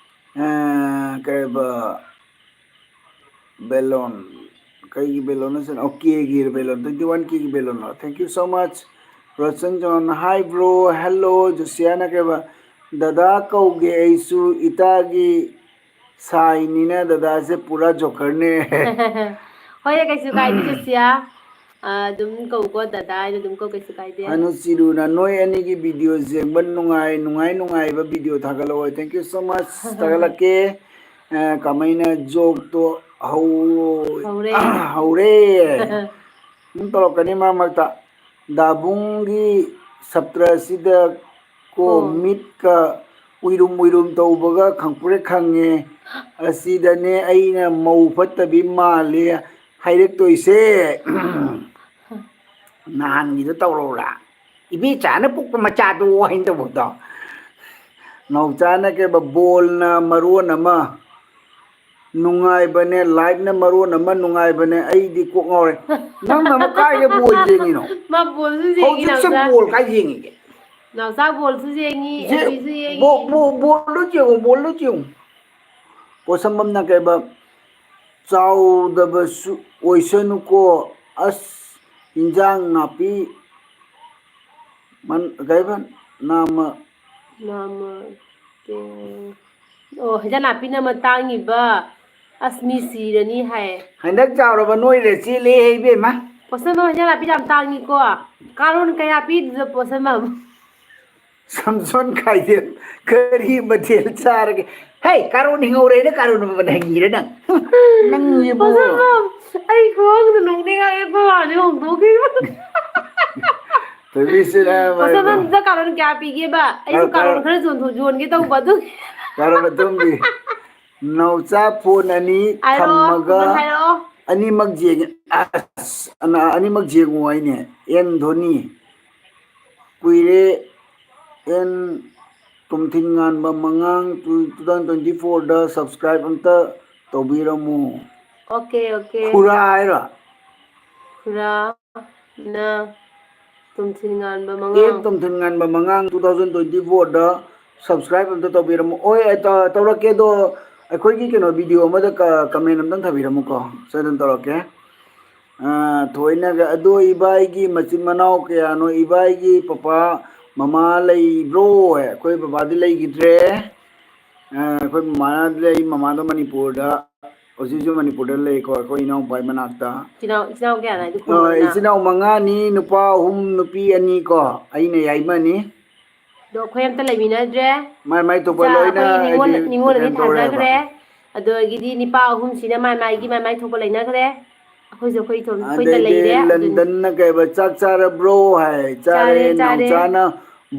ꯑ, ꯀꯩꯕ, ꯕꯦꯂꯣꯟ, ꯀꯩꯒꯤ ꯕꯦꯂꯣꯟꯅꯣ ꯁꯤꯅ? ꯑꯣ, ꯀꯦꯒꯤ ꯕꯦꯂꯣꯟ, twenty one K ꯒꯤ ꯕꯦꯂꯣꯟ꯫ Thank you so much, Roshan John. Hi bro, hello, ꯖꯣꯁꯤꯌꯥꯅ ꯀꯩꯕ, ꯗꯗꯥ ꯀꯧꯒꯦ ꯑꯩꯁꯨ, ꯏꯇꯥꯒꯤ ꯁꯥꯏꯅꯤꯅ ꯗꯗꯥꯁꯦ ꯄꯨꯔꯥ ꯖꯣꯀꯔꯅꯦ꯫ ꯍꯣꯏ, ꯀꯩꯁꯨ ꯀꯥꯏꯗꯦ, ꯖꯣꯁꯤꯌꯥ꯫ ꯑ, ꯑꯗꯨꯝ ꯀꯧꯀꯣ, ꯗꯗꯥ ꯍꯥꯏꯅ ꯑꯗꯨꯝ ꯀꯧ, ꯀꯩꯁꯨ ꯀꯥꯏꯗꯦ꯫ ꯍꯅꯨ ꯆꯤꯔꯨꯅ ꯅꯣꯏ ꯑꯅꯤꯒꯤ video ꯌꯦꯡꯕ ꯅꯨꯡꯉꯥꯏ, ꯅꯨꯡꯉꯥꯏ ꯅꯨꯡꯉꯥꯏꯕ video ꯊꯥꯒꯠꯂꯛꯑꯣ꯫ Thank you so much, ꯊꯥꯒꯠꯂꯛꯀꯦ꯫ ꯑ, ꯀꯃꯥꯏꯅ joke ꯇꯣ ꯍꯧ-, ꯍꯧꯔꯦ꯫ ꯍꯧꯔꯦ꯫ ꯑꯗꯨꯝ ꯇꯧꯔꯛꯀꯅꯤ ꯃꯔꯛ ꯃꯔꯛꯇ꯫ ꯗꯥꯕꯨꯡꯒꯤ ꯁꯞꯇ꯭ꯔ ꯑꯁꯤꯗ ꯀꯣ, ꯀꯣ꯫ ꯃꯤꯠꯀ ꯎꯏꯔꯨꯝ ꯎꯏꯔꯨꯝ ꯇꯧꯕꯒ ꯈꯪꯄ꯭ꯔꯦꯛ ꯈꯪꯉꯦ꯫ ꯑꯁꯤꯗꯅꯦ ꯑꯩꯅ ꯃꯧ ꯐꯠꯇꯕꯤ ꯃꯥꯜꯂꯦ ꯍꯥꯏꯔꯛꯇꯣꯏꯁꯦ꯫ ꯅꯍꯥꯟꯒꯤꯗꯣ ꯇꯧꯔꯧꯔꯥ? ꯏꯕꯦꯆꯥꯅ ꯄꯣꯛꯄ ꯃꯆꯥꯗꯣ ꯍꯥꯏꯅ ꯇꯧꯕꯗꯣ꯫ ꯅꯥꯎꯆꯥꯅ ꯀꯩꯕ, ꯕꯣꯜꯅ ꯃꯔꯣꯟ ꯑꯃ ꯅꯨꯡꯉꯥꯏꯕꯅꯦ, live ꯅ ꯃꯔꯣꯟ ꯑꯃ ꯅꯨꯡꯉꯥꯏꯕꯅꯦ, ꯑꯩꯗꯤ ꯀꯣꯛ ꯉꯥꯎꯔꯦ꯫ ꯅꯪꯅ ꯑꯃꯨꯛ ꯀꯥꯏꯗ ꯕꯣꯜ ꯌꯦꯡꯉꯤꯅꯣ? ꯃꯥ ꯕꯣꯜꯁꯨ ꯌꯦꯡꯉꯤ, ꯍꯧꯖꯤꯛꯁꯦ ꯅꯥꯎꯆꯥ꯫ ꯕꯣꯜ ꯀꯥꯏ ꯌꯦꯡꯉꯤꯒꯦ? ꯅꯥꯎꯆꯥ ꯕꯣꯜꯁꯨ ꯌꯦꯡꯉꯤ, ꯌꯦ-, ꯑꯦꯐ ꯕꯤꯁꯨ ꯌꯦꯡꯉꯤ꯫ ꯕꯣ-, ꯕꯣ-, ꯕꯣꯜꯗꯣ ꯌꯦꯡꯉꯨ, ꯕꯣꯜꯗꯣ ꯌꯦꯡꯉꯨ꯫ ꯄꯣꯁꯝꯕꯝꯅ ꯀꯩꯕ, ꯆꯥꯎꯗꯕꯁꯨ ꯑꯣꯏꯁꯅꯨꯀꯣ꯫ ꯑꯁ, ꯏꯟꯖꯥꯡ ꯅꯥꯄꯤ ꯃꯟ-, ꯀꯩꯕ, ꯅꯥꯃ-, ꯅꯥꯃ-, ꯑꯣ, ꯍꯤꯟꯖꯥꯡ ꯅꯥꯄꯤꯅ ꯑꯃ ꯇꯥꯡꯉꯤꯕ꯫ ꯑꯁ, ꯃꯤ ꯁꯤꯔꯅꯤ ꯍꯥꯏ꯫ ꯍꯟꯗꯛ ꯆꯥꯎꯔꯕ ꯅꯣꯏꯔꯦ ꯆꯦꯜꯂꯦ ꯏꯕꯦꯝꯃ꯫ ꯄꯣꯁꯝꯕꯝ, ꯍꯤꯟꯖꯥꯡ ꯅꯥꯄꯤ ꯌꯥꯝ ꯇꯥꯡꯉꯤꯀꯣ꯫ ꯀꯥꯔꯣꯟ ꯀꯌꯥ ꯄꯤꯗꯨꯗ ꯄꯣꯁꯝꯕꯝ? ꯁꯝꯁꯣꯟ ꯈꯥꯏꯗꯦꯝ, ꯀꯔꯤ ꯃꯊꯦꯜ ꯆꯥꯔꯒꯦ? ꯍꯩ, ꯀꯥꯔꯣꯟ ꯍꯤꯡꯍꯧꯔꯦꯅ ꯀꯥꯔꯣꯟ ꯃꯃꯜ ꯍꯪꯉꯤꯔ ꯅꯪ? ꯅꯪꯁꯤꯕꯨ꯫ ꯄꯣꯁꯝꯕꯝ, ꯑꯩ ꯈꯨꯍꯪꯗꯣ ꯅꯣꯛꯅꯤꯡꯉꯛꯑꯦ, ꯑꯩꯈꯣꯏ ꯃꯥꯅ ꯍꯣꯡꯗꯣꯛꯈꯤꯕ꯫ ꯊꯣꯏꯕꯤꯁꯤꯅ ꯃꯥꯏꯕ꯫ ꯄꯣꯁꯝꯕꯝꯗ ꯀꯥꯔꯣꯟ ꯀꯌꯥ ꯄꯤꯒꯦꯕ? ꯑꯩꯁꯨ ꯀꯥꯔꯣꯟ, ꯀꯥꯔꯣꯟ ꯈꯔ ꯌꯣꯟꯊꯣꯛ-, ꯌꯣꯟꯒꯦ ꯇꯧꯕ ꯑꯗꯨꯒꯤ꯫ ꯀꯥꯔꯣꯟ ꯑꯗꯣꯝꯒꯤ ꯅꯥꯎꯆꯥ ꯐꯣꯟ ꯑꯅꯤ ꯍꯥꯏꯔꯛꯑꯣ, ꯊꯝꯃꯒ ꯍꯥꯏꯔꯛꯑꯣ꯫ ꯑꯅꯤꯃꯛ ꯌꯦꯡꯉꯦ꯫ ꯑꯁ, ꯑꯅ-, ꯑꯅꯤꯃꯛ ꯌꯦꯡꯉꯨ ꯍꯥꯏꯅꯦ꯫ ꯑꯦꯟ ꯙꯣꯅꯤ꯫ ꯀꯨꯏꯔꯦ꯫ ꯑꯦꯟ ꯇꯣꯝꯊꯤꯟ ꯉꯥꯟꯕ ꯃꯉꯥꯡ, two thousand twenty four ꯗ subscribe ꯑꯝꯇ ꯇꯧꯕꯤꯔꯝꯃꯨ꯫ Okay, okay. ꯈꯨꯔꯥ ꯍꯥꯏꯔꯣ? ꯈꯨꯔꯥ꯫ ꯅ ꯇꯣꯝꯊꯤꯟ ꯉꯥꯟꯕ ꯑꯦꯝ ꯃꯉꯥꯡ꯫ ꯇꯣꯝꯊꯤꯟ ꯉꯥꯟꯕ ꯃꯉꯥꯡ two thousand twenty fourꯗ subscribe ꯑꯝꯇ ꯇꯧꯕꯤꯔꯝꯃꯣ꯫ ꯍꯣꯏ, ꯑꯩ ꯇ-, ꯇꯧꯔꯛꯀꯦ꯫ ꯑꯗꯣ ꯑꯩꯈꯣꯏꯒꯤ ꯀꯩꯅꯣ video ꯑꯃꯗ ꯀ-, comment ꯑꯝꯇꯪ ꯊꯥꯕꯤꯔꯝꯃꯨꯀꯣ, ꯁꯣꯏꯗꯅ ꯇꯧꯔꯛꯀꯦ꯫ ꯑ, ꯊꯣꯏꯅꯒ, ꯑꯗꯣ ꯏꯕꯥꯏꯒꯤ ꯃꯆꯤꯟ ꯃꯅꯥꯎ ꯀꯌꯥꯅꯣ? ꯏꯕꯥꯏꯒꯤ ꯄꯄꯥ ꯃꯃꯥ ꯂꯩꯕ꯭ꯔꯣ? ꯑꯩꯈꯣꯏ ꯕꯕꯥꯗꯤ ꯂꯩꯈꯤꯗ꯭ꯔꯦ꯫ ꯑ, ꯑꯩꯈꯣꯏ ꯃꯃꯥꯗꯤ ꯂꯩ, ꯃꯃꯥꯗꯣ ꯃꯅꯤꯄꯨꯔꯗ, ꯍꯧꯖꯤꯛ ꯍꯧꯖꯤꯛ ꯃꯅꯤꯄꯨꯔꯗ ꯂꯩꯀꯣ, ꯑꯩꯈꯣꯏ ꯏꯅꯥꯎꯄꯥ ꯃꯅꯥꯛꯇ꯫ ꯏꯆꯤꯟ ꯏꯅꯥꯎ, ꯏꯆꯤꯟ ꯏꯅꯥꯎ ꯀꯌꯥꯅꯣ ꯍꯥꯏꯗꯤ ꯑ, ꯈꯨꯝꯃꯣꯗꯅ꯫ ꯏꯆꯤꯟ ꯏꯅꯥꯎ ꯃꯉꯥꯅꯤ, ꯅꯨꯄꯥ ꯑꯍꯨꯝ, ꯅꯨꯄꯤ ꯑꯅꯤ ꯀꯣ, ꯑꯩꯅ ꯌꯥꯏꯃꯅꯤ꯫ ꯑꯗꯣ ꯑꯩꯈꯣꯏ ꯑꯝꯇ ꯂꯩꯃꯤꯟꯅꯗ꯭ꯔꯦ꯫ ꯃꯥꯏ ꯃꯥꯏ ꯊꯣꯛꯄ ꯏꯆꯥ ꯂꯣꯏꯅ ꯑꯩꯈꯣꯏ ꯅꯤꯉꯣꯜ, ꯍꯥꯏꯗꯤ ꯅꯤꯉꯣꯜ ꯑꯅꯤ ꯀꯩꯅꯣ ꯇꯧꯔꯦꯕ꯫ ꯊꯥꯖꯈ꯭ꯔꯦ꯫ ꯑꯗꯒꯤꯗꯤ ꯅꯤꯄꯥ ꯑꯍꯨꯝꯁꯤꯅ ꯃꯥꯏ ꯃꯥꯏꯒꯤ ꯃꯥꯏ ꯃꯥꯏ ꯊꯣꯛꯄ ꯂꯩꯅꯈ꯭ꯔꯦ꯫ ꯑꯩꯈꯣꯏꯁꯨ ꯑꯩꯈꯣꯏ ꯏꯊꯣꯝ, ꯑꯩꯈꯣꯏꯗ ꯑꯗꯩꯗꯤ ꯂꯩꯔꯦ꯫ ꯑꯗꯨꯅ ꯂꯟꯗꯟꯅ ꯀꯩꯕ, "ꯆꯥꯛ ꯆꯥꯔꯕ꯭ꯔꯣ?" ꯍꯥꯏ꯫ "ꯆꯥꯔꯦ, ꯆꯥꯔꯦ, ꯆꯥꯔꯦ꯫ ꯅꯥꯎꯆꯥꯅ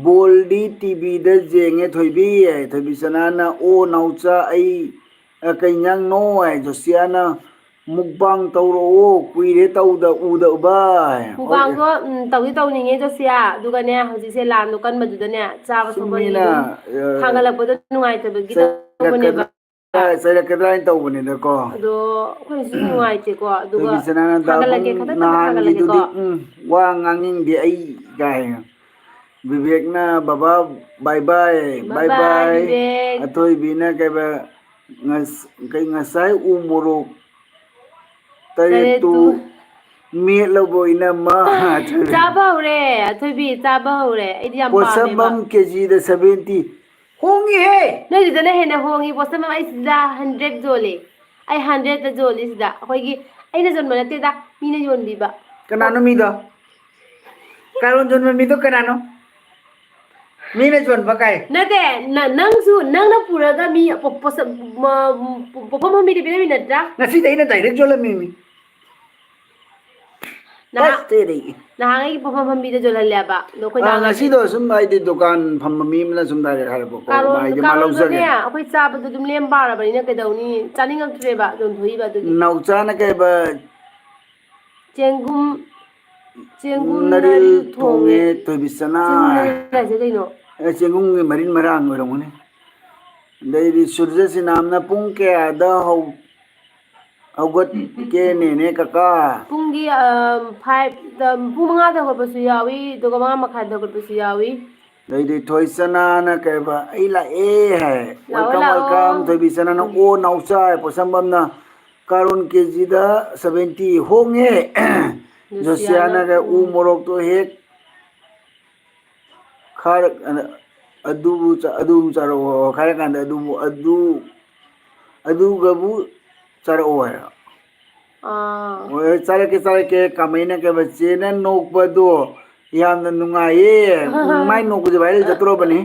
ꯕꯣꯜꯗꯤ ꯇꯤꯚꯤꯗ ꯌꯦꯡꯉꯦ ꯊꯣꯏꯕꯤ" ꯍꯥꯏ꯫ ꯊꯣꯏꯕꯤꯁꯅꯥꯅ, "ꯑꯣ ꯅꯥꯎꯆꯥ, ꯑꯩ, ꯑ, ꯀꯩ ꯏꯟꯖꯥꯡꯅꯣ?" ꯍꯥꯏ꯫ ꯖꯣꯁꯤꯌꯥꯅ, "ꯃꯨꯛꯕꯥꯡ ꯇꯧꯔꯛꯑꯣ, ꯀꯨꯏꯔꯦ ꯇꯧꯗ, ꯎꯗꯕ" ꯍꯥꯏ꯫ ꯃꯨꯛꯕꯥꯡꯗꯣ, ꯎꯝ, ꯇꯧꯗꯤ ꯇꯧꯅꯤꯡꯉꯦ ꯖꯣꯁꯤꯌꯥ, ꯑꯗꯨꯒꯅꯦ ꯍꯧꯖꯤꯛꯁꯦ ꯂꯥꯟꯗꯣ ꯀꯟꯕꯗꯨꯗꯅꯦ ꯆꯥꯕ ꯁꯨꯝ ꯊꯛꯄꯒꯤ ꯃꯤꯅ, ꯑꯗꯨꯝ ꯑ, ꯊꯥꯡꯒꯠꯂꯛꯄꯗꯣ ꯅꯨꯡꯉꯥꯏꯇꯕꯒꯤ ꯆꯩꯔꯛꯀꯗ꯭ꯔꯥ ꯇꯧꯕꯅꯦꯕ꯫ ꯆꯩꯔꯛꯀꯗ꯭ꯔꯥ ꯍꯥꯏꯅ ꯇꯧꯕꯅꯤꯗꯀꯣ꯫ ꯑꯗꯣ ꯑꯩꯈꯣꯏꯅꯁꯨ ꯅꯨꯡꯉꯥꯏꯇꯦꯀꯣ꯫ ꯑꯗꯨꯒ ꯊꯣꯏꯕꯤꯁꯅꯥꯅ, "ꯗꯥꯕꯨꯡ, ꯊꯥꯒꯠꯂꯛꯀꯦ, ꯈꯇꯪ ꯈꯇꯪ ꯅꯍꯥꯟꯒꯤꯗꯨꯗꯤ, ꯊꯥꯒꯠꯂꯛꯀꯦꯀꯣ꯫ ꯎꯝ, ꯋꯥ ꯉꯥꯡꯅꯤꯡꯗꯦ ꯑꯩ" ꯀꯥꯏ꯫ ꯕꯤꯕꯦꯛꯅ, "ꯕꯕꯥ, bye bye, bye Bye bye, bye"꯫ Bibek. ꯑꯊꯣꯏꯕꯤꯅ ꯀꯩꯕ, "ꯉꯁ-, ꯀꯩ, ꯉꯁꯥꯏ ꯎ ꯃꯣꯔꯣꯛ ꯇꯔꯦꯠꯇꯨ ꯇꯔꯦꯠꯇꯨ꯫ ꯃꯦꯠꯂꯕꯣ ꯏꯅꯝꯃ?" ꯆꯥꯕ ꯍꯧꯔꯦ, ꯑꯊꯣꯏꯕꯤ, ꯆꯥꯕ ꯍꯧꯔꯦ꯫ ꯑꯩꯗꯤ ꯌꯥꯝ ꯄꯥꯝꯃꯦꯕ꯫ ꯄꯣꯠꯁꯝꯕꯝ ꯀꯦꯖꯤꯗ seventy꯫ ꯍꯣꯡꯉꯤꯍꯦ! ꯅꯣꯏꯗꯨꯗꯅ ꯍꯦꯟꯅ ꯍꯣꯡꯉꯤ꯫ ꯄꯣꯠꯁꯝꯕꯝ ꯑꯩ ꯁꯤꯗ hundred ꯌꯣꯜꯂꯦ꯫ ꯑꯩ hundredꯇ ꯌꯣꯜꯂꯤ ꯁꯤꯗ꯫ ꯑꯩꯈꯣꯏꯒꯤ, ꯑꯩꯅ ꯌꯣꯟꯕ ꯅꯠꯇꯦꯗ, ꯃꯤꯅ ꯌꯣꯟꯕꯤꯕ꯫ ꯀꯅꯥꯅꯣ ꯃꯤꯗꯣ? ꯀꯥꯔꯣꯟ ꯌꯣꯟꯕ ꯃꯤꯗꯣ ꯀꯅꯥꯅꯣ? ꯃꯤꯅ ꯌꯣꯟꯕ ꯀꯥꯏ? ꯅꯠꯇꯦ, ꯅ-, ꯅꯪꯁꯨ, ꯅꯪꯅ ꯄꯨꯔꯒ ꯃꯤ ꯄꯣ-, ꯄꯣꯠꯁꯝ-, ꯃ-, ꯄꯣ-, ꯄꯣꯠꯐꯝ ꯐꯝꯕꯤꯗ ꯄꯤꯔꯝꯃꯤ ꯅꯠꯇ꯭ꯔꯥ? ꯉꯁꯤꯗꯤ ꯑꯩꯅ direct ꯌꯣꯜꯂꯝꯃꯤꯅꯤ꯫ ꯅꯍꯥꯟ-, ꯐꯠꯇꯦꯅꯦ꯫ ꯅꯍꯥꯟꯉꯩꯒꯤ ꯄꯣꯠꯐꯝ ꯐꯝꯕꯤꯗ ꯌꯣꯜꯍꯜꯂꯦꯕ꯫ ꯑꯗꯣ ꯑꯩꯈꯣꯏ ꯑꯥ, ꯅꯍꯥꯟꯉꯩꯗꯤ ꯉꯁꯤꯗꯣ ꯁꯨꯝ ꯍꯥꯏꯗꯤ ꯗꯨꯀꯥꯟ ꯐꯝꯕ ꯃꯤ ꯑꯃꯅ ꯁꯨꯝ direct ꯍꯥꯏꯔꯛꯄꯀꯣ, ꯀꯥꯔꯣꯟ-, ꯍꯥꯏꯗꯤ ꯃꯥ ꯀꯥꯔꯣꯟꯗꯣꯅꯦ, ꯂꯧꯖꯒꯦ꯫ ꯑꯩꯈꯣꯏ ꯆꯥꯕꯗꯣ ꯑꯗꯨꯝ ꯂꯦꯝ ꯄꯥꯔꯕꯅꯤꯅ ꯀꯩꯗꯧꯅꯤ? ꯆꯥꯅꯤꯡꯉꯛꯇ꯭ꯔꯦꯕ, ꯌꯣꯟꯊꯣꯛꯏꯕ ꯑꯗꯨꯒꯤ꯫ ꯅꯥꯎꯆꯥꯅ ꯀꯩꯕ? ꯆꯦꯡꯒꯨꯝ, ꯆꯦꯡꯒꯨꯝ ꯅꯔꯤꯜ ꯅꯔꯤꯜ ꯊꯣꯡꯉꯦ, ꯊꯣꯡꯉꯦ꯫ ꯊꯣꯏꯕꯤꯆꯅꯥ꯫ ꯆꯦꯡꯒꯨꯝ ꯅꯔꯤꯜ ꯍꯥꯏꯁꯦ ꯀꯩꯅꯣ? ꯑꯦ, ꯆꯦꯡꯒꯨꯝꯒꯤ ꯃꯔꯤꯟ ꯃꯔꯥꯡ ꯑꯣꯏꯔꯝꯒꯅꯤ꯫ ꯑꯗꯩꯗꯤ ꯁꯨꯔꯖꯁꯤꯅꯥꯝꯅ ꯄꯨꯡ ꯀꯌꯥꯗ ꯍꯧ-, ꯍꯧꯒꯠꯀꯦꯅꯦꯅꯦ ꯀꯀꯥ꯫ ꯄꯨꯡꯒꯤ ꯑ, ꯐꯥꯏꯚꯇ, ꯄꯨꯡ ꯃꯉꯥꯗ ꯍꯧꯒꯠꯄꯁꯨ ꯌꯥꯎꯏ, ꯑꯗꯨꯒ ꯃꯉꯥ ꯃꯈꯥꯏꯗ ꯍꯧꯒꯠꯄꯁꯨ ꯌꯥꯎꯏ꯫ ꯑꯗꯩꯗꯤ ꯊꯣꯏꯁꯅꯥꯅ ꯀꯩꯕ, "ꯑꯩ ꯂꯥꯛꯑꯦ" ꯍꯥꯏ꯫ ꯂꯥꯛꯑꯣ, "Welcome, ꯂꯥꯛꯑꯣ꯫ welcome" ꯊꯣꯏꯕꯤꯁꯅꯥꯅ꯫ "ꯑꯣ ꯅꯥꯎꯆꯥ" ꯍꯥꯏ꯫ ꯄꯣꯠꯁꯝꯕꯝꯅ, "ꯀꯥꯔꯣꯟ ꯀꯦꯖꯤꯗ ꯁꯚꯦꯟꯇꯤ ꯍꯣꯡꯉꯦ" ꯖꯣꯁꯤꯌꯥꯅ, ꯖꯣꯁꯤꯌꯥꯅꯒ "ꯎ ꯎꯝ꯫ ꯃꯣꯔꯣꯛꯇꯣ ꯍꯦꯛ ꯈꯥꯔꯛ-, ꯑꯗꯨꯕꯨ ꯆꯥ-, ꯑꯗꯨꯕꯨ ꯆꯥꯔꯛꯑꯣ ꯍꯥꯏꯔ ꯀꯥꯟꯗ ꯑꯗꯨꯕꯨ, ꯑꯗꯨ, ꯑꯗꯨꯒꯕꯨ ꯆꯥꯔꯛꯑꯣ ꯍꯥꯏꯔꯣ? ꯑꯥ꯫ ꯍꯣꯏ, ꯆꯥꯔꯛꯀꯦ, ꯆꯥꯔꯛꯀꯦ꯫ ꯀꯥꯃꯩꯅ ꯀꯩꯕ, "ꯆꯦꯅ ꯅꯣꯛꯄꯗꯣ ꯌꯥꯝꯅ ꯅꯨꯡꯉꯥꯏꯌꯦ"꯫ ꯃꯥꯏ ꯅꯣꯛꯄꯁꯦ viral ꯆꯠꯇꯣꯔꯕꯅꯤ꯫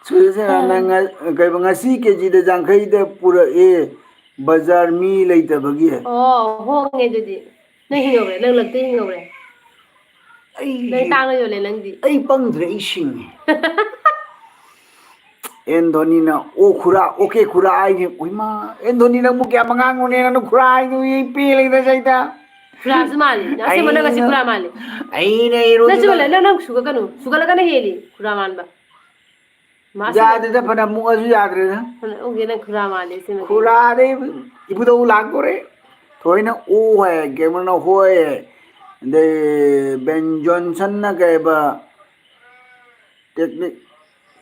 ꯁꯨꯔꯦꯁꯅ, "ꯅꯪ ꯉ-, ꯀꯩꯕ, ꯉꯁꯤ ꯀꯦꯖꯤꯗ ꯌꯥꯡꯈꯩꯗ ꯄꯨꯔꯛꯑꯦ, ꯕꯖꯥꯔ ꯃꯤ ꯂꯩꯇꯕꯒꯤ"꯫ ꯑꯣ, ꯍꯣꯡꯉꯦ ꯑꯗꯨꯗꯤ꯫ ꯅꯪ ꯍꯤꯡꯍꯧꯔꯦ, ꯅꯪ ꯂꯛꯇ ꯍꯤꯡꯍꯧꯔꯦ꯫ ꯑꯩ, ꯅꯪ ꯇꯥꯡꯅ ꯌꯣꯜꯂꯦ ꯅꯪꯗꯤ꯫ ꯑꯩ ꯄꯪꯗ꯭ꯔꯦ, ꯑꯩ ꯁꯤꯡꯉꯦ꯫ ꯑꯦꯟ ꯙꯣꯅꯤꯅ, "ꯑꯣ ꯈꯨꯔꯥ, okay ꯈꯨꯔꯥ" ꯍꯥꯏꯅꯤ꯫ ꯎꯏꯃꯥ, ꯑꯦꯟ ꯙꯣꯅꯤ ꯅꯪꯕꯨ ꯀꯌꯥꯝ ꯑꯉꯥꯡꯅꯣꯅꯦ, ꯅꯪꯅ ꯈꯨꯔꯥ ꯍꯥꯏꯗꯣ ꯑꯩ ꯄꯦꯜꯂꯦꯗ ꯁꯩꯇ꯫ ꯈꯨꯔꯥꯁꯨ ꯃꯥꯜꯂꯤ꯫ ꯑꯁꯦꯡꯕ ꯅꯪ ꯑꯁꯤ ꯑꯩꯅ, ꯈꯨꯔꯥ ꯃꯥꯜꯂꯤ꯫ ꯑꯩꯅ ꯅꯪ ꯏꯔꯣꯟꯗ ꯁꯨꯒꯠꯂ-, ꯅꯪ, ꯅꯪ ꯁꯨꯒꯠꯀꯅꯨ꯫ ꯁꯨꯒꯠꯂꯒꯅ ꯍꯦꯜꯂꯤ ꯈꯨꯔꯥ ꯃꯥꯟꯕ꯫ ꯃꯥꯁꯨ ꯌꯥꯗꯦꯗ, ꯐꯅ ꯃꯨꯛꯑꯁꯨ ꯌꯥꯗ꯭ꯔꯦꯗ꯫ ꯐꯅ ꯎꯒꯦ ꯅꯪ ꯈꯨꯔꯥ ꯃꯥꯜꯂꯤ ꯑꯁꯦꯡꯕꯒꯤ꯫ ꯈꯨꯔꯥꯗꯩ ꯏꯕꯨꯙꯧ ꯂꯥꯛꯇꯣꯔꯦ꯫ ꯊꯣꯏꯅ "ꯑꯣ" ꯍꯥꯏ, ꯒꯦꯃꯔꯅ "ꯍꯣꯏ" ꯍꯥꯏ꯫ ꯑꯗꯩ ꯕꯦꯟ ꯖꯣꯟꯁꯟꯅ ꯀꯩꯕ, ꯇꯦꯛꯅꯤꯛ,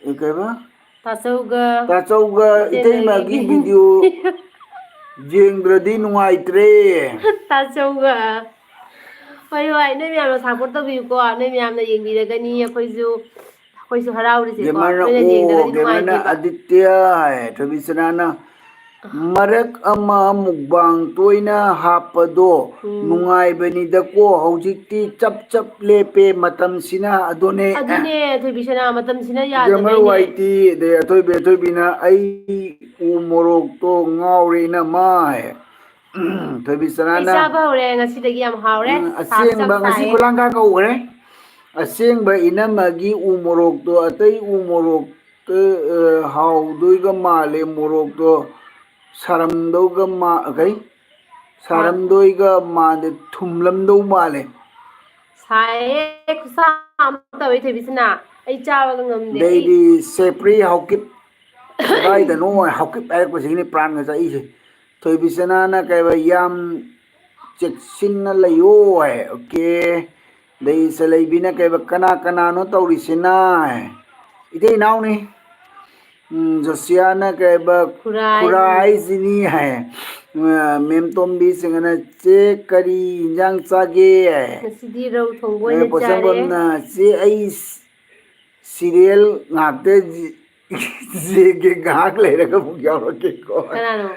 ꯑꯦ, ꯀꯩꯕ? ꯇꯥꯆꯧꯒ ꯇꯥꯆꯧꯒ ꯏꯇꯩꯃꯒꯤ ꯏꯇꯩꯃꯒꯤ video ꯌꯦꯡꯗ꯭ꯔꯗꯤ ꯅꯨꯡꯉꯥꯏꯇ꯭ꯔꯦ꯫ ꯇꯥꯆꯧꯒ꯫ ꯍꯣꯏ, ꯍꯣꯏ, ꯅꯣꯏ ꯃꯌꯥꯝꯅ support ꯇꯧꯕꯤꯌꯨꯀꯣ, ꯅꯣꯏ ꯃꯌꯥꯝꯅ ꯌꯦꯡꯕꯤꯔꯒꯅꯤ ꯑꯩꯈꯣꯏꯁꯨ, ꯑꯩꯈꯣꯏꯁꯨ ꯍꯔꯥꯎꯔꯤꯁꯦꯀꯣ, ꯒꯦꯃꯔꯅ ꯅꯣꯏꯅ "ꯑꯣ", ꯌꯦꯡꯗ꯭ꯔꯒꯗꯤ ꯒꯦꯃꯔꯅ ꯅꯨꯡꯉꯥꯏꯇꯦꯕ꯫ "ꯑꯗꯤꯇ꯭ꯌ" ꯍꯥꯏ, ꯊꯣꯏꯕꯤꯁꯅꯥꯅ "ꯃꯔꯛ ꯑꯃ mukbang ꯇꯣꯏꯅ ꯍꯥꯞꯄꯗꯣ ꯎꯝ꯫ ꯅꯨꯡꯉꯥꯏꯕꯅꯤꯗꯀꯣ, ꯍꯧꯖꯤꯛꯇꯤ ꯆꯞ ꯆꯞ ꯂꯦꯞꯄꯦ ꯃꯇꯝꯁꯤꯅ", ꯑꯗꯨꯅꯦ꯫ ꯑꯗꯨꯅꯦ, ꯊꯣꯏꯕꯤꯁꯅꯥ, ꯃꯇꯝꯁꯤꯅ ꯒꯦꯃꯔ ꯌꯥꯗꯕꯩꯅꯦ꯫ ꯋꯥꯏ ꯇꯤ, ꯑꯗꯩ ꯑꯊꯣꯏꯕꯤ, ꯑꯊꯣꯏꯕꯤꯅ "ꯑꯩ ꯎ ꯃꯣꯔꯣꯛꯇꯣ ꯉꯥꯎꯔꯦ ꯏꯅꯝꯃ" ꯍꯥꯏ꯫ ꯑꯩ ꯊꯣꯏꯕꯤꯁꯅꯥꯅ, ꯆꯥꯕ ꯍꯧꯔꯦ, ꯉꯁꯤꯗꯒꯤ ꯌꯥꯝ ꯍꯥꯎꯔꯦ꯫ ꯎꯝ, ꯁꯥꯁꯨ ꯌꯥꯝ ꯑꯁꯦꯡꯕ, ꯉꯁꯤ ꯁꯥꯏꯌꯦ꯫ ꯈꯨꯂꯥꯡꯈꯥꯡ ꯀꯧꯈ꯭ꯔꯦ꯫ "ꯑꯁꯦꯡꯕ ꯏꯅꯝꯃꯒꯤ ꯎ ꯃꯣꯔꯣꯛꯇꯣ ꯑꯇꯩ ꯎ ꯃꯣꯔꯣꯛꯇ, ꯑ, ꯍꯥꯎꯗꯣꯏꯒ ꯃꯥꯜꯂꯦ, ꯃꯣꯔꯣꯛꯇꯣ ꯁꯥꯔꯝꯗꯧꯒ ꯃꯥ-, ꯀꯩ? ꯁꯥꯔꯝꯗꯣꯏꯒ ꯃꯥꯟꯗꯦ, ꯊꯨꯝꯂꯝꯗꯧ ꯃꯥꯜꯂꯦ"꯫ ꯁꯥꯏꯌꯦ, ꯈꯨꯁꯥ ꯑꯃ ꯇꯧꯋꯦ ꯊꯣꯏꯕꯤꯁꯅꯥ꯫ ꯑꯩ ꯆꯥꯕꯒ ꯉꯝꯗꯦ꯫ ꯑꯩ ꯑꯗꯩꯗꯤ ꯁꯦꯄ꯭ꯔꯤ ꯍꯥꯎꯀꯤꯞ, ꯀꯗꯥꯏꯗꯅꯣ ꯍꯥꯎꯀꯤꯞ ꯍꯥꯏꯔꯛꯄꯁꯤꯒꯤꯅꯦ ꯄ꯭ꯔꯥꯟꯒ ꯆꯥꯛꯏꯁꯦ꯫ ꯊꯣꯏꯕꯤꯁꯅꯥꯅ ꯀꯩꯕ, "ꯌꯥꯝ ꯆꯦꯛꯁꯤꯟꯅ ꯂꯩꯌꯣ" ꯍꯥꯏ꯫ ꯑꯣꯀꯦ꯫ ꯑꯗꯩ ꯁꯂꯩꯕꯤꯅ ꯀꯩꯕ, "ꯀꯅꯥ ꯀꯅꯥꯅꯣ ꯇꯧꯔꯤꯁꯤꯅ?" ꯍꯥꯏ꯫ ꯏꯇꯩ ꯏꯅꯥꯎꯅꯤ꯫ ꯎꯝ, ꯖꯣꯁꯤꯌꯥꯅ ꯀꯩꯕ, ꯈꯨꯔꯥꯏ꯫ "ꯈꯨꯔꯥꯏꯁꯤꯅꯤ" ꯍꯥꯏ꯫ ꯑ, ꯃꯦꯝ ꯇꯣꯝꯕꯤ ꯁꯤꯡꯍꯅ, "ꯆꯦ, ꯀꯔꯤ ꯏꯟꯖꯥꯡ ꯆꯥꯒꯦ?" ꯍꯥꯏ꯫ ꯉꯁꯤꯗꯤ ꯔꯧ ꯊꯣꯡꯕ ꯑꯣꯏꯅ ꯑ, ꯆꯥꯔꯦ꯫ ꯄꯣꯠꯁꯝꯕꯝꯅ, "ꯆꯦ, ꯑꯩ ꯁꯤꯔꯤꯌꯦꯜ ꯉꯥꯛꯇ ꯌꯦꯡꯒꯦ, ꯉꯥꯏꯍꯥꯛ ꯂꯩꯔꯒ ꯑꯃꯨꯛ ꯌꯥꯎꯔꯛꯀꯦꯀꯣ"꯫ ꯀꯅꯥꯅꯣ?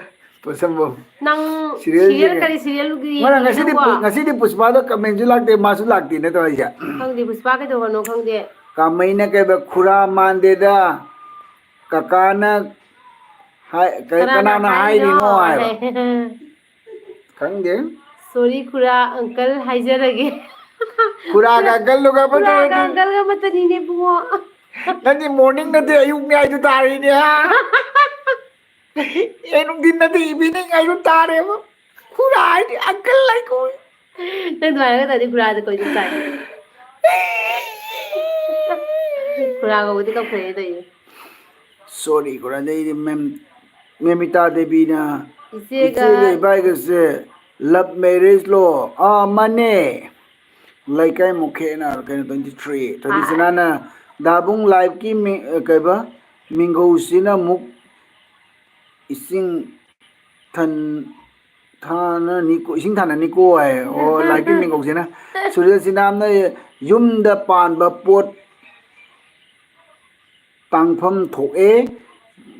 ꯄꯣꯠꯁꯝꯕꯝ꯫ ꯅꯪ ꯁꯤꯔꯤꯌꯦꯜ ꯁꯤꯔꯤꯌꯦꯜ ꯌꯦꯡꯉꯦ꯫ ꯀꯔꯤ ꯁꯤꯔꯤꯌꯦꯜ ꯃꯥꯅ ꯌꯦꯡꯉꯤꯅꯣ ꯉꯁꯤꯗꯤ ꯅꯪꯕꯣ? ꯄꯨ-, ꯉꯁꯤꯗꯤ ꯄꯨꯁꯄꯥꯗꯣ ꯀꯃꯦꯟꯁꯨ ꯂꯥꯛꯇꯦ, ꯃꯥꯁꯨ ꯂꯥꯛꯇꯦ ꯅꯠꯇ꯭ꯔꯣ ꯍꯥꯏꯁꯦ? ꯈꯪꯗꯦ, ꯄꯨꯁꯄꯥ ꯀꯩꯗꯧꯕꯅꯣ ꯈꯪꯗꯦ꯫ ꯀꯥꯃꯩꯅ ꯀꯩꯕ, "ꯈꯨꯔꯥ ꯃꯥꯟꯗꯦꯗ, ꯀꯀꯥꯅ ꯍꯥꯏ-, ꯀꯩ-, ꯀꯅꯥꯅ ꯀꯅꯥꯅ ꯍꯥꯏꯔꯤꯅꯣ?" ꯍꯥꯏꯔꯤꯅꯣ ꯍꯥꯏꯕ꯫ ꯍꯥꯏ꯫ ꯈꯪꯗꯦ꯫ "ꯁꯣꯔꯤ ꯈꯨꯔꯥ, ꯑꯪꯀꯜ ꯍꯥꯏꯖꯔꯒꯦ"꯫ ꯈꯨꯔꯥꯒ ꯑꯪꯀꯜꯗꯨꯒ ꯑꯃꯠꯇ ꯈꯨꯔꯥꯒ ꯑꯣꯏꯔꯗꯤ꯫ ꯑꯪꯀꯜꯒ ꯑꯃꯠꯇꯅꯤꯅꯦ ꯏꯕꯨꯡꯉꯣ꯫ ꯅꯪꯗꯤ ꯃꯣꯔꯅꯤꯡ ꯅꯠꯇꯦ, ꯑꯌꯨꯛꯅꯦ ꯍꯥꯏꯗꯣ ꯇꯥꯔꯤꯅꯦ, ꯍꯥ? ꯑꯦ, ꯅꯨꯡꯊꯤꯟ ꯅꯠꯇꯦ, ꯏꯚꯤꯅꯤꯡ ꯍꯥꯏꯗꯣ ꯇꯥꯔꯦꯕ꯫ ꯈꯨꯔꯥ ꯍꯥꯏꯗꯤ ꯑꯪꯀꯜ ꯍꯥꯏ ꯀꯧꯏ꯫ ꯅꯪ ꯑꯗꯨꯃꯥꯏꯅ ꯇꯧꯔꯗꯤ ꯈꯨꯔꯥꯗ ꯀꯧꯏꯗꯤ ꯇꯥꯏ꯫ ꯈꯨꯔꯥ ꯀꯧꯕꯗꯤ ꯀꯧꯈ꯭ꯔꯦ ꯇꯧꯏꯅꯦ꯫ ꯁꯣꯔꯤ ꯈꯨꯔꯥ, ꯑꯗꯩꯗꯤ ꯃꯦꯝ-, ꯃꯦꯃꯤꯇꯥ ꯗꯦꯕꯤꯅ, ꯏꯆꯦꯒ ꯏꯆꯦꯒ ꯏꯕꯥꯏꯒꯁꯦ ꯂꯞ ꯃꯦꯔꯦꯖꯂꯣ? ꯑꯥ, ꯃꯥꯅꯦ꯫ ꯂꯩꯀꯥꯏꯃꯨꯛ ꯈꯦꯠꯅ ꯀꯩꯅꯣ, twenty three꯫ ꯑꯥ꯫ ꯊꯣꯏꯕꯤꯁꯅꯥꯅ, "ꯗꯥꯕꯨꯡ ꯂꯥꯏꯐꯀꯤ ꯃꯤ-, ꯀꯩꯕ, ꯃꯤꯡꯒꯧꯁꯤꯅ ꯑꯃꯨꯛ ꯏꯁꯤꯡ ꯊꯟ-, ꯊꯥꯅꯅꯤꯀꯣ, ꯏꯁꯤꯡ ꯊꯥꯅꯅꯤꯀꯣ" ꯍꯥꯏ꯫ ꯑꯣ, ꯂꯥꯏꯐꯀꯤ ꯃꯤꯡꯒꯧꯁꯤꯅ꯫ ꯁꯨꯔꯦꯁ ꯁꯤꯅꯥꯝꯅ, "ꯌꯨꯝꯗ ꯄꯥꯟꯕ ꯄꯣꯠ ꯇꯥꯡꯐꯝ ꯊꯣꯛꯑꯦ꯫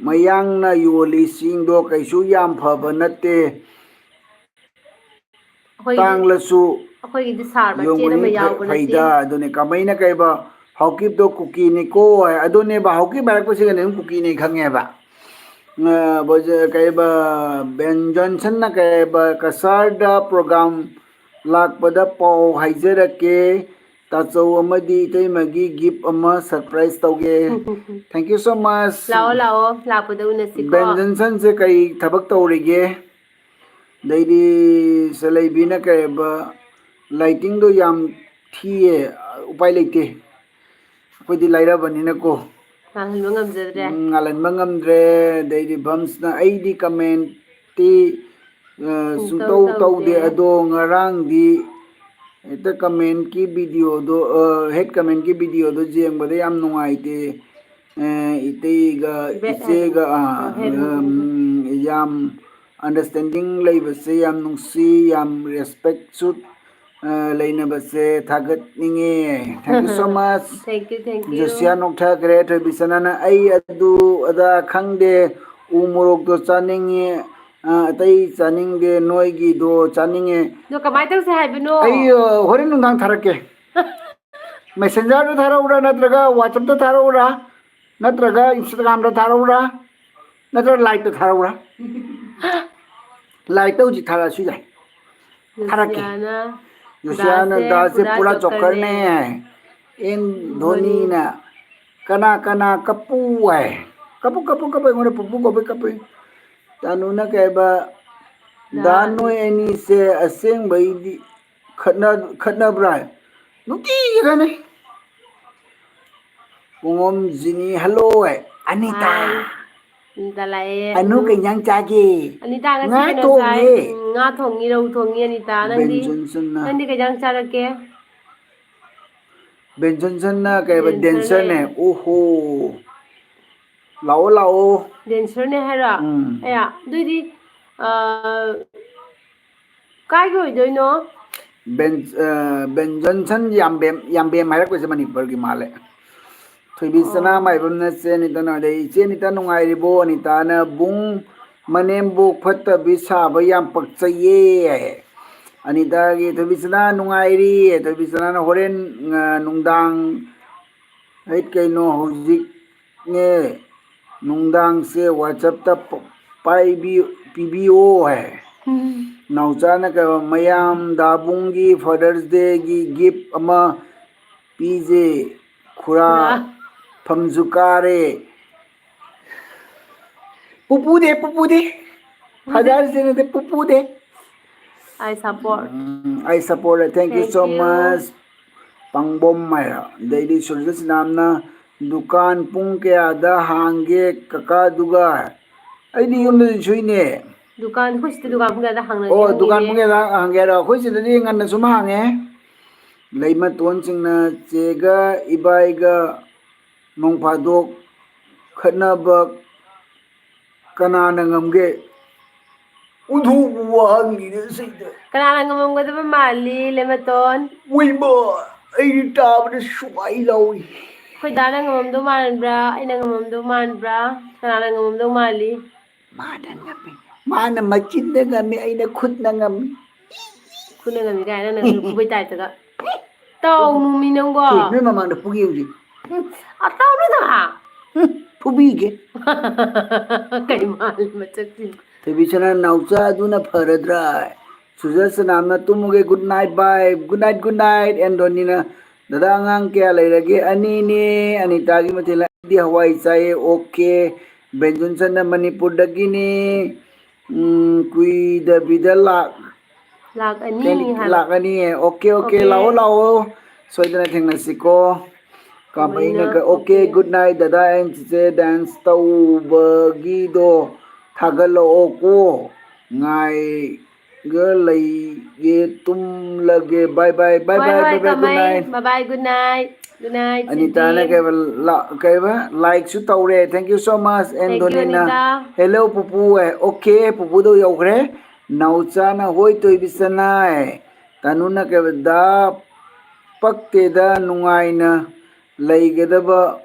ꯃꯌꯥꯡꯅ ꯌꯣꯜꯂꯤꯁꯤꯡꯗꯣ ꯀꯩꯁꯨ ꯌꯥꯝ ꯐꯕ ꯅꯠꯇꯦ꯫ ꯑꯩꯈꯣꯏꯒꯤꯗꯤ, ꯇꯥꯡꯂꯁꯨ ꯑꯩꯈꯣꯏꯒꯤꯗꯤ ꯁꯥꯔ ꯃꯆꯦꯠ ꯑꯃ ꯌꯣꯟꯕꯒꯤ ꯐꯩ-, ꯌꯥꯎꯕ ꯅꯠꯇꯦ꯫ ꯐꯩꯗ"꯫ ꯑꯗꯨꯅꯦ ꯀꯃꯩꯅ ꯀꯩꯕ, "ꯍꯥꯎꯀꯤꯞꯇꯣ ꯀꯨꯀꯤꯅꯤꯀꯣ" ꯍꯥꯏ꯫ ꯑꯗꯨꯅꯦꯕ, ꯍꯥꯎꯀꯤꯞ ꯍꯥꯏꯔꯛꯄꯁꯤꯒꯅꯦ ꯑꯗꯨꯝ ꯀꯨꯀꯤꯅꯦ ꯈꯪꯉꯦꯕ꯫ ꯑ, ꯕꯣꯖ-, ꯀꯩꯕ, ꯕꯦꯟ ꯖꯣꯟꯁꯟꯅ ꯀꯩꯕ, "ꯀꯁꯥꯔꯗ ꯄ꯭ꯔꯣꯒ꯭ꯔꯥꯝ ꯂꯥꯛꯄꯗ ꯄꯥꯎ ꯍꯥꯏꯖꯔꯛꯀꯦ꯫ ꯇꯥꯆꯧ ꯑꯃꯗꯤ ꯏꯇꯩꯃꯒꯤ ꯒꯤꯐ ꯑꯃ ꯁꯔꯄ꯭ꯔꯥꯏꯖ ꯇꯧꯒꯦ"꯫ Thank you so much꯫ ꯂꯥꯛꯑꯣ, ꯂꯥꯛꯑꯣ, ꯂꯥꯛꯄꯗ ꯎꯅꯁꯤꯀꯣ꯫ ꯕꯦꯟ ꯖꯣꯟꯁꯟꯁꯦ ꯀꯔꯤ ꯊꯕꯛ ꯇꯧꯔꯤꯒꯦ? ꯑꯗꯩꯗꯤ ꯁꯦꯂꯩꯕꯤꯅ ꯀꯩ ꯍꯥꯏꯕ, "ꯂꯥꯏꯇꯤꯡꯗꯣ ꯌꯥꯝ ꯊꯤꯌꯦ, ꯎꯄꯥꯏ ꯂꯩꯇꯦ, ꯑꯩꯈꯣꯏꯗꯤ ꯂꯥꯏꯔꯕꯅꯤꯅꯀꯣ"꯫ ꯉꯥꯜꯍꯟꯕ ꯉꯝꯖꯗ꯭ꯔꯦ꯫ ꯎꯝ, ꯉꯥꯜꯍꯟꯕ ꯉꯝꯗ꯭ꯔꯦ꯫ ꯑꯗꯩꯗꯤ ꯕꯝꯁꯅ, "ꯑꯩꯗꯤ ꯀꯃꯦꯟ ꯇꯤ, ꯑ, ꯁꯨꯡꯇꯧ ꯁꯨꯡꯇꯧ ꯇꯧꯗꯦ꯫ ꯇꯧꯗꯦ꯫ ꯑꯗꯣ ꯉꯔꯥꯡꯗꯤ ꯍꯦꯛꯇ comment ꯀꯤ video ꯗꯣ, ꯑ, hate comment ꯀꯤ video ꯗꯣ ꯌꯦꯡꯕꯗ ꯌꯥꯝ ꯅꯨꯡꯉꯥꯏꯇꯦ꯫ ꯑ, ꯏꯇꯩꯒ, bad ꯏꯆꯦꯒ, ꯍꯥꯏꯕ꯫ ꯑ, ꯑ, hate ꯍꯥꯏꯕ꯫ ꯎꯝ, ꯌꯥꯝ understanding ꯂꯩꯕꯁꯦ ꯌꯥꯝ ꯅꯨꯡꯁꯤ, ꯌꯥꯝ respect ꯁꯨ, ꯑ, ꯂꯩꯅꯕꯁꯦ ꯊꯥꯒꯠꯅꯤꯡꯉꯦ꯫ Thank you so much꯫ Thank you, thank you꯫ Josiah ꯅꯣꯛꯊꯈ꯭ꯔꯦ꯫ ꯊꯣꯏꯕꯤꯁꯅꯥꯅ, "ꯑꯩ ꯑꯗꯨ ꯑꯗꯥ ꯈꯪꯗꯦ, ꯎ ꯃꯣꯔꯣꯛꯇꯣ ꯆꯥꯅꯤꯡꯉꯤ, ꯑ, ꯑꯇꯩ ꯆꯥꯅꯤꯡꯗꯦ, ꯅꯣꯏꯒꯤꯗꯣ ꯆꯥꯅꯤꯡꯉꯦ"꯫ ꯑꯗꯣ ꯀꯃꯥꯏꯅ ꯇꯧꯁꯦ ꯍꯥꯏꯕꯅꯣ? ꯑꯩ, ꯑ, ꯍꯣꯔꯦꯟ ꯅꯨꯡꯗꯥꯡ ꯊꯥꯔꯛꯀꯦ꯫ Messenger ꯗ ꯊꯥꯔꯛꯎꯔꯥ, ꯅꯠꯇ꯭ꯔꯒ WhatsApp ꯇ ꯊꯥꯔꯛꯎꯔꯥ, ꯅꯠꯇ꯭ꯔꯒ Instagram ꯗ ꯊꯥꯔꯛꯎꯔꯥ, ꯅꯠꯇ꯭ꯔꯒ live ꯇ ꯊꯥꯔꯛꯎꯔꯥ? Live ꯇ ꯍꯧꯖꯤꯛ ꯊꯥꯔꯛꯑꯁꯨ ꯌꯥꯏ꯫ ꯊꯥꯔꯛꯀꯦ꯫ ꯖꯣꯁꯤꯌꯥꯅ, ꯖꯣꯁꯤꯌꯥꯅ, "ꯗꯥꯁꯦ, "ꯗꯥꯁꯦ ꯄꯨꯔꯥ ꯄꯨꯔꯥ ꯖꯣꯀꯔꯅꯦ"꯫ ꯖꯣꯀꯔꯅꯦ꯫ ꯑꯦꯟ ꯙꯣꯅꯤꯅ, "ꯀꯅꯥ ꯀꯅꯥ ꯀꯞꯄꯨ" ꯍꯥꯏ꯫ ꯀꯞꯄꯨ, ꯀꯞꯄꯨ, ꯀꯞꯄꯨ, ꯑꯩꯉꯣꯟꯗ ꯄꯨꯄꯨ ꯀꯧꯕꯩ ꯀꯞꯄꯨ꯫ ꯇꯥꯅꯨꯅ ꯀꯩ ꯍꯥꯏꯕ, "ꯗꯥ, ꯗꯥ ꯅꯣꯏ ꯑꯅꯤꯁꯦ ꯑꯁꯦꯡꯕꯩꯗꯤ ꯈꯠꯅ-, ꯈꯠꯅꯕ꯭ꯔꯥ?" ꯅꯨꯡꯇꯤꯒꯤ ꯈꯠꯅꯩ꯫ ꯄꯨꯡꯉꯣꯝ ꯖꯤꯅꯤ, "Hello" ꯍꯥꯏ꯫ "ꯑꯅꯤꯇꯥ"꯫ ꯍꯥꯏ꯫ ꯑꯅꯤꯇꯥ ꯂꯥꯛꯑꯦ꯫ "ꯑꯅꯨ, ꯑꯅꯨ꯫ ꯀꯩ ꯏꯟꯖꯥꯡ ꯆꯥꯒꯦ?" ꯑꯅꯤꯇꯥ ꯉꯁꯤ ꯉꯥ ꯀꯩꯅꯣ ꯆꯥꯏ꯫ ꯊꯣꯡꯉꯦ꯫ ꯎꯝ, ꯉꯥ ꯊꯣꯡꯉꯤ, ꯔꯧ ꯊꯣꯡꯉꯤ ꯑꯅꯤꯇꯥ꯫ ꯅꯪꯗꯤ? ꯕꯦꯟꯖꯣꯟꯁꯟꯅ꯫ ꯅꯪꯗꯤ ꯀꯩ ꯏꯟꯖꯥꯡ ꯆꯥꯔꯛꯀꯦ? ꯕꯦꯟꯖꯣꯟꯁꯟꯅ ꯀꯩ ꯍꯥꯏꯕ? Dancer ꯅꯦ꯫ Dancer ꯅꯦ꯫ ꯑꯣꯍꯣ꯫ ꯂꯥꯛꯑꯣ, ꯂꯥꯛꯑꯣ꯫ Dancer ꯅꯦ ꯍꯥꯏꯔꯣ? ꯎꯝ꯫ ꯑꯌꯥ, ꯑꯗꯨꯏꯗꯤ, ꯑ, ꯀꯥꯏꯒꯤ ꯑꯣꯏꯗꯣꯏꯅꯣ? ꯕꯦꯟ-, ꯑ, ꯕꯦꯟꯖꯣꯟꯁꯟ ꯌꯥꯝꯕꯦꯝ, ꯌꯥꯝꯕꯦꯝ ꯍꯥꯏꯔꯛꯄꯁꯦ ꯃꯅꯤꯄꯨꯔꯒꯤ ꯃꯥꯜꯂꯦ꯫ ꯊꯣꯏꯕꯤ ꯁꯅꯥ ꯑꯣ꯫ ꯃꯥꯏꯕꯝꯅ, "ꯆꯦ ꯑꯅꯤꯇꯥ ꯅꯨꯡꯉꯥꯏꯔꯦ?" "ꯏꯆꯦ ꯑꯅꯤꯇꯥ ꯅꯨꯡꯉꯥꯏꯔꯤꯕꯣ?" ꯑꯅꯤꯇꯥꯅ, "ꯕꯨꯡ ꯃꯅꯦꯝꯕꯣꯛ ꯐꯠꯇꯕꯤ ꯁꯥꯕ ꯌꯥꯝ ꯄꯛꯆꯩꯌꯦ" ꯍꯥꯏ꯫ ꯑꯅꯤꯇꯥꯒꯤ, "ꯊꯣꯏꯕꯤ ꯁꯅꯥ ꯅꯨꯡꯉꯥꯏꯔꯤ?" ꯊꯣꯏꯕꯤ ꯁꯅꯥꯅ, "ꯍꯣꯔꯦꯟ, ꯑ, ꯅꯨꯡꯗꯥꯡ, ꯑꯩ ꯀꯩꯅꯣ ꯍꯧꯖꯤꯛꯅꯦ, ꯅꯨꯡꯗꯥꯡꯁꯦ WhatsApp ꯇ ꯄ-, ꯄꯥꯏꯕꯤ-, ꯄꯤꯕꯤꯌꯣ" ꯍꯥꯏ꯫ ꯎꯝ꯫ ꯅꯥꯎꯆꯥꯅ ꯀꯩ, "ꯃꯌꯥꯝ ꯗꯥꯕꯨꯡꯒꯤ Father's Day ꯒꯤ gift ꯑꯃ ꯄꯤꯖꯦ ꯈꯨꯔꯥ ꯈꯨꯔꯥ꯫ ꯐꯝꯁꯨ ꯀꯥꯔꯦ"꯫ ꯄꯨꯄꯨꯗꯦ, ꯄꯨꯄꯨꯗꯦ꯫ ꯄꯨꯄꯨꯗꯦ꯫ Father's Day ꯅꯠꯇꯦ, ꯄꯨꯄꯨꯗꯦ꯫ I support꯫ Um, I support꯫ Thank you so much꯫ Thank you꯫ ꯄꯥꯡꯕꯣꯝ ꯍꯥꯏꯔꯣ? ꯑꯗꯩꯗꯤ ꯁꯨꯔꯖ ꯁꯤꯅꯥꯝꯅ, "ꯗꯨꯀꯥꯟ ꯄꯨꯡ ꯀꯌꯥꯗ ꯍꯥꯡꯒꯦ ꯀꯀꯥꯗꯨꯒ?" ꯑꯩꯗꯤ ꯌꯨꯝꯗꯗꯤ ꯁꯨꯏꯅꯦ꯫ ꯗꯨꯀꯥꯟ, ꯑꯩꯈꯣꯏ ꯁꯤꯗ ꯗꯨꯀꯥꯟ ꯄꯨꯡ ꯀꯌꯥꯗ ꯍꯥꯡꯅꯒꯦ ꯑꯣ, ꯗꯨꯀꯥꯟ ꯍꯪꯉꯤꯅꯦ꯫ ꯄꯨꯡ ꯀꯌꯥꯗ ꯍꯥꯡꯒꯦ ꯍꯥꯏꯔꯣ? ꯑꯩꯈꯣꯏ ꯁꯤꯗꯗꯤ ꯉꯟꯅꯁꯨ ꯍꯥꯡꯉꯦ꯫ ꯂꯩꯃꯇꯣꯟꯁꯤꯡꯅ ꯆꯦꯒ ꯏꯕꯥꯏꯒ ꯅꯣꯡ ꯐꯥꯗꯣꯛ ꯈꯠꯅꯕ ꯀꯅꯥꯅ ꯉꯝꯒꯦ? ꯑꯣꯟꯊꯣꯛꯄ ꯋꯥꯍꯪꯅꯤꯅꯦ ꯁꯤꯗ꯫ ꯀꯅꯥꯅ ꯉꯝꯃꯝꯒꯗꯕ ꯃꯥꯜꯂꯤ, ꯂꯦꯃꯇꯣꯟ? ꯎꯏꯃ, ꯑꯩꯗꯤ ꯇꯥꯕꯗ ꯁ꯭ꯋꯥꯏ ꯂꯥꯎꯏ꯫ ꯑꯩꯈꯣꯏ ꯗꯥꯅ ꯉꯝꯃꯝꯗꯧ ꯃꯥꯟꯕ꯭ꯔꯥ? ꯑꯩꯅ ꯉꯝꯃꯝꯗꯧ ꯃꯥꯟꯕ꯭ꯔꯥ? ꯀꯅꯥꯅ ꯉꯝꯃꯝꯗꯧ ꯃꯥꯜꯂꯤ? ꯃꯥꯅ ꯉꯝꯃꯤ꯫ ꯃꯥꯅ ꯃꯆꯤꯟꯗ ꯉꯝꯃꯤ, ꯑꯩꯅ ꯈꯨꯠꯅ ꯉꯝꯃꯤ꯫ ꯈꯨꯠꯅ ꯉꯝꯃꯤ ꯀꯥꯏꯅ ꯅꯪꯁꯨ ꯐꯨꯕꯩ ꯇꯥꯏꯞꯇꯒ꯫ ꯇꯧꯅꯨꯃꯤ ꯅꯪꯕꯣ꯫ ꯁꯤ, ꯅꯣꯏ ꯃꯃꯥꯡꯗ ꯐꯨꯒꯦ ꯍꯧꯖꯤꯛ꯫ ꯎꯝ, ꯑ, ꯇꯧꯅꯨꯗ꯫ ꯎꯝ, ꯐꯨꯕꯤꯒꯦ꯫ ꯀꯩ ꯃꯥꯜꯂꯤ ꯃꯆꯛꯁꯤꯡꯗꯣ꯫ ꯊꯣꯏꯕꯤꯁꯅꯥ, ꯅꯥꯎꯆꯥ ꯑꯗꯨꯅ ꯐꯔꯗ꯭ꯔꯥ? ꯁꯨꯖꯁꯅꯥꯝꯅ ꯇꯨꯝꯃꯒꯦ, good night, bye, good night, good night꯫ N ꯗꯣꯅꯤꯅ, ꯗꯗꯥ ꯑꯉꯥꯡ ꯀꯌꯥ ꯂꯩꯔꯒꯦ? ꯑꯅꯤꯅꯦ꯫ ꯑꯅꯤꯇꯥꯒꯤ ꯃꯊꯦꯜ, ꯑꯩꯗꯤ ꯍꯋꯥꯏ ꯆꯥꯏꯌꯦ, okay꯫ ꯕꯦꯟꯖꯨꯟꯁꯟꯅ ꯃꯅꯤꯄꯨꯔꯗꯒꯤꯅꯤ꯫ ꯎꯝ, ꯀꯨꯏꯗꯕꯤꯗ ꯂꯥꯛ ꯂꯥꯛ ꯑꯅꯤ ꯀꯩꯅꯣ, ꯍꯥꯏꯕ꯫ ꯂꯥꯛ ꯑꯅꯤ꯫ Okay, okay, okay꯫ ꯂꯥꯛꯑꯣ, ꯂꯥꯛꯑꯣ꯫ ꯁꯣꯏꯗꯅ ꯊꯦꯡꯅꯁꯤꯀꯣ꯫ ꯀꯃꯥꯏꯅ ꯀꯥꯃꯩꯅ ꯀ-, okay, okay꯫ Good night, ꯗꯗꯥ and ꯆꯤꯆꯦ꯫ Dance ꯇꯧꯕꯒꯤꯗꯣ ꯊꯥꯒꯠꯂꯛꯑꯣꯀꯣ꯫ ꯉꯥꯏꯒ ꯂꯩꯒꯦ, ꯇꯨꯝꯂꯒꯦ꯫ Bye, bye, bye, ꯍꯣꯏ, bye, ꯍꯣꯏ, bye, bye, good ꯀꯥꯃꯩ꯫ Night꯫ Bye, bye, good night꯫ Good night, ꯑꯅꯤꯇꯥꯅ ꯁꯤꯗꯤ꯫ ꯀꯩꯕ ꯂꯥ-, ꯀꯩꯕ like ꯁꯨ ꯇꯧꯔꯦ꯫ Thank you so much, and Thank you, ꯗꯣꯅꯤꯅ꯫ ꯑꯅꯤꯇꯥ꯫ Hello, ꯄꯨꯄꯨ ꯍꯥꯏ꯫ Okay, ꯄꯨꯄꯨꯗꯣ ꯌꯧꯈ꯭ꯔꯦ꯫ ꯅꯥꯎꯆꯥꯅ, ꯍꯣꯏ, ꯇꯣꯏꯕꯤ ꯆꯅꯥꯏ꯫ ꯇꯥꯅꯨꯅ ꯀꯩꯕ, ꯗꯥ ꯄꯛꯇꯦꯗ, ꯅꯨꯡꯉꯥꯏꯅ ꯂꯩꯒꯗꯕ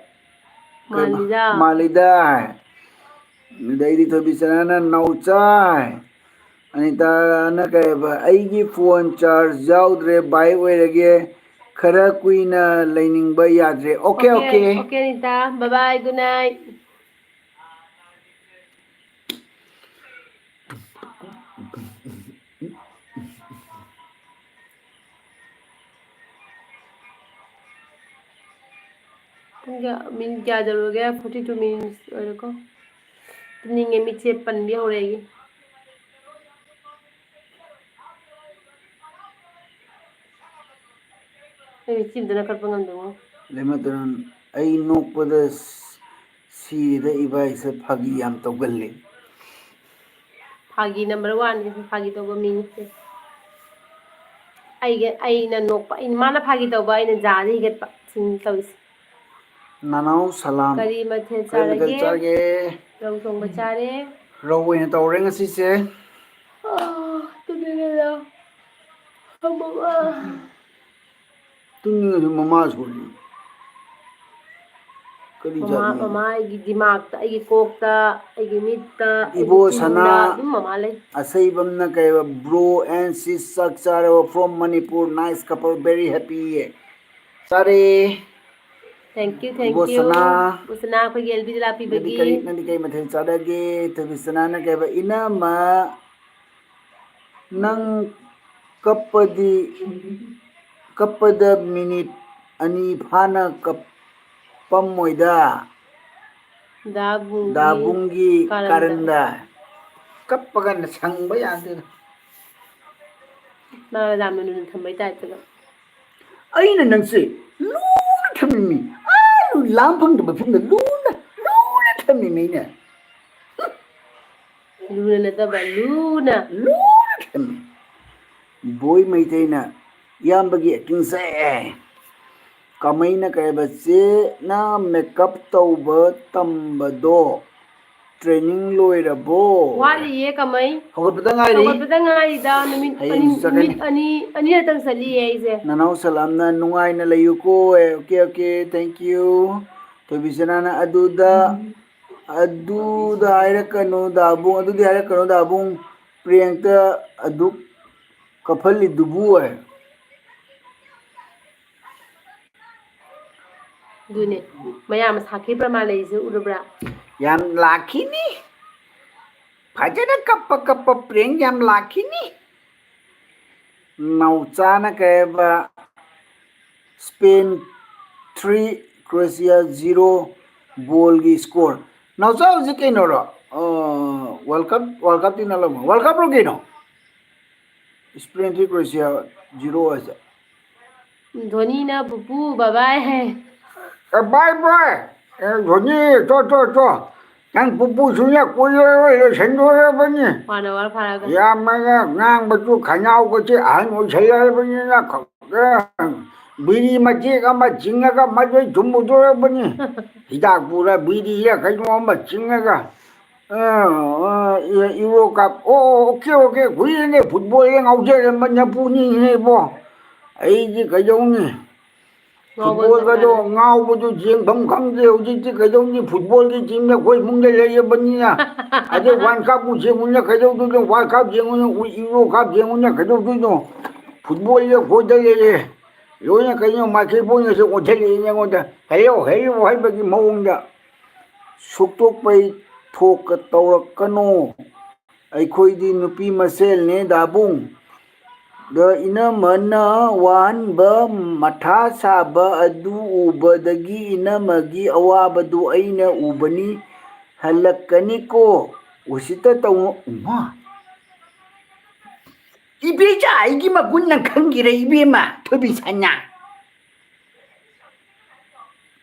ꯀꯩꯕ? ꯃꯥꯜꯂꯤꯗ꯫ ꯃꯥꯜꯂꯤꯗ ꯍꯥꯏ꯫ ꯑꯗꯩꯗꯤ ꯊꯣꯏꯕꯤ ꯆꯅꯥꯅ ꯅꯥꯎꯆꯥ ꯍꯥꯏ꯫ ꯑꯅꯤꯇꯥꯅ ꯀꯩꯕ, ꯑꯩꯒꯤ phone charge ꯌꯥꯎꯗ꯭ꯔꯦ, bye ꯑꯣꯏꯔꯒꯦ, ꯈꯔ ꯀꯨꯏꯅ ꯂꯩꯅꯤꯡꯕ ꯌꯥꯗ꯭ꯔꯦ꯫ Okay, okay, okay꯫ Okay, Anita, bye bye, good night꯫ ꯄꯨꯡ ꯀꯌꯥ, minute ꯀꯌꯥ ꯌꯧꯔꯒꯦ? Forty two minutes ꯑꯣꯏꯔꯦꯀꯣ꯫ ꯇꯨꯝꯅꯤꯡꯉꯦ, ꯃꯤꯠꯁꯦ ꯄꯟꯕꯤ ꯍꯧꯔꯦ ꯑꯩꯒꯤ꯫ ꯑꯩ ꯃꯤꯠꯁꯤ ꯑꯝꯇ ꯂꯧꯈꯠꯄ ꯉꯝꯗꯦꯉꯣ꯫ ꯂꯩꯃꯇꯣꯟ, ꯑꯩ ꯅꯣꯛꯄꯗ ꯁꯤꯔꯦꯗ ꯏꯕꯥꯏꯁꯦ, ꯐꯥꯒꯤ ꯌꯥꯝ ꯇꯧꯒꯜꯂꯤ꯫ ꯐꯥꯒꯤ number one, ꯐꯥꯒꯤ ꯇꯧꯕ ꯃꯤꯅꯤ꯫ ꯑꯩꯒ, ꯑꯩꯅ ꯅꯣꯛꯄ, ꯑꯩꯅ, ꯃꯥꯅ ꯐꯥꯒꯤ ꯇꯧꯕ, ꯑꯩꯅ ꯖꯥꯗ ꯍꯤꯒꯠꯄ, ꯁꯤꯅꯤ ꯇꯧꯔꯤꯁꯦ꯫ ꯅꯅꯥꯎ ꯁꯂꯥꯝ꯫ ꯀꯔꯤ ꯃꯊꯦꯜ ꯀꯔꯤ ꯃꯊꯦꯜ ꯆꯥꯔꯒꯦ? ꯆꯥꯔꯒꯦ? ꯔꯧ ꯊꯣꯡꯕ ꯆꯥꯔꯦ꯫ ꯔꯧ ꯑꯣꯏꯅ ꯇꯧꯔꯦ ꯉꯁꯤꯁꯦ꯫ ꯑꯥ, ꯇꯨꯝꯅꯤꯡꯉꯦꯗ꯫ ꯑꯃꯃ꯫ ꯇꯨꯝꯅꯤꯡꯉꯁꯨ ꯃꯃꯥ ꯁꯣꯜꯂꯤ꯫ ꯀꯔꯤ ꯃꯃꯥ, ꯖꯥꯠꯅꯣ? ꯃꯃꯥ ꯑꯩꯒꯤ ꯗꯤꯃꯥꯛꯇ, ꯑꯩꯒꯤ ꯀꯣꯛꯇ, ꯑꯩꯒꯤ ꯃꯤꯠꯇ, ꯑꯩꯒꯤ ꯏꯕꯣ ꯆꯤꯟꯗ ꯁꯅꯥ, ꯑꯗꯨꯝ ꯃꯃꯥ ꯂꯩ꯫ ꯑꯁꯩꯕꯝꯅ ꯀꯩ ꯍꯥꯏꯕ, "Bro and sis ꯆꯥꯛ ꯆꯥꯔꯕ from Manipur, nice couple, very happy" ꯌꯦ꯫ ꯆꯥꯔꯦ꯫ Thank you, thank you꯫ ꯏꯕꯣꯁꯅꯥ꯫ ꯏꯕꯣꯁꯅꯥ, ꯑꯩꯈꯣꯏꯒꯤ ꯑꯦꯜꯕꯤꯗ ꯂꯥꯛꯄꯤꯕꯒꯤ꯫ ꯅꯪꯗꯤ ꯀꯔꯤ, ꯅꯪꯗꯤ ꯀꯔꯤ ꯃꯊꯦꯜ ꯆꯥꯔꯒꯦ? ꯊꯣꯏꯕꯤꯁꯅꯥꯅ ꯀꯩ ꯍꯥꯏꯕ? "ꯏꯅꯝꯃ, ꯅꯪ ꯀꯞꯄꯗꯤ, ꯀꯞꯄꯗ ꯃꯤꯅꯤꯠ ꯑꯅꯤ ꯐꯥꯅ ꯀꯞꯄꯝꯃꯣꯏꯗ?" ꯗꯥꯕꯨꯡꯒꯤ ꯗꯥꯕꯨꯡꯒꯤ ꯀꯥꯔꯟꯗ꯫ ꯀꯥꯔꯟꯗ꯫ ꯀꯞꯄꯒ ꯁꯪꯕ ꯌꯥꯗꯦꯗ꯫ ꯃꯥ ꯌꯥꯝꯅ ꯂꯨꯅ ꯊꯝꯕꯩ ꯇꯥꯏꯞꯇꯒ꯫ ꯑꯩꯅ ꯅꯪꯁꯦ ꯂꯨꯅ ꯊꯝꯃꯤꯃꯤ꯫ ꯑꯥ, ꯂꯨ-, ꯂꯥꯝ ꯐꯪꯗꯕ ꯐꯤꯕꯝꯗ ꯂꯨꯅ, ꯂꯨꯅ ꯊꯝꯃꯤꯃꯤ ꯑꯩꯅ꯫ ꯂꯨꯅ ꯅꯠꯇꯕ, ꯂꯨꯅ꯫ ꯂꯨꯅ ꯊꯝꯃꯤ꯫ ꯕꯣꯏ ꯃꯩꯇꯩꯅ ꯏꯌꯥꯝꯕꯒꯤ acting ꯁꯦ꯫ ꯀꯃꯩꯅ ꯀꯩ ꯍꯥꯏꯕ, "ꯆꯦ, ꯅꯪ makeup ꯇꯧꯕ ꯇꯝꯕꯗꯣ training ꯂꯣꯏꯔꯕꯣ?" ꯋꯥꯠꯂꯤꯌꯦ ꯀꯃꯩ꯫ ꯍꯧꯒꯠꯄꯗ ꯉꯥꯏꯔꯤ꯫ ꯍꯧꯒꯠꯄꯗ ꯉꯥꯏꯔꯤꯗ, ꯅꯨꯃꯤꯠ ꯍꯌꯦꯡ ꯑꯅꯤ, ꯆꯠꯀꯅꯤ꯫ ꯅꯨꯃꯤꯠ ꯑꯅꯤ, ꯑꯅꯤꯔꯛꯇꯪ ꯆꯠꯂꯤꯌꯦ ꯑꯩꯁꯦ꯫ ꯅꯅꯥꯎ ꯁꯂꯥꯝꯅ ꯅꯨꯡꯉꯥꯏꯅ ꯂꯩꯌꯨꯀꯣ꯫ Okay, okay, thank you꯫ ꯊꯣꯏꯕꯤꯁꯅꯥꯅ ꯑꯗꯨꯗ, ꯑꯗꯨꯗ ꯍꯥꯏꯔꯛꯀꯅꯨ ꯗꯥꯕꯨꯡ, ꯑꯗꯨꯗꯤ ꯍꯥꯏꯔꯛꯀꯅꯨ ꯗꯥꯕꯨꯡ, ꯄ꯭ꯔꯦꯡꯇ ꯑꯗꯨꯛ ꯀꯞꯍꯜꯂꯤꯗꯨꯕꯨ ꯍꯥꯏ꯫ ꯑꯗꯨꯅꯦ, ꯃꯌꯥꯝ ꯁꯥꯈꯤ ꯄ꯭ꯔꯃꯥꯟ ꯂꯩꯔꯤꯁꯦ ꯎꯔꯕ꯭ꯔꯥ? ꯌꯥꯝ ꯂꯥꯛꯈꯤꯅꯤ꯫ ꯐꯖꯅ ꯀꯞꯄ ꯀꯞꯄ ꯄ꯭ꯔꯦꯡ ꯌꯥꯝ ꯂꯥꯛꯈꯤꯅꯤ꯫ ꯅꯥꯎꯆꯥꯅ ꯀꯩ ꯍꯥꯏꯕ, "Spain three, Croatia zero ball ꯒꯤ score"꯫ ꯅꯥꯎꯆꯥ ꯍꯧꯖꯤꯛ ꯀꯩꯅꯣꯔꯣ? ꯑ, World Cup, World Cup ꯇꯤ ꯅꯠꯂꯝꯃꯣꯏ꯫ World Cup ꯔꯣ ꯀꯩꯅꯣ? Spain three, Croatia zero ꯍꯥꯏꯁꯦ꯫ ꯙꯣꯅꯤꯅ ꯄꯨꯄꯨ, bye bye ꯍꯥꯏ꯫ ꯑꯦ, bye bye꯫ ꯑꯦ, ꯙꯣꯅꯤ, ꯆꯣ, ꯆꯣ, ꯆꯣ꯫ ꯅꯪ ꯄꯨꯄꯨꯁꯨꯅꯦ ꯀꯨꯏꯔꯔꯣꯏ, ꯂꯣꯏꯁꯟꯗꯣꯔꯕꯅꯤ꯫ ꯋꯥꯅ ꯋꯥꯔ ꯐꯥꯔꯒ꯫ ꯌꯥꯝꯃꯒ ꯉꯥꯡꯕꯁꯨ ꯈꯅꯥꯎꯒꯁꯦ ꯑꯍꯟ ꯑꯣꯏꯁꯜꯂꯛꯑꯕꯅꯤꯅ ꯈ-, ꯈ-, ꯕꯤꯔꯤ ꯃꯆꯦꯛ ꯑꯃ ꯆꯤꯡꯉꯒ ꯃꯗꯩ ꯊꯨꯝꯃꯨꯗꯣꯔꯕꯅꯤ꯫ ꯍꯤꯗꯥꯛ ꯄꯨꯔ ꯕꯤꯔꯤꯔ ꯀꯩꯅꯣ ꯑꯃ ꯆꯤꯡꯉꯒ꯫ ꯑ, ꯑ, ꯏ-, ꯏꯔꯣ ꯀꯥꯞ-, ꯑꯣ, ꯑꯣꯀꯦ, ꯑꯣꯀꯦ, ꯀꯨꯏꯔꯦꯅꯦ ꯐꯨꯠꯕꯣꯜꯒ ꯉꯥꯎꯖꯔꯝꯕ ꯅꯄꯨꯅꯤꯅꯦ ꯏꯕꯣ꯫ ꯑꯩꯗꯤ ꯀꯩꯗꯧꯅꯤ? ꯉꯥꯎꯕ ꯐꯨꯠꯕꯣꯜꯒꯗꯣ ꯆꯠꯅꯔꯦ꯫ ꯉꯥꯎꯕꯗꯨ ꯌꯦꯡꯐꯝ ꯈꯪꯗꯦ꯫ ꯍꯧꯖꯤꯛꯇꯤ ꯀꯩꯗꯧꯅꯤ? ꯐꯨꯠꯕꯣꯜꯒꯤ ꯇꯤꯝꯅ ꯑꯩꯈꯣꯏ ꯏꯃꯨꯡꯗ ꯂꯩꯔꯕꯅꯤꯅ꯫ ꯑꯗꯩ ꯋꯥꯔꯜ ꯀꯞꯄꯨ ꯌꯦꯡꯉꯨꯅ ꯀꯩꯗꯧꯗꯣꯏꯅꯣ? ꯋꯥꯔꯜ ꯀꯞ ꯌꯦꯡꯉꯨꯅ ꯎ-, ꯏꯔꯣ ꯀꯞ ꯌꯦꯡꯉꯨꯅ ꯀꯩꯗꯧꯗꯣꯏꯅꯣ? ꯐꯨꯠꯕꯣꯜꯁꯦ ꯑꯩꯈꯣꯏꯗ ꯂꯩꯔꯦ꯫ ꯂꯣꯏꯅ ꯀꯩꯅꯣ ꯃꯥꯏꯀ꯭ꯔꯣꯐꯣꯟꯒꯁꯦ ꯑꯣꯟꯁꯤꯜꯂꯛꯑꯦꯅꯦ ꯑꯩꯉꯣꯟꯗ꯫ "ꯍꯦꯜꯂꯣ, ꯍꯦꯜꯂꯣ" ꯍꯥꯏꯕꯒꯤ ꯃꯑꯣꯡꯗ꯫ ꯁꯨꯛꯇꯣꯛꯄꯩ ꯊꯣꯛꯀ ꯇꯧꯔꯛꯀꯅꯣ꯫ ꯑꯩꯈꯣꯏꯗꯤ ꯅꯨꯄꯤ ꯃꯁꯦꯜꯅꯦ ꯗꯥꯕꯨꯡ꯫ ꯗ ꯏꯅꯝꯃꯅ ꯋꯥꯍꯟꯕ, ꯃꯊꯥ ꯁꯥꯕ ꯑꯗꯨ ꯎꯕꯗꯒꯤ ꯏꯅꯝꯃꯒꯤ ꯑꯋꯥꯕꯗꯨ ꯑꯩꯅ ꯎꯕꯅꯤ꯫ ꯍꯜꯂꯛꯀꯅꯤꯀꯣ꯫ ꯎꯁꯤꯠꯇ ꯇꯧꯅꯨ꯫ ꯎꯃꯥ! ꯏꯕꯦꯆꯥ, ꯑꯩꯒꯤ ꯃꯒꯨꯟ ꯅꯪ ꯈꯪꯒꯤꯔ ꯏꯕꯦꯝꯃ? ꯊꯣꯏꯕꯤ ꯁꯅꯥ꯫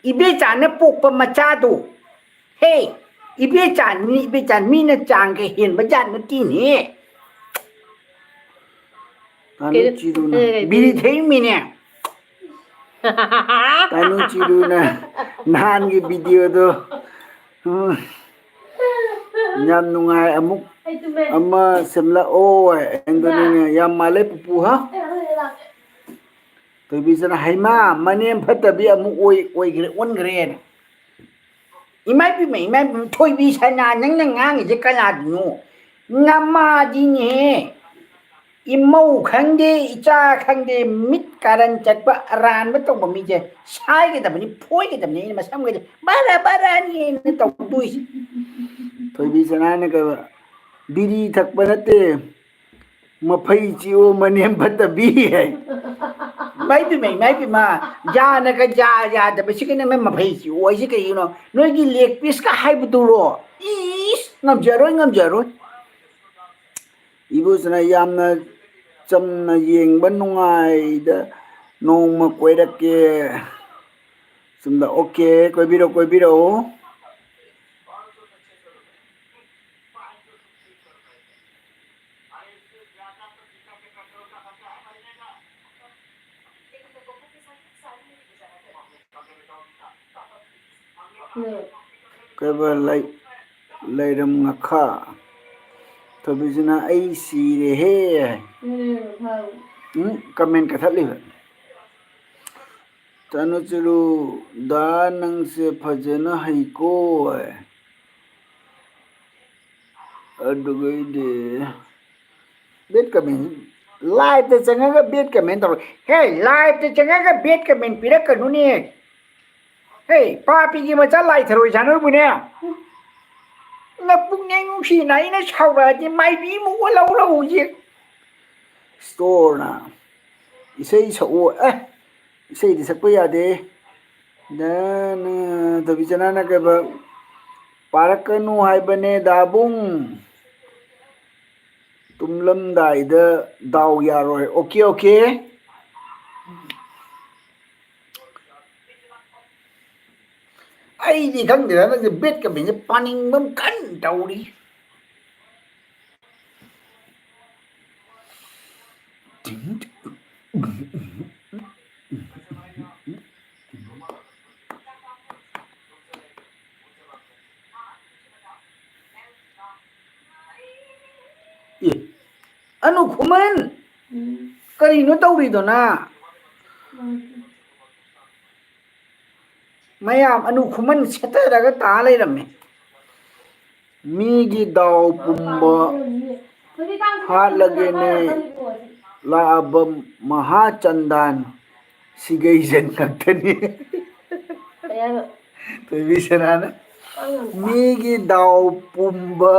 ꯏꯕꯦꯆꯥꯅ ꯄꯣꯛꯄ ꯃꯆꯥꯗꯣ꯫ ꯍꯦ, ꯏꯕꯦꯆꯥꯅꯤ, ꯏꯕꯦꯆꯥ, ꯃꯤꯅ ꯆꯥꯡꯒ ꯍꯦꯟꯕ ꯖꯥꯠ ꯅꯠꯇꯦꯅꯦ꯫ ꯇꯥꯅꯨ ꯀꯩꯅꯣ? ꯆꯤꯔꯨꯅ ꯑꯦ, ꯕꯤꯔꯤ ꯊꯛꯏꯃꯤꯅꯦ꯫ ꯇꯥꯅꯨ ꯆꯤꯔꯨꯅ ꯅꯍꯥꯟꯒꯤ ꯚꯤꯗꯤꯑꯣꯗꯣ, ꯎꯝ, ꯌꯥꯝ ꯅꯨꯡꯉꯥꯏ꯫ ꯑꯃꯨꯛ ꯑꯩ ꯇꯨꯝꯃꯦ꯫ ꯑꯃ ꯁꯦꯝꯂꯛꯑꯣ꯫ ꯑꯦꯡꯒꯣꯅꯤꯅ ꯌꯥꯝ ꯃꯥꯜꯂꯦ ꯄꯨꯄꯨ, ꯍꯥ? ꯑꯩ ꯍꯣꯔꯦꯟ ꯂꯥꯛꯀꯦ꯫ ꯊꯣꯏꯕꯤꯁꯅ, "ꯍꯩꯃꯥ, ꯃꯅꯦꯝ ꯐꯠꯇꯕꯤ ꯑꯃꯨꯛ ꯑꯣꯏ-, ꯑꯣꯏꯈ꯭ꯔꯦ, ꯑꯣꯟꯈ꯭ꯔꯦꯅ"꯫ ꯏꯃꯥ ꯏꯄꯦꯝꯃ, ꯏꯃꯥ ꯏꯄꯦꯝꯃ, ꯊꯣꯏꯕꯤ ꯁꯅꯥ, ꯅꯪꯅ ꯉꯥꯡꯉꯤꯁꯦ ꯀꯅꯥꯗꯅꯣ? ꯅꯃꯥꯗꯤꯅꯦꯍꯦ꯫ ꯏꯃꯧ ꯈꯪꯗꯦ, ꯏꯆꯥ ꯈꯪꯗꯦ, ꯃꯤꯠ ꯀꯥꯔꯟ ꯆꯠꯄ, ꯑꯔꯥꯟꯕ ꯇꯧꯕ ꯃꯤꯁꯦ ꯁꯥꯏꯒꯗꯕꯅꯤ, ꯐꯣꯏꯒꯗꯕꯅꯤ꯫ ꯑꯩꯅ ꯃꯁꯝꯒꯁꯦ ꯕꯔꯥ ꯕꯔꯥꯅꯤ ꯑꯩꯅ ꯇꯧꯗꯣꯏꯁꯦ꯫ ꯊꯣꯏꯕꯤ ꯁꯅꯥꯅ ꯀꯩ-, ꯕꯤꯔꯤ ꯊꯛꯄ ꯅꯠꯇꯦ, ꯃꯐꯩ ꯆꯤꯛꯑꯣ ꯃꯅꯦꯝ ꯐꯠꯇꯕꯤ ꯍꯥꯏ꯫ ꯏꯃꯥꯏ ꯄꯦꯝꯃ, ꯏꯃꯥꯏ ꯄꯦꯝꯃ, ꯌꯥꯅꯒ ꯌꯥ ꯌꯥꯗꯕꯁꯤꯒ ꯅꯪꯅ ꯃꯐꯩ ꯆꯤꯛꯑꯣ ꯍꯥꯏꯁꯤ ꯀꯩꯒꯤꯅꯣ? ꯅꯣꯏꯒꯤ ꯂꯦꯒ ꯄꯤꯁꯀ ꯍꯥꯏꯕꯗꯨꯔꯣ? ꯏꯁ, ꯉꯝꯖꯔꯣꯏ, ꯉꯝꯖꯔꯣꯏ꯫ ꯏꯕꯣꯁꯅ ꯌꯥꯝꯅ ꯆꯝꯅ ꯌꯦꯡꯕ ꯅꯨꯡꯉꯥꯏꯗ, ꯅꯣꯡꯃ ꯀꯣꯏꯔꯛꯀꯦ꯫ ꯁꯣꯝꯗ, ꯑꯣꯀꯦ, ꯀꯣꯏꯕꯤꯔꯛꯑꯣ, ꯀꯣꯏꯕꯤꯔꯛꯑꯣ꯫ ꯀꯩꯕ ꯂꯩ-, ꯂꯩꯔꯝ ꯉꯈꯥ꯫ ꯊꯣꯏꯕꯤꯁꯅꯥ, "ꯑꯩ ꯁꯤꯔꯦꯍꯦ" ꯍꯥꯏ꯫ ꯎꯝ, ꯀꯃꯦꯟ ꯀꯛꯊꯠꯂꯤꯕ꯫ ꯆꯅꯨ ꯆꯨꯔꯨ, "ꯗꯥ ꯅꯪꯁꯦ ꯐꯖꯅ ꯍꯩꯀꯣ" ꯍꯥꯏ꯫ ꯑꯗꯨꯒꯩꯗꯤ bad comment, live ꯇ ꯆꯪꯉꯒ bad comment ꯇꯧꯔꯣ꯫ ꯍꯦ, live ꯇ ꯆꯪꯉꯒ bad comment ꯄꯤꯔꯛꯀꯅꯨꯅꯦ꯫ ꯍꯦ, ꯄꯥꯄꯤꯒꯤ ꯃꯆꯥ ꯂꯥꯏ ꯊꯔꯣꯏ ꯁꯥꯟꯅꯔꯨꯕꯅꯦ꯫ ꯅꯄꯨꯛꯅꯤꯡ ꯅꯨꯡꯁꯤꯅ ꯑꯩꯅ ꯁꯥꯎꯔꯛꯑꯗꯤ ꯃꯥꯏꯕꯤ ꯑꯃ ꯑꯣꯜꯍꯧꯔ ꯍꯧꯖꯤꯛ꯫ ꯁ꯭ꯇꯣꯔꯅ ꯏꯁꯩ ꯁꯛꯑꯣ꯫ ꯑꯦ, ꯏꯁꯩꯗꯤ ꯁꯛꯄ ꯌꯥꯗꯦ꯫ ꯅ, ꯅ, ꯊꯣꯏꯕꯤꯆꯅꯥꯅ ꯀꯩꯕ, "ꯄꯥꯔꯛꯀꯅꯨ ꯍꯥꯏꯕꯅꯦ ꯗꯥꯕꯨꯡ꯫ ꯇꯨꯝꯂꯝꯗꯥꯏꯗ ꯗꯥꯎ ꯌꯥꯔꯣꯏ"꯫ Okay, okay. ꯑꯩꯗꯤ ꯈꯪꯗꯦꯗ, ꯅꯪꯁꯦ bad comment ꯁꯦ ꯄꯥꯅꯤꯡꯕ ꯑꯃ ꯀꯟꯅ ꯇꯧꯔꯤ꯫ ꯑꯦ, ꯑꯅꯨ ꯈꯨꯃꯟ, ꯎꯝ꯫ ꯀꯔꯤꯅꯣ ꯇꯧꯔꯤꯗꯨꯅ? ꯎꯝ꯫ ꯃꯌꯥꯝ ꯑꯅꯨ ꯈꯨꯃꯟ ꯁꯦꯠꯊꯔꯒ ꯇꯥ ꯂꯩꯔꯝꯃꯦ꯫ ꯃꯤꯒꯤ ꯗꯥꯎ ꯄꯨꯝꯕ ꯍꯥꯠꯂꯒꯦꯅꯦ ꯂꯥꯛꯑꯕ ꯃꯍꯥꯆꯟꯗꯥꯟ ꯁꯤꯒꯩꯖꯟ ꯈꯛꯇꯅꯤ꯫ ꯀꯩ ꯍꯥꯏꯅꯣ? ꯊꯣꯏꯕꯤ ꯁꯅꯥꯅ, ꯃꯤꯒꯤ ꯗꯥꯎ ꯄꯨꯝꯕ,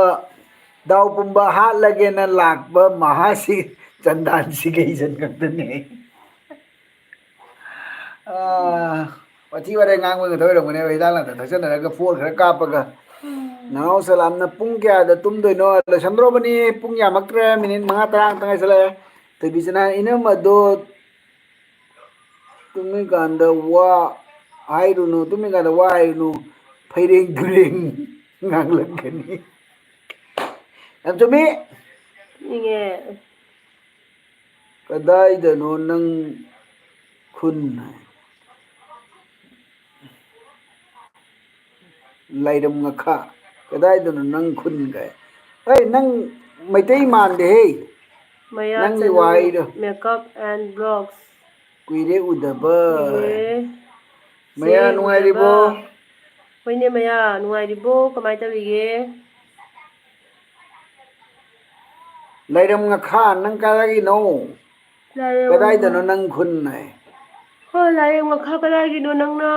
ꯗꯥꯎ ꯄꯨꯝꯕ ꯍꯥꯠꯂꯒꯦꯅ ꯂꯥꯛꯄ ꯃꯍꯥꯁꯤ ꯆꯟꯗꯥꯟ ꯁꯤꯒꯩꯖꯟ ꯈꯛꯇꯅꯦ꯫ ꯑꯥ, ꯋꯥꯊꯤ ꯋꯥꯔꯦꯝ ꯉꯥꯡꯕ ꯉꯥꯛꯇ ꯑꯣꯏꯔꯝꯒꯅꯦꯕ, ꯍꯤꯗꯥꯛ ꯂꯥꯡꯊꯛ ꯊꯛꯆꯟꯅꯔꯒ ꯐꯣꯟ ꯈꯔ ꯀꯥꯞꯄꯒ꯫ ꯅꯅꯥꯎ ꯁꯂꯥꯝꯅ ꯄꯨꯡ ꯀꯌꯥꯗ ꯇꯨꯝꯗꯣꯏꯅꯣ? ꯂꯣꯏꯁꯟꯗ꯭ꯔꯣꯕꯅꯤ, ꯄꯨꯡ ꯌꯥꯝꯃꯛꯇ꯭ꯔꯦ, ꯃꯤꯅꯤꯠ ꯃꯉꯥ ꯇꯔꯥ ꯈꯛꯇ ꯉꯥꯏꯁꯜꯂꯛꯑꯦ꯫ ꯊꯣꯏꯕꯤꯁꯅꯥ, ꯏꯅꯝ ꯑꯗꯣ ꯇꯨꯝꯃꯤꯀꯥꯟꯗ ꯋꯥ ꯍꯥꯏꯔꯨꯅꯨ, ꯇꯨꯝꯃꯤꯀꯥꯟꯗ ꯋꯥ ꯍꯥꯏꯔꯨꯅꯨ, ꯐꯩꯔꯦꯡ ꯇꯨꯔꯦꯡ ꯉꯥꯡꯂꯛꯀꯅꯤ꯫ ꯌꯥꯝ ꯆꯨꯝꯃꯤ꯫ ꯏꯪꯉꯦ꯫ ꯀꯗꯥꯏꯗꯅꯣ ꯅꯪ ꯈꯨꯟ ꯍꯥꯏ? ꯂꯥꯏꯔꯝ ꯉꯈꯥ, ꯀꯗꯥꯏꯗꯅꯣ ꯅꯪ ꯈꯨꯟ ꯀꯥꯏ? ꯍꯩ, ꯅꯪ ꯃꯩꯇꯩ ꯃꯥꯟꯗꯦꯍꯦ꯫ ꯃꯌꯥ ꯅꯪꯒꯤ ꯆꯅꯨ ꯋꯥꯍꯩꯗꯣ꯫ Makeup and vlogs꯫ ꯀꯨꯏꯔꯦ ꯎꯗꯕ꯫ ꯀꯨꯏꯔꯦ꯫ ꯃꯌꯥ ꯆꯦ ꯅꯨꯡꯉꯥꯏꯔꯤꯕꯣ? ꯎꯗꯕ꯫ ꯍꯣꯏꯅꯦ ꯃꯌꯥ, ꯅꯨꯡꯉꯥꯏꯔꯤꯕꯣ? ꯀꯃꯥꯏ ꯇꯧꯔꯤꯒꯦ? ꯂꯥꯏꯔꯝ ꯉꯈꯥ, ꯅꯪ ꯀꯗꯥꯏꯒꯤꯅꯣ? ꯂꯥꯏꯔꯝ ꯀꯗꯥꯏꯗꯅꯣ ꯉꯈꯥ꯫ ꯅꯪ ꯈꯨꯟ ꯍꯥꯏ? ꯍꯣꯏ, ꯂꯥꯏꯔꯝ ꯉꯈꯥ ꯀꯗꯥꯏꯒꯤꯅꯣ ꯅꯪꯅ?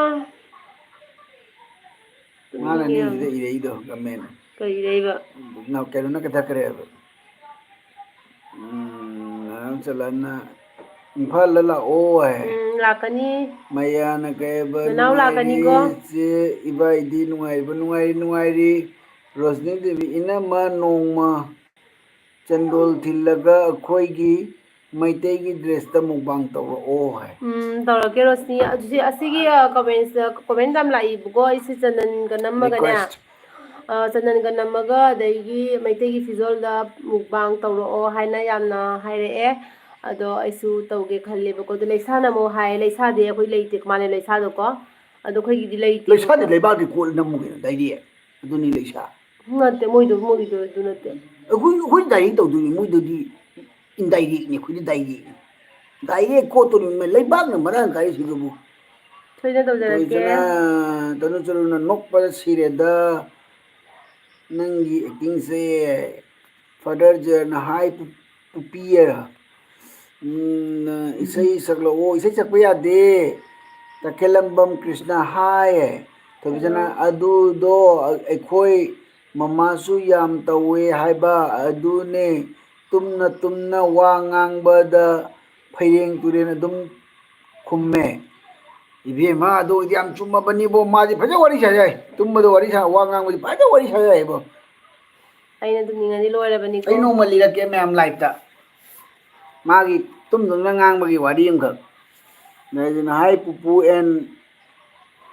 ꯃꯥꯅꯅꯤ ꯇꯨꯝꯅꯤꯡꯉꯦ ꯌꯥꯝ꯫ ꯁꯤꯗ ꯏꯔꯛꯏꯗꯣ, ꯒꯃꯦꯟ꯫ ꯀꯩ ꯏꯔꯛꯏꯕ? ꯅ-, ꯀꯩꯅꯣꯅ ꯀꯛꯊꯠꯈ꯭ꯔꯦꯕ꯫ ꯎꯝ, ꯅꯥꯔꯝ ꯆꯂꯥꯟꯅ ꯏꯝꯐꯥꯜꯗ ꯂꯥꯛꯑꯣ ꯍꯥꯏ꯫ ꯎꯝ, ꯂꯥꯛꯀꯅꯤ꯫ ꯃꯌꯥꯅ ꯀꯩꯕ, ꯅꯅꯥꯎ ꯅꯨꯡꯉꯥꯏꯔꯤ, ꯂꯥꯛꯀꯅꯤꯀꯣ꯫ ꯆꯦ ꯏꯕꯥꯏꯗꯤ ꯅꯨꯡꯉꯥꯏꯕ, ꯅꯨꯡꯉꯥꯏꯔꯤ, ꯅꯨꯡꯉꯥꯏꯔꯤ꯫ ꯔꯣꯁꯅꯤ ꯗꯦꯕꯤ, ꯏꯅꯝꯃ ꯅꯣꯡꯃ ꯆꯟꯗꯣꯜ ꯊꯤꯜꯂꯒ ꯑꯩꯈꯣꯏꯒꯤ ꯃꯩꯇꯩꯒꯤ dress ꯇ mukbang ꯇꯧꯔꯛꯑꯣ ꯍꯥꯏ꯫ ꯎꯝ, ꯇꯧꯔꯛꯀꯦ ꯔꯣꯁꯅꯤ꯫ ꯑꯗꯨꯗꯤ ꯑꯁꯤꯒꯤ, ꯑ, comments ꯇ, comment ꯌꯥꯝ ꯂꯥꯛꯏꯕꯀꯣ꯫ ꯑꯩꯁꯦ ꯆꯅꯟꯒ ꯅꯝꯃꯒꯅꯦ, request꯫ ꯑ, ꯆꯅꯟꯒ ꯅꯝꯃꯒ ꯑꯗꯒꯤ ꯃꯩꯇꯩꯒꯤ ꯐꯤꯖꯣꯜꯗ mukbang ꯇꯧꯔꯛꯑꯣ ꯍꯥꯏꯅ ꯌꯥꯝꯅ ꯍꯥꯏꯔꯛꯑꯦ꯫ ꯑꯗꯣ ꯑꯩꯁꯨ ꯇꯧꯒꯦ ꯈꯜꯂꯦꯕꯀꯣ꯫ ꯑꯗꯣ ꯂꯩꯁꯥꯅ ꯑꯃꯨꯛ ꯍꯥꯏ, ꯂꯩꯁꯥꯗꯤ ꯑꯩꯈꯣꯏ ꯂꯩꯇꯦ, ꯃꯥꯅꯦ ꯂꯩꯁꯥꯗꯣ ꯑꯩꯈꯣꯏꯒꯤꯗꯤ ꯂꯩꯇꯦꯕꯀꯣ꯫ ꯂꯩꯁꯥꯗꯤ ꯂꯩꯕꯥꯛꯀꯤ ꯀꯣꯠ ꯅꯝꯃꯨ ꯀꯩꯅꯣ, direct꯫ ꯑꯗꯨꯅꯤ ꯂꯩꯁꯥ꯫ ꯅꯠꯇꯦ, ꯃꯣꯏꯗꯣ, ꯃꯣꯏꯒꯤꯗꯣ ꯑꯗꯨ ꯅꯠꯇꯦ꯫ ꯑꯩꯈꯣꯏ, ꯑꯩꯈꯣꯏ direct ꯇꯧꯗꯣꯏꯅꯤ, ꯃꯣꯏꯗꯨꯗꯤ indirect ꯅꯤ, ꯑꯩꯈꯣꯏꯗꯤ direct ꯅꯤ꯫ Direct ꯀꯣꯠꯇꯣꯔꯤꯕꯅꯤ, ꯂꯩꯕꯥꯛꯅ ꯃꯔꯥꯡ ꯀꯥꯏꯔꯤꯁꯤꯗꯕꯨ꯫ ꯊꯣꯏꯅ ꯇꯧꯖꯔꯛꯀꯦ꯫ ꯇꯣꯏꯁꯅꯥ, ꯇꯅꯨꯆꯔꯨꯅ ꯅꯣꯛꯄꯗ ꯁꯤꯔꯦꯗ꯫ ꯅꯪꯒꯤ acting ꯁꯦ꯫ Father ꯖꯦꯅ ꯍꯥꯏ, ꯄꯨ-, ꯄꯨꯄꯤ ꯍꯥꯏꯔ? ꯎꯝ, ꯏꯁꯩ ꯁꯛꯂꯛꯑꯣ, ꯏꯁꯩ ꯁꯛꯄ ꯌꯥꯗꯦ꯫ ꯇꯈꯦꯂꯝꯕꯝ ꯀ꯭ꯔꯤꯁꯅ ꯍꯥꯏ꯫ ꯊꯣꯏꯕꯤꯁꯅꯥ, ꯎꯝ꯫ ꯑꯗꯨꯗꯣ ꯑꯩꯈꯣꯏ ꯃꯃꯥꯁꯨ ꯌꯥꯝ ꯇꯧꯋꯦ ꯍꯥꯏꯕ, ꯑꯗꯨꯅꯦ ꯇꯨꯝꯅ ꯇꯨꯝꯅ ꯋꯥ ꯉꯥꯡꯕꯗ ꯐꯩꯔꯦꯡ ꯇꯨꯔꯦꯟ ꯑꯗꯨꯝ ꯈꯨꯝꯃꯦ꯫ ꯏꯕꯦꯝꯃ, ꯑꯗꯨ ꯑꯣꯏꯗꯤ ꯌꯥꯝ ꯆꯨꯝꯃꯕꯅꯤꯕꯣ, ꯃꯥꯗꯤ ꯐꯖ ꯋꯥꯔꯤ ꯁꯥ ꯌꯥꯏ, ꯇꯨꯝꯕꯗ ꯋꯥꯔꯤ ꯁꯥ, ꯋꯥ ꯉꯥꯡꯕꯗꯤ ꯐꯖ ꯋꯥꯔꯤ ꯁꯥ ꯌꯥꯏꯕꯣ꯫ ꯑꯩꯅ ꯇꯨꯝꯅꯤꯡꯉꯗꯤ ꯂꯣꯏꯔꯕꯅꯤꯀꯣ꯫ ꯑꯩ ꯅꯣꯡꯃ ꯂꯤꯔꯛꯀꯦ ꯃꯌꯥꯝ live ꯇ꯫ ꯃꯥꯒꯤ ꯇꯨꯝ ꯇꯨꯝꯅ ꯉꯥꯡꯕꯒꯤ ꯋꯥꯔꯤ ꯑꯃꯈꯛ꯫ ꯑꯗꯨꯅ ꯍꯥꯏ, ꯄꯨꯄꯨ and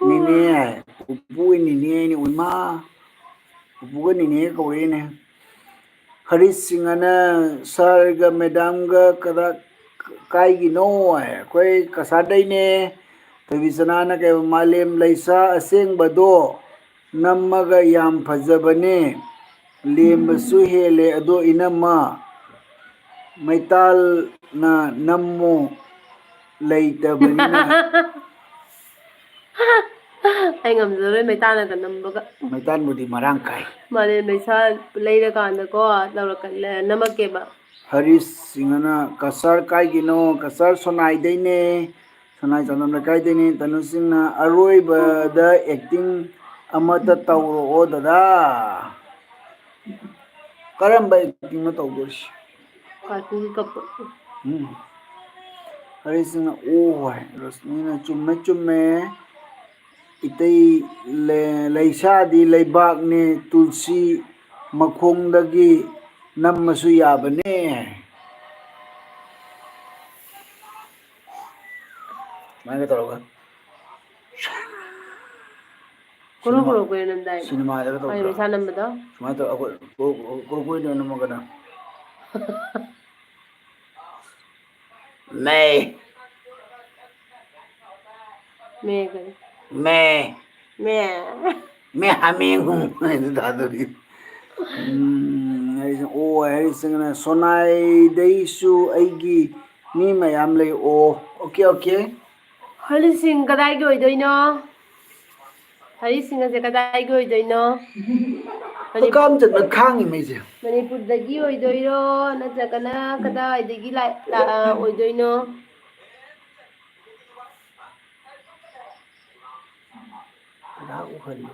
ꯅꯦꯅꯦ꯫ ꯄꯨꯄꯨ and ꯅꯦꯅꯦ ꯍꯥꯏꯅ, ꯎꯏꯃꯥ꯫ ꯄꯨꯄꯨꯒ ꯅꯦꯅꯦꯒ ꯀꯧꯔꯛꯏꯅꯦ꯫ ꯍꯔꯤꯁ ꯁꯤꯡꯍꯅ, "ꯁꯥꯔꯒ ꯃꯦꯗꯥꯝꯒ ꯀꯗꯥ-, ꯀꯥꯏꯒꯤꯅꯣ?" ꯍꯥꯏ꯫ "ꯑꯩꯈꯣꯏ ꯀꯁꯥꯔꯗꯩꯅꯦ꯫" ꯊꯣꯏꯕꯤꯁꯅꯥꯅ ꯀꯩ, "ꯃꯥꯂꯦꯝ ꯂꯩꯁꯥ ꯑꯁꯦꯡꯕꯗꯣ ꯅꯝꯃꯒ ꯌꯥꯝ ꯐꯖꯕꯅꯦ, ꯂꯦꯝꯕꯁꯨ ꯍꯦꯜꯂꯦ꯫ ꯑꯗꯣ ꯏꯅꯝꯃ, ꯃꯩꯇꯥꯜꯅ ꯅꯝꯃꯣ, ꯂꯩꯇꯕꯅꯤꯅ꯫ ꯑꯩ ꯉꯝꯖꯔꯣꯏ ꯃꯩꯇꯥꯜꯅꯒ ꯅꯝꯕꯒ꯫ ꯃꯩꯇꯥꯜꯕꯨꯗꯤ ꯃꯔꯥꯡ ꯀꯥꯏ꯫ ꯃꯥꯅꯦ, ꯃꯩꯁꯥ ꯂꯩꯔꯀꯥꯟꯗꯀꯣ ꯇꯧꯔꯛꯀꯅꯤ, ꯅꯝꯃꯛꯀꯦꯕ꯫ ꯍꯔꯤꯁ ꯁꯤꯡꯍꯅ, "ꯀꯁꯥꯔ ꯀꯥꯏꯒꯤꯅꯣ?" "ꯀꯁꯥꯔ ꯁꯣꯅꯥꯏꯗꯩꯅꯦ, ꯁꯣꯅꯥꯏ ꯆꯥꯟꯗꯝ ꯂꯩꯀꯥꯏꯗꯩꯅꯦ꯫" ꯇꯅꯨ ꯁꯤꯡꯅ, "ꯑꯔꯣꯏꯕꯗ acting ꯑꯃꯠꯇ ꯇꯧꯔꯛꯑꯣ ꯗꯗꯥ꯫" ꯀꯔꯝꯕ actingꯅꯣ ꯇꯧꯗꯣꯏꯁꯤ? ꯀꯥꯔꯇꯨꯟꯒꯤ ꯀꯞꯄ꯫ ꯎꯝ꯫ ꯍꯔꯤꯁ ꯁꯤꯡꯍꯅ, "ꯑꯣ" ꯍꯥꯏ꯫ ꯔꯣꯁꯅꯤꯅ, "ꯆꯨꯝꯃꯦ, ꯆꯨꯝꯃꯦ꯫ ꯏꯇꯩ, ꯂꯦ-, ꯂꯩꯁꯥꯗꯤ ꯂꯩꯕꯥꯛꯅꯦ, ꯇꯨꯜꯁꯤ ꯃꯈꯣꯡꯗꯒꯤ ꯅꯝꯃꯁꯨ ꯌꯥꯕꯅꯦ꯫" ꯁꯨꯃꯥꯏꯅ ꯇꯧꯔꯒ꯫ ꯀꯣꯔꯣ ꯀꯣꯔꯣ ꯀꯣꯏꯅ ꯅꯝꯗꯥꯏꯅꯦ꯫ ꯁꯤꯅꯦꯃꯥꯗꯒ ꯍꯣꯏ, ꯇꯧꯗ꯭ꯔꯣ? ꯃꯩꯁꯥ ꯅꯝꯕꯗꯣ꯫ ꯁꯨꯃꯥꯏꯅ ꯇꯧꯔ ꯑꯩꯈꯣꯏ ꯀꯣ-, ꯀꯣ-, ꯀꯣꯔꯣ ꯀꯣꯏꯅ ꯅꯝꯃꯒꯅ꯫ ꯃꯦ꯫ ꯃꯦ ꯀꯔꯤ? ꯃꯦ꯫ ꯃꯦ꯫ ꯃꯦ ꯍꯥꯃꯦꯡ ꯍꯨꯡ ꯍꯥꯏꯅ ꯊꯥꯗꯣꯔꯤ꯫ ꯎꯝ, ꯑꯩꯁꯦ ꯑꯣ ꯍꯥꯏꯔꯤꯁꯤꯡꯅ ꯁꯣꯅꯥꯏꯗꯩꯁꯨ ꯑꯩꯒꯤ ꯃꯤ ꯃꯌꯥꯝ ꯂꯩ꯫ ꯑꯣ, okay, okay꯫ ꯍꯔꯤꯁꯤꯡ ꯀꯗꯥꯏꯒꯤ ꯑꯣꯏꯗꯣꯏꯅꯣ? ꯍꯔꯤꯁꯤꯡ ꯑꯁꯦ ꯀꯗꯥꯏꯒꯤ ꯑꯣꯏꯗꯣꯏꯅꯣ? ꯃꯅꯤ-, ꯍꯛꯀꯥꯝ ꯆꯟꯕ ꯈꯥꯡꯉꯤ ꯃꯩꯁꯦ꯫ ꯃꯅꯤꯄꯨꯔꯗꯒꯤ ꯑꯣꯏꯗꯣꯏꯔꯣ? ꯅꯠꯇ꯭ꯔꯒꯅ ꯀꯗꯥꯏꯗꯒꯤ ꯂꯥꯛ-, ꯂꯥꯛ-, ꯑ, ꯑꯣꯏꯗꯣꯏꯅꯣ? ꯄꯨꯔꯥ ꯎꯍꯜꯂꯣ꯫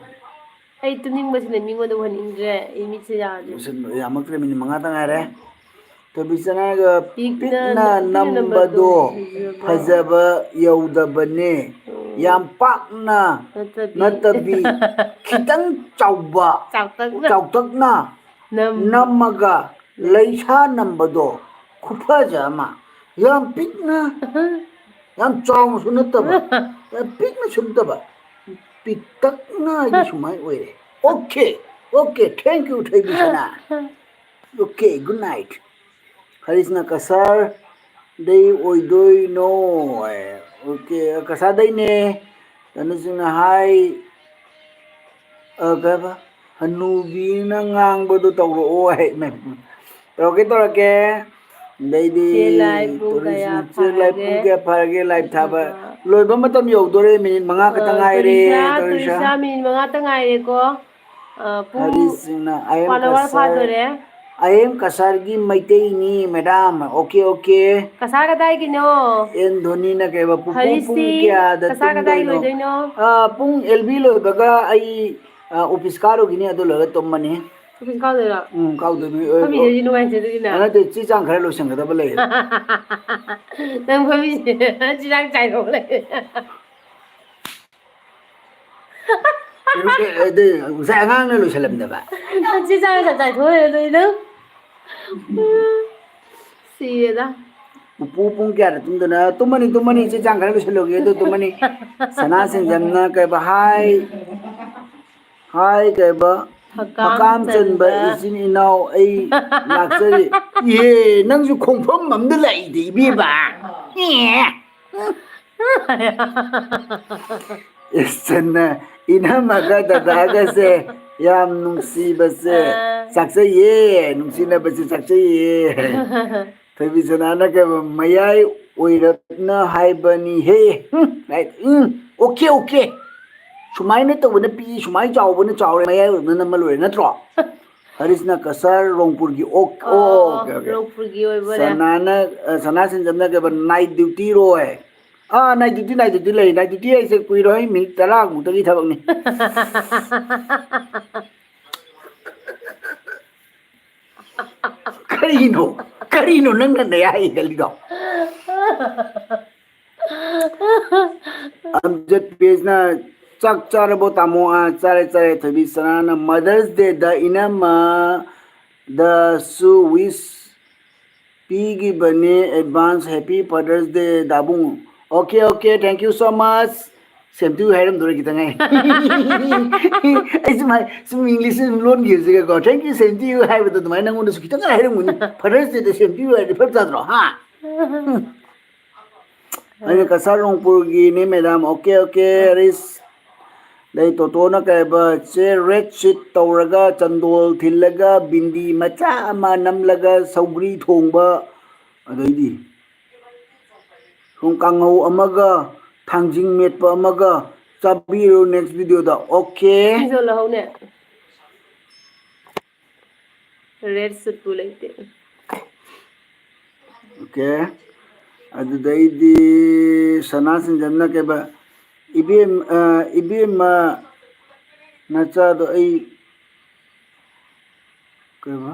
ꯑꯩ ꯇꯨꯝꯅꯤꯡꯕꯁꯤꯅ ꯃꯤꯉꯣꯟꯗ ꯎꯍꯟꯅꯤꯡꯗ꯭ꯔꯦ꯫ ꯑꯩ ꯃꯤꯠꯁꯦ ꯌꯥꯗ꯭ꯔꯦ꯫ ꯂꯣꯏꯁꯤꯟꯕ ꯌꯥꯝꯃꯛꯇ꯭ꯔꯦ, ꯃꯤꯅꯤꯠ ꯃꯉꯥꯇ ꯉꯥꯏꯔꯦ꯫ ꯊꯣꯏꯕꯤꯆꯅꯒ ꯄꯤꯛꯅ ꯄꯤꯛꯅ ꯅꯝꯕꯗꯣ ꯅꯝꯕꯗꯣ ꯐꯖꯕ꯫ ꯐꯖꯕ ꯌꯧꯗꯕꯅꯦ꯫ ꯎꯝ꯫ ꯌꯥꯝ ꯄꯥꯛꯅ ꯅꯠꯇꯕꯤ꯫ ꯅꯠꯇꯕꯤ, ꯈꯤꯇꯪ ꯆꯥꯎꯕ, ꯆꯥꯎꯇꯛꯅ꯫ ꯆꯥꯎꯇꯛꯅ ꯅꯝ-, ꯅꯝꯃꯒ ꯂꯩ-, ꯂꯩꯁꯥ ꯅꯝꯕꯗꯣ ꯈꯨꯐꯖ ꯑꯃ꯫ ꯌꯥꯝ ꯄꯤꯛꯅ, ꯌꯥꯝ ꯆꯥꯎꯅꯁꯨ ꯅꯠꯇꯕ, ꯌꯥꯝ ꯄꯤꯛꯅꯁꯨ ꯅꯠꯇꯕ, ꯄꯤꯛꯇꯛꯅ ꯍꯥꯏꯗꯤ ꯁꯨꯃꯥꯏꯅ ꯑꯣꯏꯔꯦ꯫ Okay, okay, thank you, ꯊꯣꯏꯕꯤꯁꯅꯥ꯫ Okay, good night꯫ ꯍꯔꯤꯁꯅ ꯀꯁꯥꯔꯗꯩ ꯑꯣꯏꯗꯣꯏꯅꯣ? Okay, ꯀꯁꯥꯔꯗꯩꯅꯦ꯫ ꯇꯅꯨꯁꯤꯡꯅ ꯍꯥꯏ, ꯑ, ꯀꯩ ꯍꯥꯏꯕ? ꯍꯅꯨꯕꯤꯅ ꯉꯥꯡꯕꯗꯣ ꯇꯧꯔꯛꯑꯣ ꯍꯥꯏ꯫ ꯃꯦꯝ, ꯇꯧꯔꯛꯀꯦ, ꯇꯧꯔꯛꯀꯦ꯫ ꯑꯗꯩꯗꯤ ꯆꯦ ꯂꯥꯏ ꯄꯨꯡ ꯀꯌꯥ ꯇꯨꯔꯤꯁ-, ꯆꯦ ꯂꯥꯏ ꯄꯨꯡ ꯐꯥꯔꯒꯦ? ꯀꯌꯥ ꯐꯥꯔꯒꯦ ꯂꯥꯏꯞ ꯊꯥꯕ? ꯑ, ꯂꯣꯏꯕ ꯃꯇꯝ ꯌꯧꯗꯣꯔꯦ, ꯃꯤꯅꯤꯠ ꯃꯉꯥ ꯈꯛꯇ ꯑ, ꯉꯥꯏꯔꯦ, ꯇꯨꯔꯤꯁꯥ, ꯇꯨꯔꯤꯁꯥ꯫ ꯇꯨꯔꯤꯁꯥ, ꯃꯤꯅꯤꯠ ꯃꯉꯥ ꯈꯛꯇ ꯉꯥꯏꯔꯦꯀꯣ꯫ ꯑ, ꯄꯨꯡ ꯍꯔꯤꯁ ꯁꯤꯡꯅ, "I am one hour Cachar, ꯐꯥꯗꯣꯔꯦ꯫ I am ꯀꯁꯥꯔꯒꯤ ꯃꯩꯇꯩꯅꯤ, ꯃꯦꯗꯥꯝ꯫ Okay, okay." ꯀꯁꯥꯔ ꯀꯗꯥꯏꯒꯤꯅꯣ? ꯑꯦꯟ ꯙꯣꯅꯤꯅ ꯀꯩꯕ, "ꯄꯨꯄꯨ ꯍꯔꯤꯁꯇꯤ ꯄꯨꯡ ꯀꯌꯥꯗ ꯀꯁꯥꯔ ꯀꯗꯥꯏ ꯇꯨꯝꯗꯣꯏꯅꯣ?" ꯂꯣꯏꯗꯣꯏꯅꯣ? ꯑ, ꯄꯨꯡ ꯑꯦꯜ ꯕꯤ ꯂꯣꯏꯕꯒ ꯑꯩ, ꯑ, ꯑꯣꯐꯤꯁ ꯀꯥꯔꯨꯈꯤꯅꯤ, ꯑꯗꯨ ꯂꯣꯏꯔꯒ ꯇꯨꯝꯃꯅꯤ꯫ ꯑꯣꯐꯤꯁ ꯀꯥꯎꯗꯣꯏꯔꯣ? ꯎꯝ, ꯀꯥꯎꯗꯣꯏꯅꯤ꯫ ꯑ, ꯐꯝꯃꯤꯁꯦ ꯅꯨꯡꯉꯥꯏꯖꯗꯣꯏꯅꯤꯅ꯫ ꯑ, ꯅꯠꯇꯦ, ꯆꯦ ꯆꯥꯡ ꯈꯔ ꯂꯣꯏꯁꯤꯟꯒꯗꯕ ꯂꯩꯌꯦ꯫ ꯅꯪ ꯐꯝꯃꯤꯁꯦ ꯆꯤꯔꯥꯛ ꯆꯥꯏꯗꯧ ꯂꯩ꯫ ꯏꯔꯨ-, ꯑꯦ, ꯑꯗꯨ ꯉꯁꯥꯏ ꯑꯉꯥꯡꯅ ꯂꯣꯏꯁꯤꯜꯂꯝꯗꯕ꯫ ꯆꯦ ꯆꯥꯡ ꯉꯁꯥꯏ ꯆꯥꯏꯊꯣꯛꯑꯦ ꯑꯗꯨ ꯑꯩꯅ꯫ ꯁꯤꯔꯦꯗ꯫ ꯄꯨꯄꯨ ꯄꯨꯡ ꯀꯌꯥꯗ ꯇꯨꯝꯗꯣꯏꯅꯣ? ꯇꯨꯝꯃꯅꯤ, ꯇꯨꯝꯃꯅꯤ, ꯆꯦ ꯆꯥꯡ ꯈꯔ ꯂꯣꯏꯁꯤꯜꯂꯨꯒꯦ, ꯑꯗꯨ ꯇꯨꯝꯃꯅꯤ꯫ ꯁꯅꯥ ꯁꯦꯟꯖꯝꯅ ꯀꯩꯕ, "ꯍꯥꯏ, ꯍꯥꯏ, ꯀꯩꯕ, ꯍꯀꯥꯝ ꯍꯀꯥꯝ ꯆꯟꯕ ꯆꯟꯕ ꯏꯆꯤꯟ ꯏꯅꯥꯎ ꯑꯩ ꯂꯥꯛꯆꯔꯤ꯫" ꯏꯍꯦ, ꯅꯪꯁꯨ ꯈꯣꯡꯐꯝ ꯑꯝꯗ ꯂꯥꯛꯏꯗꯤ, ꯏꯕꯦꯝꯃ꯫ ꯑꯦ꯫ ꯏꯆꯟꯅ ꯏꯅꯝꯃꯒ ꯗꯗꯥꯒꯁꯦ ꯌꯥꯝ ꯅꯨꯡꯁꯤꯕꯁꯦ ꯑꯥ꯫ ꯆꯥꯛꯆꯩꯌꯦ, ꯅꯨꯡꯁꯤꯅꯕꯁꯦ ꯆꯥꯛꯆꯩꯌꯦ꯫ ꯊꯣꯏꯕꯤ ꯁꯅꯥꯅ ꯀꯩꯕ, "ꯃꯌꯥꯏ ꯑꯣꯏꯔꯞꯅ ꯍꯥꯏꯕꯅꯤꯍꯦ꯫" ꯎꯝ, right, ꯎꯝ, okay, okay꯫ ꯁꯨꯃꯥꯏꯅ ꯇꯧꯕꯅ ꯄꯤꯛꯏ, ꯁꯨꯃꯥꯏꯅ ꯆꯥꯎꯕꯅ ꯆꯥꯎꯔꯦ, ꯃꯌꯥꯏ ꯑꯣꯏꯔꯞꯅ ꯅꯝꯃ ꯂꯣꯏꯔꯦ ꯅꯠꯇ꯭ꯔꯣ? ꯍꯔꯤꯁꯅ ꯀꯁꯔ ꯔꯣꯡꯄꯨꯔꯒꯤ, ꯑꯣ, ꯑꯣ, ꯑꯣ, okay, okay꯫ ꯔꯣꯡꯄꯨꯔꯒꯤ ꯑꯣꯏꯕꯅꯦ꯫ ꯁꯅꯥꯅ, ꯑ, ꯁꯅꯥ ꯁꯦꯟꯖꯝꯅ ꯀꯩꯕ, night duty ꯔꯣꯏ꯫ ꯑꯥ, night duty, night duty ꯂꯩ꯫ Night duty ꯍꯥꯏꯁꯦ ꯀꯨꯏꯔꯣꯏ, ꯃꯤꯅꯤꯠ ꯇꯔꯥꯃꯨꯛꯇꯒꯤ ꯊꯕꯛꯅꯤ꯫ ꯀꯔꯤꯅꯣ? ꯀꯔꯤꯅꯣ ꯅꯪꯅ ꯅꯌꯥ ꯍꯤꯒꯠꯂꯤꯗꯣ? ꯑꯝꯖꯗ ꯄꯦꯁꯅ, "ꯆꯥꯛ ꯆꯥꯔꯕꯣ ꯇꯥꯃꯣ?" ꯑꯥ, ꯆꯥꯔꯦ, ꯆꯥꯔꯦ꯫ ꯊꯣꯏꯕꯤ ꯁꯅꯥꯅ, "Mother's Day ꯗ ꯏꯅꯝꯃ ꯗꯁꯨ wish ꯄꯤꯈꯤꯕꯅꯦ, advance Happy Father's Day ꯗꯥꯕꯨꯡ꯫" Okay, okay, thank you so much꯫ Same to you ꯍꯥꯏꯔꯝꯗꯣꯔꯦ ꯈꯤꯇꯪ ꯉꯥꯏ꯫ ꯑꯩ ꯁꯨꯝ ꯍꯥꯏ-, ꯁꯨꯝ English ꯁꯨꯝ ꯂꯣꯟꯈꯤꯕꯁꯤꯒꯀꯣ, "Thank you, same to you" ꯍꯥꯏꯕꯗꯣ ꯑꯗꯨꯃꯥꯏꯅ ꯅꯪꯉꯣꯟꯗꯁꯨ ꯈꯤꯇꯪ ꯍꯥꯏꯔꯝꯒꯅꯤ꯫ Father's Day the same to you ꯍꯥꯏꯔꯗꯤ ꯐꯔꯛ ꯇꯥꯗ꯭ꯔꯣ? ꯍꯥ? ꯑꯩꯅ Cachar ꯔꯣꯡꯄꯨꯔꯒꯤꯅꯦ, madam. Okay, okay, Harish. ꯂꯩ ꯇꯣꯇꯣꯅ ꯀꯩ ꯍꯥꯏꯕ, ꯆꯦ, red sheet ꯇꯧꯔꯒ ꯆꯟꯗꯣꯜ ꯊꯤꯜꯂꯒ ꯕꯤꯟꯗꯤ ꯃꯆꯥ ꯑꯃ ꯅꯝꯂꯒ ꯁꯧꯒ꯭ꯔꯤ ꯊꯣꯡꯕ, ꯑꯗꯩꯗꯤ ꯁꯨꯝ ꯀꯥꯡꯍꯧ ꯑꯃꯒ ꯊꯥꯡꯖꯤꯡ ꯃꯦꯠꯄ ꯑꯃꯒ ꯆꯥꯕꯤꯔꯣ next video ꯗ꯫ Okay꯫ ꯁꯤꯁꯨ ꯂꯧꯍꯧꯅꯦ꯫ Red suit ꯄꯨ ꯂꯩꯇꯦ꯫ Okay꯫ ꯑꯗꯨꯗꯩꯗꯤ ꯁꯅꯥ ꯁꯤꯟꯖꯝꯅ ꯀꯩꯕ, "ꯏꯕꯦꯝ-, ꯑ, ꯏꯕꯦꯝꯃ, ꯅꯆꯥꯗꯣ ꯑꯩ," ꯀꯩꯕ?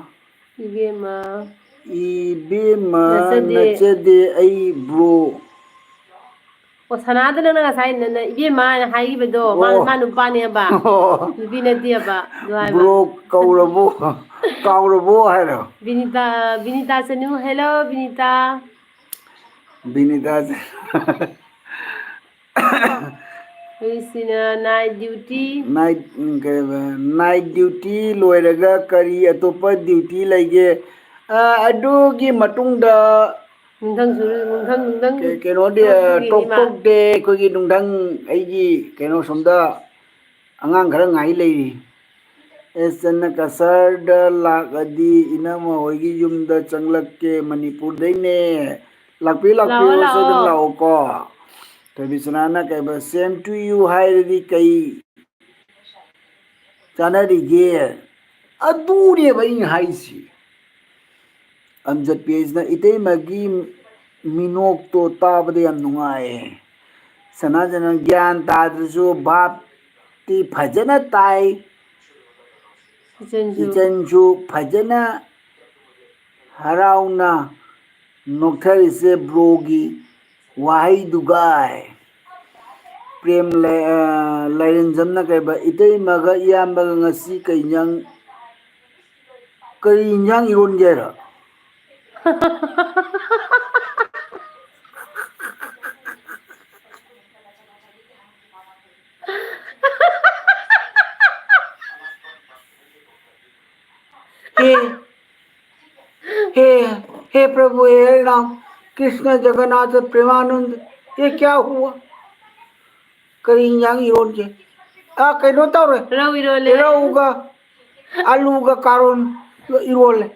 "ꯏꯕꯦꯝꯃ, ꯏꯕꯦꯝꯃ, ꯅꯆꯦꯗꯤ?" "ꯅꯆꯦꯗꯤ ꯑꯩ bro." ꯑꯣ, ꯁꯅꯥꯗ ꯅꯪꯅ ꯉꯁꯥꯏ ꯅ-, ꯅ-, ꯏꯕꯦꯝꯃ ꯍꯥꯏꯅ ꯍꯥꯏꯈꯤꯕꯗꯣ, ꯃꯥ, ꯑꯣ꯫ ꯃꯥ ꯅꯨꯄꯥꯅꯦꯕ꯫ ꯑꯣ꯫ ꯅꯨꯄꯤ ꯅꯠꯇꯦꯕ꯫ ꯑꯗꯨ ꯍꯥꯏꯕ꯫ Bro ꯀꯧꯔꯕꯣ? ꯀꯥꯎꯔꯕꯣ ꯍꯥꯏꯔꯣ? ꯕꯤꯅꯤꯇꯥ, ꯕꯤꯅꯤꯇꯥ ꯆꯅꯨ꯫ Hello, ꯕꯤꯅꯤꯇꯥ꯫ ꯕꯤꯅꯤꯇꯥ ꯆꯅꯨ꯫ ꯑꯩꯁꯤꯅ night duty꯫ Night, ꯎꯝ, ꯀꯩ ꯍꯥꯏꯕ? Night duty ꯂꯣꯏꯔꯒ ꯀꯔꯤ ꯑꯇꯣꯞꯄ duty ꯂꯩꯒꯦ? ꯑ, ꯑꯗꯨꯒꯤ ꯃꯇꯨꯡꯗ ꯅꯨꯡꯊꯪ ꯁꯨꯔ-, ꯅꯨꯡꯊꯪ, ꯅꯨꯡꯊꯪ ꯀꯩ-, ꯀꯩꯅꯣꯗꯤ, ꯇꯣꯛꯄꯒꯤꯅꯤ ꯇꯣꯛ ꯃꯥ꯫ ꯇꯣꯛꯇꯦ꯫ ꯑꯩꯈꯣꯏꯒꯤ ꯅꯨꯡꯊꯪ, ꯑꯩꯒꯤ ꯀꯩꯅꯣ ꯁꯣꯝꯗ ꯑꯉꯥꯡ ꯈꯔ ꯉꯥꯏ ꯂꯩꯔꯤ꯫ ꯑꯦꯁ ꯆꯟꯅ ꯀꯁꯔꯗ ꯂꯥꯛꯑꯗꯤ ꯏꯅꯝꯃ ꯍꯣꯏꯒꯤ ꯌꯨꯝꯗ ꯆꯪꯂꯛꯀꯦ, ꯃꯅꯤꯄꯨꯔꯗꯩꯅꯦ꯫ ꯂꯥꯛꯄꯤꯌꯨ, ꯂꯥꯛꯄꯤꯌꯨ, ꯂꯥꯛꯑꯣ, ꯁꯣꯏꯗꯅ ꯂꯥꯛꯑꯣ꯫ ꯂꯥꯛꯑꯣꯀꯣ꯫ ꯊꯣꯏꯕꯤꯁꯅꯥꯅ ꯀꯩꯕ, "Same to you" ꯍꯥꯏꯔꯗꯤ ꯀꯩ ꯆꯥꯟꯅꯔꯤꯒꯦ? ꯑꯗꯨꯅꯦꯕ ꯑꯩꯅ ꯍꯥꯏꯁꯤ꯫ ꯑꯝꯖꯠꯄꯤꯁꯤꯅ ꯏꯇꯩꯃꯒꯤ ꯃꯤꯅꯣꯛꯇꯣ ꯇꯥꯕꯗ ꯌꯥꯝ ꯅꯨꯡꯉꯥꯏꯌꯦ꯫ ꯁꯅꯥꯖꯅ ꯒ꯭ꯌꯥꯟ ꯇꯥꯗ꯭ꯔꯁꯨ ꯚꯥꯞꯇꯤ ꯐꯖꯅ ꯇꯥꯏ꯫ ꯏꯆꯟꯁꯨ꯫ ꯏꯆꯟꯁꯨ ꯐꯖꯅ ꯍꯔꯥꯎꯅ ꯅꯣꯛꯊꯔꯤꯁꯦ bro ꯒꯤ ꯋꯥꯍꯩꯗꯨꯒ꯫ ꯄ꯭ꯔꯦꯝ ꯂꯩ-, ꯑ, ꯂꯥꯏꯔꯦꯟꯖꯝꯅ ꯀꯩꯕ, "ꯏꯇꯩꯃꯒ ꯏꯌꯥꯝꯕꯒ ꯉꯁꯤ ꯀꯩ ꯏꯟꯖꯥꯡ, ꯀꯔꯤ ꯏꯟꯖꯥꯡ ꯏꯔꯣꯟꯒꯦ ꯍꯥꯏꯔꯣ?" हे, हे, हे प्रभु, हे हरि राम, कृष्ण जगन्नाथ प्रेमानंद, ये क्या हुआ? ꯀꯔꯤ ꯏꯟꯖꯥꯡ ꯏꯔꯣꯟꯒꯦ? ꯑ, ꯀꯩꯅꯣ ꯇꯧꯔꯦ꯫ ꯔꯧ ꯏꯔꯣꯜꯂꯦ꯫ ꯔꯧꯒ ꯑꯂꯨꯒ ꯀꯥꯔꯣꯟꯒ ꯏꯔꯣꯜꯂꯦ꯫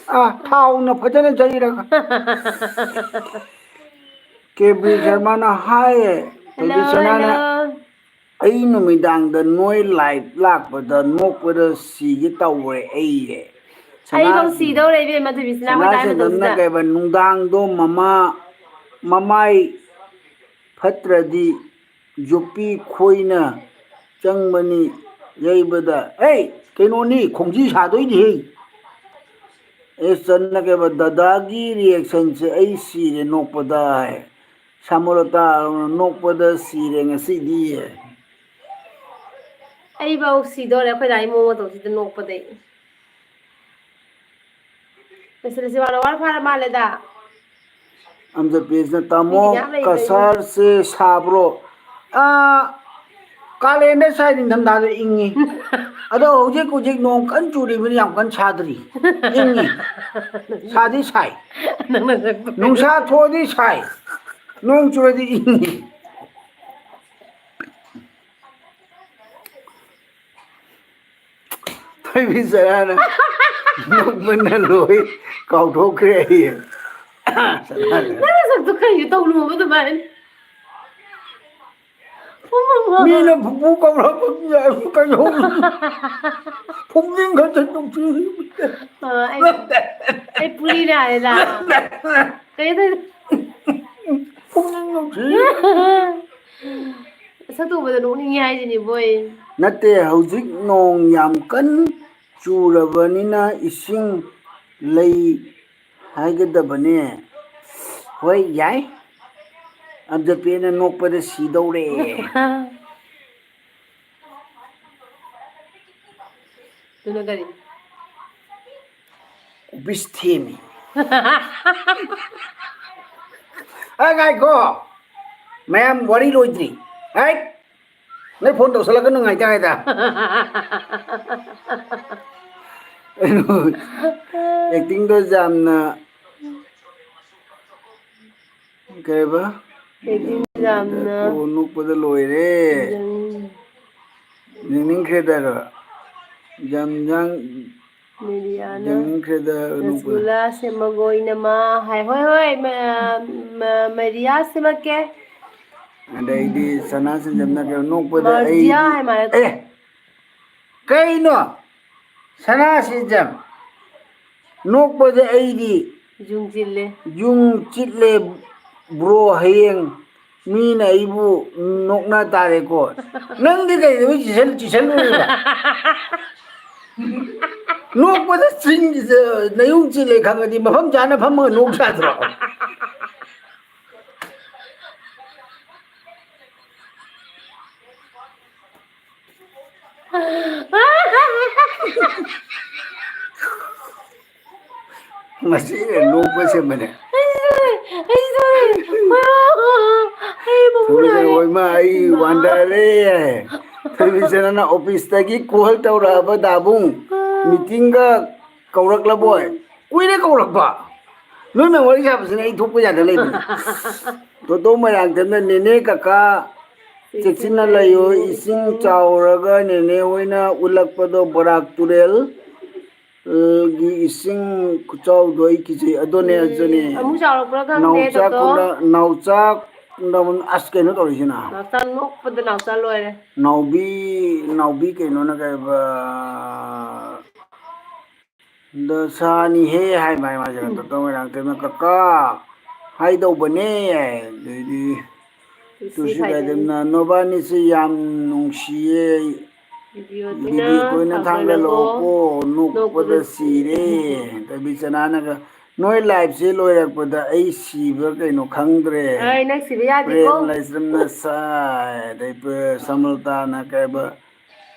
ꯑ, ꯊꯥꯎꯅ ꯐꯖꯅ ꯌꯩꯔꯒ꯫ ꯀꯦ ꯕꯤ ꯁꯔꯃꯅ ꯍꯥꯏꯌꯦ, ꯍꯜꯂꯣ, ꯀꯦ ꯕꯤ ꯁꯔꯃꯅ, ꯍꯜꯂꯣ꯫ "ꯑꯩ ꯅꯨꯃꯤꯗꯥꯡꯗ ꯅꯣꯏ live ꯂꯥꯛꯄꯗ ꯅꯣꯛꯄꯗ ꯁꯤꯒꯦ ꯇꯧꯔꯦ ꯑꯩ"꯫ ꯑꯩꯐꯧ ꯁꯅꯥ-, ꯁꯤꯗꯧꯔꯦ ꯏꯕꯦꯝꯃ, ꯊꯣꯏꯕꯤꯁꯅꯥ ꯍꯣꯏ ꯁꯅꯥ ꯂꯥꯏ ꯆꯟꯗꯟꯅ ꯃꯇꯝꯁꯤꯗ꯫ ꯀꯩꯕ, "ꯅꯨꯡꯗꯥꯡꯗꯣ ꯃꯃꯥ, ꯃꯃꯥꯏ ꯐꯠꯇ꯭ꯔꯗꯤ ꯌꯣꯠꯄꯤ ꯈꯣꯏꯅ ꯆꯪꯕꯅꯤ ꯌꯩꯕꯗ"꯫ ꯑꯩ ꯀꯩꯅꯣꯅꯤ, ꯈꯣꯡꯖꯤ ꯁꯥꯗꯣꯏꯅꯤꯍꯦ꯫ ꯑꯦ, ꯆꯟꯅ ꯀꯩꯕ, "ꯗꯗꯥꯒꯤ reaction ꯁꯦ ꯑꯩ ꯁꯤꯔꯦ ꯅꯣꯛꯄꯗ" ꯍꯥꯏ꯫ ꯁꯥꯃꯨꯔꯇꯥ ꯅꯣꯛꯄꯗ ꯁꯤꯔꯦ ꯉꯁꯤꯗꯤ꯫ ꯑꯩꯐꯧ ꯁꯤꯗꯧꯔꯦ ꯑꯩꯈꯣꯏ ꯗꯥꯒꯤ ꯃꯑꯣꯡ ꯃꯇꯧꯁꯤꯗ ꯅꯣꯛꯄꯗꯩ꯫ ꯂꯣꯏꯁꯤꯜꯂꯁꯤ ꯋꯥꯔꯣ, ꯋꯥꯔ ꯐꯥꯔ ꯃꯥꯜꯂꯦꯗ꯫ ꯑꯝꯖꯄꯦꯁꯅ, "ꯇꯥꯃꯣ, ꯃꯤꯗꯤ ꯃꯌꯥꯝ ꯂꯩꯕꯅꯤ꯫ ꯀꯁꯥꯔꯁꯦ ꯁꯥꯕ꯭ꯔꯣ?" ꯑꯥ, ꯀꯥꯂꯦꯟꯗ ꯁꯥꯏ, ꯅꯤꯡꯊꯝꯊꯥꯗ ꯏꯪꯉꯤ꯫ ꯑꯗꯣ ꯍꯧꯖꯤꯛ, ꯍꯧꯖꯤꯛ ꯅꯣꯡ ꯀꯟꯅ ꯆꯨꯔꯤꯕꯅꯤ, ꯌꯥꯝ ꯀꯟꯅ ꯁꯥꯗ꯭ꯔꯤ꯫ ꯏꯪꯉꯤ꯫ ꯁꯥꯗꯤ ꯁꯥꯏ꯫ ꯅꯪꯅ ꯅꯪ ꯅꯨꯡꯁꯥ ꯊꯣꯛꯑꯗꯤ ꯁꯥꯏ, ꯅꯣꯡ ꯆꯨꯔꯗꯤ ꯏꯪꯉꯤ꯫ ꯊꯣꯏꯕꯤ ꯁꯅꯥꯅ ꯅꯣꯛꯄꯅ ꯂꯣꯏ ꯀꯥꯎꯊꯣꯛꯈ꯭ꯔꯦ ꯑꯩ꯫ ꯅꯪ ꯅꯁꯛꯇꯣ ꯀꯩꯅꯣ ꯇꯧꯅꯨꯕ ꯑꯗꯨꯃꯥꯏꯅ? ꯄꯨꯡꯃꯝ ꯃꯝ꯫ ꯃꯤꯅ ꯄꯨꯄꯨ ꯀꯧꯔꯛꯄ ꯀꯩꯅꯣ? ꯄꯨꯛꯅꯤꯡ ꯈꯛꯇ ꯅꯨꯡꯁꯤ꯫ ꯑ, ꯑꯩ, ꯑꯩ ꯄꯨꯔꯤ ꯅꯥꯔꯦꯗ꯫ ꯀꯩꯅꯣ ꯇꯧꯔꯤꯗꯣ? ꯄꯨꯛꯅꯤꯡ ꯅꯨꯡꯁꯤ꯫ ꯁꯛꯇꯨ ꯎꯕꯗ ꯅꯣꯛꯅꯤꯡꯉꯦ ꯍꯥꯏꯁꯤꯅꯦ, ꯕꯣꯏ꯫ ꯅꯠꯇꯦ, ꯍꯧꯖꯤꯛ ꯅꯣꯡ ꯌꯥꯝ ꯀꯟꯅ ꯆꯨꯔꯕꯅꯤꯅ ꯏꯁꯤꯡ ꯂꯩ ꯍꯥꯏꯒꯗꯕꯅꯦ꯫ ꯍꯣꯏ, ꯌꯥꯏ꯫ ꯑꯝꯖꯄꯦꯅ ꯅꯣꯛꯄꯗ ꯁꯤꯗꯧꯔꯦ꯫ ꯑꯗꯨꯅ ꯀꯔꯤ? ꯀꯨꯕꯤꯁ ꯊꯦꯝꯃꯤ꯫ ꯑ, ꯉꯥꯏꯈꯣ꯫ ꯃꯌꯥꯝ ꯋꯥꯔꯤ ꯂꯣꯏꯗ꯭ꯔꯤ꯫ ꯍꯥꯏꯠ! ꯅꯣꯏ ꯐꯣꯟ ꯇꯧꯁꯜꯂꯛꯀꯅꯨ ꯉꯥꯏꯇ ꯉꯥꯏꯇ꯫ ꯀꯩꯅꯣ, acting ꯗꯣ ꯌꯥꯝꯅ ꯀꯩꯕ? ꯑꯦꯗꯤꯟ ꯌꯥꯝꯅ ꯑꯣ, ꯅꯣꯛꯄꯗ ꯂꯣꯏꯔꯦ꯫ ꯌꯥꯝ-, ꯈ꯭ꯔꯦꯗ ꯖꯝꯖꯥꯡ ꯃꯦꯔꯤꯌꯥꯅ ꯌꯦꯡꯅꯤꯡꯈ꯭ꯔꯦꯗ ꯅꯣꯛꯄꯗ꯫ ꯔꯁꯒꯨꯜꯂꯥ ꯁꯦꯝꯃꯒꯣ ꯏꯅꯝꯃ ꯍꯥꯏ꯫ ꯍꯣꯏ, ꯍꯣꯏ, ꯃ-, ꯃ-, ꯃꯦꯔꯤꯌꯥ ꯁꯦꯝꯃꯛꯀꯦ꯫ ꯑꯗꯩꯗꯤ ꯁꯅꯥ ꯁꯤꯟꯖꯝꯅ ꯀꯩꯅꯣ ꯅꯣꯛꯄꯗ ꯃꯔꯖꯤꯌꯥ ꯑꯩꯗꯤ, ꯍꯥꯏ ꯃꯥꯜꯂꯦ꯫ ꯑꯦ! ꯀꯩꯅꯣ? ꯁꯅꯥ ꯁꯤꯟꯖꯝ ꯅꯣꯛꯄꯗ ꯑꯩꯗꯤ ꯌꯨꯡ ꯆꯤꯠꯂꯦ꯫ ꯌꯨꯡ ꯆꯤꯠꯂꯦ, ꯕ꯭ꯔꯣ, ꯍꯌꯦꯡ ꯃꯤꯅ ꯑꯩꯕꯨ ꯅꯣꯛꯅ ꯇꯥꯔꯦꯀꯣ꯫ ꯅꯪꯗꯤ ꯀꯩꯗꯧꯕꯩ ꯆꯤꯁꯜ-, ꯆꯤꯁꯜꯂꯨꯔꯤꯕ? ꯅꯣꯛꯄꯗ ꯆꯤꯡ-, ꯅꯌꯨꯡ ꯆꯤꯠꯂꯦ ꯈꯪꯉꯗꯤ ꯃꯐꯝ ꯆꯥꯅ ꯐꯝꯃꯒ ꯅꯣꯛ ꯌꯥꯗ꯭ꯔꯣ? ꯃꯁꯤ ꯅꯣꯛꯄ ꯁꯦꯝꯕꯅꯦ꯫ ꯑꯩ ꯁꯤꯗꯣꯔꯦ, ꯑꯩ ꯁꯤꯗꯣꯔꯦ꯫ ꯑꯩ ꯃꯃꯨ ꯊꯣꯏꯕꯤꯁꯅ, ꯅꯥꯔꯦ꯫ "ꯍꯣꯏ ꯃꯥ, ꯑꯩ ꯋꯥꯟꯗꯔꯦ꯫ ꯊꯣꯏꯕꯤꯁꯅꯥꯅ ꯑꯣꯐꯤꯁꯇꯒꯤ ꯀꯣꯜ ꯇꯧꯔꯛꯑꯕ ꯗꯥꯕꯨꯡ, ꯃꯤꯇꯤꯡꯒ ꯀꯧꯔꯛꯂꯕꯣꯏ?" ꯀꯨꯏꯔꯦ ꯀꯧꯔꯛꯄ꯫ ꯅꯣꯏ ꯃꯌꯥꯝ ꯋꯥꯔꯤ ꯁꯥꯕꯁꯤꯅ ꯑꯩ ꯊꯣꯛꯄ ꯌꯥꯗ ꯂꯩꯕꯅꯦ꯫ ꯇꯣꯇꯣ ꯃꯣꯏꯔꯥꯡꯊꯦꯝꯅ, "ꯅꯦꯅꯦ ꯀꯀꯥ ꯆꯦꯛꯁꯤꯟꯅ ꯂꯩꯌꯨ, ꯏꯁꯤꯡ ꯆꯥꯎꯔꯒ ꯅꯦꯅꯦ ꯍꯣꯏꯅ ꯎꯠꯂꯛꯄꯗꯣ ꯕꯣꯔꯥꯛ ꯇꯨꯔꯦꯜ, ꯑ, ꯒꯤ ꯏꯁꯤꯡ ꯈꯨꯆꯥꯎꯗꯣ ꯑꯩ ꯀꯤꯖꯩ꯫" ꯑꯗꯨꯅꯦ, ꯎꯝ, ꯑꯗꯨꯅꯦ꯫ ꯑꯃꯨꯛ ꯆꯥꯎꯔꯛꯄ꯭ꯔꯥ ꯈꯪꯗꯦ, ꯅꯥꯎꯆꯥ ꯇꯣꯇꯣ꯫ ꯀꯨꯟꯗ-, ꯅꯥꯎꯆꯥ ꯀꯨꯟꯗ-, ꯑꯁ, ꯀꯩꯅꯣ ꯇꯧꯔꯤꯁꯤꯅ꯫ ꯅꯥꯎꯆꯥ ꯅꯣꯛꯄꯗ ꯅꯥꯎꯆꯥ ꯂꯣꯏꯔꯦ꯫ ꯅꯥꯎꯕꯤ, ꯅꯥꯎꯕꯤ ꯀꯩꯅꯣꯅ ꯀꯩꯕ, "ꯗꯁꯥꯅꯤꯍꯦ" ꯍꯥꯏ ꯃꯥꯏ ꯃꯥꯁꯦ ꯎꯝ꯫ ꯇꯣꯇꯣ ꯃꯣꯏꯔꯥꯡꯊꯦꯝꯅ, "ꯀꯀꯥ ꯍꯥꯏꯗꯧꯕꯅꯦ" ꯍꯥꯏ꯫ ꯑꯗꯩꯗꯤ ꯇꯨꯁꯤ ꯇꯨꯁꯤ ꯀꯥꯏꯗꯦꯝꯅ, "ꯅꯣꯕꯥꯅꯤꯁꯦ ꯌꯥꯝ ꯅꯨꯡꯁꯤꯌꯦ꯫ ꯚꯤꯗꯤꯑꯣ ꯇꯣꯏꯅ ꯚꯤꯗꯤꯑꯣ ꯇꯣꯏꯅ ꯊꯥꯒꯠꯂꯛꯑꯣ꯫ ꯊꯥꯒꯠꯂꯛꯑꯣꯀꯣ, ꯅꯣꯛꯄꯗ ꯅꯣꯛꯄꯗ ꯁꯤꯔꯦ꯫" ꯁꯤꯔꯦ꯫ ꯑꯗꯩ ꯕꯤꯆꯅꯥꯅꯒ, "ꯅꯣꯏ ꯂꯥꯏꯐꯁꯦ ꯂꯣꯏꯔꯛꯄꯗ ꯑꯩ ꯁꯤꯕ꯭ꯔꯥ ꯀꯩꯅꯣ ꯈꯪꯗ꯭ꯔꯦ꯫" ꯑꯩ ꯅꯪ ꯁꯤꯕ ꯌꯥꯗꯦꯀꯣ꯫ ꯄ꯭ꯔꯦꯝ ꯂꯩꯁ꯭ꯔꯝꯅ ꯁꯥꯏ꯫ ꯑꯗꯩ ꯄ꯭ꯔꯦ-, ꯁꯃꯜꯇꯥꯅ ꯀꯩꯕ,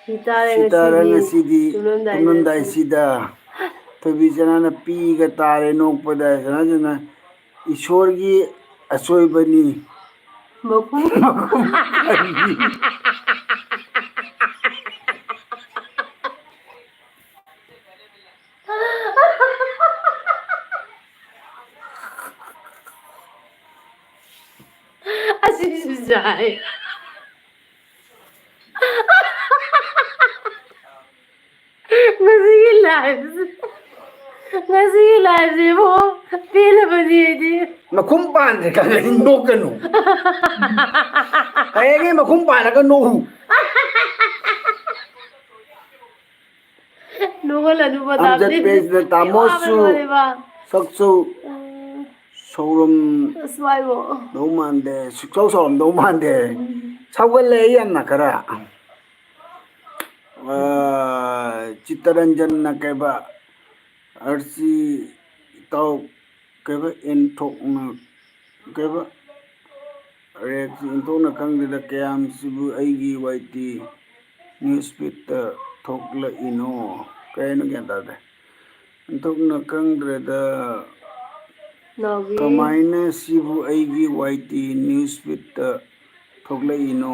ꯁꯤꯇꯥꯔ ꯁꯤꯇꯥꯔ ꯉꯁꯤꯗꯤ ꯉꯁꯤꯗꯤ ꯇꯨꯝꯂꯝꯗꯥꯏꯗ ꯇꯨꯝꯂꯝꯗꯥꯏꯁꯤꯗ꯫ ꯊꯣꯏꯕꯤ ꯆꯅꯥꯅ ꯄꯤꯒ ꯇꯥꯔꯦ ꯅꯣꯛꯄꯗ꯫ ꯆꯅꯥ ꯆꯅꯥ, "ꯏꯁꯣꯔꯒꯤ ꯑꯁꯣꯏꯕꯅꯤ꯫" ꯃꯈꯨꯝ꯫ ꯃꯈꯨꯝ ꯈꯟꯕꯤ꯫ ꯑꯁꯤꯁꯨ ꯌꯥꯏ꯫ ꯂꯥꯏꯐꯁꯦ, ꯉꯁꯤꯒꯤ ꯂꯥꯏꯐꯁꯦ ꯏꯕꯨꯡꯉꯣ, ꯄꯦꯜꯂꯕꯅꯤ ꯑꯩꯗꯤ꯫ ꯃꯈꯨꯝ ꯄꯥꯟꯗ꯭ꯔꯦ ꯈꯪꯉꯗꯤ ꯅꯣꯛꯀꯅꯨ꯫ ꯍꯌꯦꯡꯒꯤ ꯃꯈꯨꯝ ꯄꯥꯜꯂꯒ ꯅꯣꯛꯎ꯫ ꯅꯣꯛꯍꯜꯂꯅꯨꯕ, ꯑꯝꯖꯗ ꯇꯥꯕꯗꯤ꯫ ꯄꯦꯖꯅ ꯇꯥꯃꯣꯁꯨ ꯋꯥꯕꯅ ꯂꯣꯏꯔꯦꯕ꯫ ꯁꯛꯁꯨ ꯎꯝ꯫ ꯁꯧꯔꯝ ꯑꯁ, ꯋꯥꯏꯕꯣ꯫ ꯗꯧ ꯃꯥꯟꯗꯦ, ꯁꯨꯛꯁꯧ ꯁꯧꯔꯝꯗꯧ ꯃꯥꯟꯗꯦ꯫ ꯎꯝ꯫ ꯁꯧꯒꯠꯂꯦ ꯑꯩ ꯌꯥꯝꯅ ꯈꯔ꯫ ꯑ, ꯆꯤꯠꯇꯔꯟꯖꯟꯅ ꯀꯩꯕ, ꯑꯥꯔꯁꯤ ꯏꯇꯥꯎ ꯀꯩꯕ, ꯑꯦꯟꯊꯣꯛꯅ ꯀꯩꯕ, ꯔꯦꯛꯁ ꯏꯟꯊꯣꯛꯅ ꯈꯪꯗ꯭ꯔꯦꯗ ꯀꯌꯥꯝꯁꯤꯕꯨ ꯑꯩꯒꯤ ꯋꯥꯏ ꯇꯤ ꯅ꯭ꯌꯨꯁ ꯐꯤꯠꯇ ꯊꯣꯛꯂꯛꯏꯅꯣ? ꯀꯩ ꯍꯥꯏꯅꯣ ꯒ꯭ꯌꯥꯟ ꯇꯥꯗꯦ꯫ ꯏꯟꯊꯣꯛꯅ ꯈꯪꯗ꯭ꯔꯦꯗ ꯅꯥꯎꯕꯤ꯫ ꯀꯃꯥꯏꯅ ꯁꯤꯕꯨ ꯑꯩꯒꯤ ꯋꯥꯏ ꯇꯤ ꯅ꯭ꯌꯨꯁ ꯐꯤꯠꯇ ꯊꯣꯛꯂꯛꯏꯅꯣ?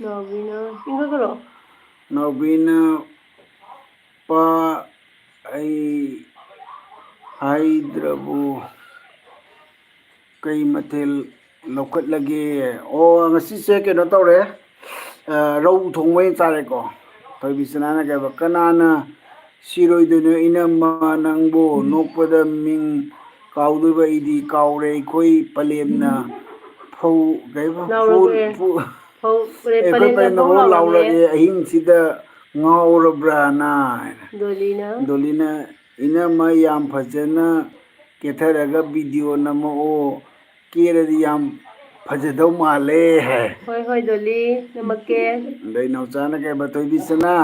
ꯅꯥꯎꯕꯤꯅ ꯏꯪꯈꯠꯈ꯭ꯔꯣ꯫ ꯅꯥꯎꯕꯤꯅ ꯄꯥ ꯑꯩ ꯍꯥꯏꯗ꯭ꯔꯕꯨ ꯀꯩ ꯃꯊꯦꯜ ꯂꯧꯈꯠꯂꯒꯦ? ꯑꯣ, ꯉꯁꯤꯁꯦ ꯀꯩꯅꯣ ꯇꯧꯔꯦ, ꯑ, ꯔꯧ ꯊꯣꯡꯕ ꯑꯣꯏꯅ ꯆꯥꯔꯦꯀꯣ꯫ ꯊꯣꯏꯕꯤꯁꯅꯥꯅ ꯀꯩ ꯍꯥꯏꯕ, "ꯀꯅꯥꯅ ꯁꯤꯔꯣꯏꯗꯣꯏꯅꯣ ꯏꯅꯝꯃ ꯅꯪꯕꯨ? ꯅꯣꯛꯄꯗ ꯃꯤꯡ ꯀꯥꯎꯗꯣꯏꯕ ꯑꯩꯗꯤ ꯀꯥꯎꯔꯦ꯫ ꯑꯩꯈꯣꯏ ꯄꯂꯦꯝꯅ ꯐꯧ ꯀꯩꯕ? ꯂꯥꯎꯔꯛꯑꯦ꯫ ꯐꯨ-, ꯐꯨ-, ꯐꯧ-, ꯑꯦ, ꯑꯩꯈꯣꯏ ꯄꯂꯦꯝꯅ ꯄꯂꯦꯝꯅ ꯐꯧ ꯐꯧ ꯂꯥꯎꯔꯛꯑꯦ꯫ ꯂꯥꯎꯔꯛꯑꯦ꯫ ꯑꯍꯤꯡꯁꯤꯗ ꯉꯥꯎꯔꯕ꯭ꯔꯥꯅ?" ꯗꯣꯂꯤꯅ꯫ ꯗꯣꯂꯤꯅ, "ꯏꯅꯝꯃ ꯌꯥꯝ ꯐꯖꯅ ꯀꯦꯊꯔꯒ ꯚꯤꯗꯤꯑꯣ ꯅꯝꯃꯛꯑꯣ꯫ ꯀꯦꯔꯗꯤ ꯌꯥꯝ ꯐꯖꯗꯧ ꯃꯥꯜꯂꯦ" ꯍꯥꯏ꯫ ꯍꯣꯏ, ꯍꯣꯏ, ꯗꯣꯂꯤ, ꯅꯝꯃꯛꯀꯦ꯫ ꯑꯗꯩ ꯅꯥꯎꯆꯥꯅ ꯀꯩꯕ, "ꯊꯣꯏꯕꯤꯁꯅꯥ,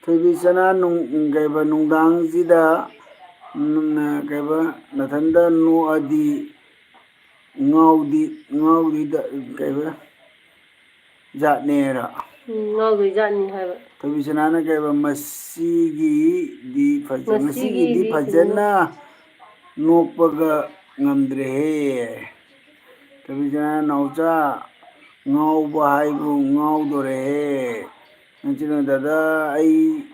ꯊꯣꯏꯕꯤꯁꯅꯥ ꯅꯨꯡ-, ꯀꯩꯕ, ꯅꯨꯡꯗꯥꯡꯁꯤꯗ, ꯎꯝ, ꯀꯩꯕ, ꯅꯊꯟꯗ ꯅꯣꯛꯑꯗꯤ ꯉꯥꯎꯗꯤ, ꯉꯥꯎꯗꯤ ꯀꯩꯕ?" ꯖꯥꯠꯅꯦꯔ꯫ ꯎꯝ, ꯉꯥꯎꯗꯣꯏ ꯖꯥꯠꯅꯤ ꯍꯥꯏꯕ꯫ ꯊꯣꯏꯕꯤꯁꯅꯥꯅ ꯀꯩꯕ, "ꯃꯁꯤꯒꯤꯗꯤ ꯐꯖ-, ꯉꯁꯤꯒꯤꯗꯤ ꯉꯁꯤꯒꯤꯗꯤ ꯐꯖꯅ ꯐꯖꯅ ꯅꯣꯛꯄꯒ ꯉꯝꯗ꯭ꯔꯦꯍꯦ꯫ ꯊꯣꯏꯕꯤꯁꯅꯥ ꯅꯥꯎꯆꯥ, ꯉꯥꯎꯕ ꯍꯥꯏꯕꯨ ꯉꯥꯎꯗꯣꯔꯦꯍꯦ꯫ ꯅꯆꯤꯟ ꯗꯥꯗꯥ, ꯑꯩ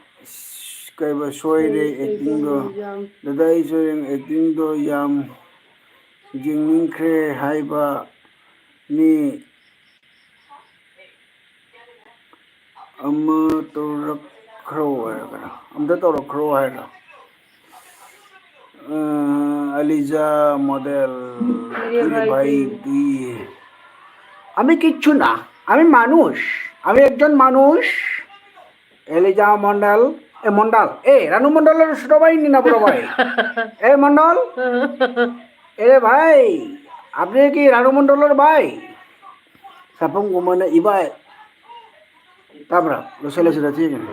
ꯀꯩꯕ, ꯁꯣꯏꯔꯦ ꯑꯩ, ꯑꯩ ꯑꯦꯛꯇꯤꯡꯗꯣ꯫ ꯌꯥꯝ ꯗꯥꯗꯥ, ꯑꯩ ꯁꯣꯏꯔꯦ, ꯑꯦꯛꯇꯤꯡꯗꯣ ꯌꯥꯝ ꯌꯦꯡꯅꯤꯡꯈ꯭ꯔꯦ ꯍꯥꯏꯕꯅꯤ"꯫ ꯑꯃ ꯇꯧꯔꯛꯈ꯭ꯔꯣ ꯍꯥꯏꯔꯒꯅ, ꯑꯝꯇ ꯇꯧꯔꯛꯈ꯭ꯔꯣ ꯍꯥꯏꯔꯣ? ꯑ, ꯑꯂꯤꯖꯥ ꯃꯣꯗꯦꯜ, मेरे मेरे भाई भाई की। তুই। আমি কিচ্ছু না, আমি মানুষ, আমি একজন মানুষ। এলিজা মন্ডল, এ মন্ডল, এ রানু মন্ডলের ছোট ভাই নি না বড় ভাই? এ মন্ডল, এরে ভাই, আপনি কি রানু মন্ডলের ভাই? ꯁꯥꯐꯝ ꯀꯨꯝꯕꯅ ꯏꯕꯥꯏ꯫ ꯇꯥꯕ꯭ꯔꯥ? ꯂꯣꯏꯁꯤꯜꯂꯁꯤꯔ ꯊꯦꯡꯉꯦ꯫ ꯑꯥ꯫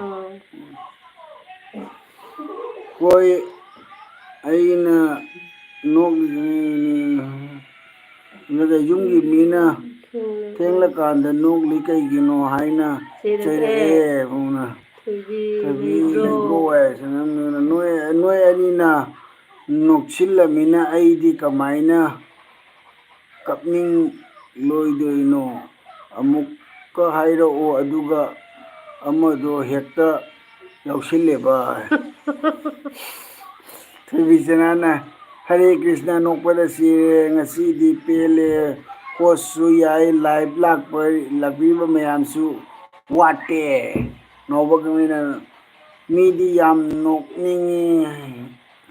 ꯍꯣꯏ, ꯑꯩꯅ ꯅꯣꯛ-, ꯑꯗꯨꯒ ꯌꯨꯝꯒꯤ ꯃꯤꯅ ꯊꯦꯡꯂꯀꯥꯟꯗ ꯅꯣꯛꯂꯤ ꯀꯩꯒꯤꯅꯣ ꯍꯥꯏꯅ ꯆꯩꯔꯛꯑꯦ꯫ ꯆꯩꯔꯛꯑꯦ, ꯃꯧꯅ꯫ ꯊꯣꯏꯕꯤ, ꯊꯣꯏꯕꯤ, ꯂꯩꯕ꯭ꯔꯣ? ꯂꯩꯕ꯭ꯔꯣ ꯍꯥꯏꯁꯤꯅ ꯅꯣꯏ, ꯅꯣꯏ ꯑꯅꯤꯅ ꯅꯣꯛꯁꯤꯜꯂꯃꯤꯅ ꯑꯩꯗꯤ ꯀꯃꯥꯏꯅ ꯀꯞꯅꯤꯡꯂꯣꯏꯗꯣꯏꯅꯣ? ꯑꯃꯨꯛꯀ ꯍꯥꯏꯔꯛꯑꯣ, ꯑꯗꯨꯒ ꯑꯃꯗꯣ ꯍꯦꯛꯇ ꯌꯥꯎꯁꯤꯜꯂꯦꯕ꯫ ꯊꯣꯏꯕꯤꯆꯅꯥꯅ, "ꯍꯔꯦ ꯀ꯭ꯔꯤꯁꯅ, ꯅꯣꯛꯄꯗ ꯁꯤꯔꯦ, ꯉꯁꯤꯗꯤ ꯄꯦꯜꯂꯦ, ꯍꯣꯁꯁꯨ ꯌꯥꯏ, ꯂꯥꯏꯚ ꯂꯥꯛꯄ, ꯂꯥꯛꯄꯤꯕ ꯃꯌꯥꯝꯁꯨ ꯋꯥꯠꯇꯦ꯫ ꯅꯣꯕꯒꯃꯤꯅ ꯃꯤꯗꯤ ꯌꯥꯝ ꯅꯣꯛꯅꯤꯡꯉꯤ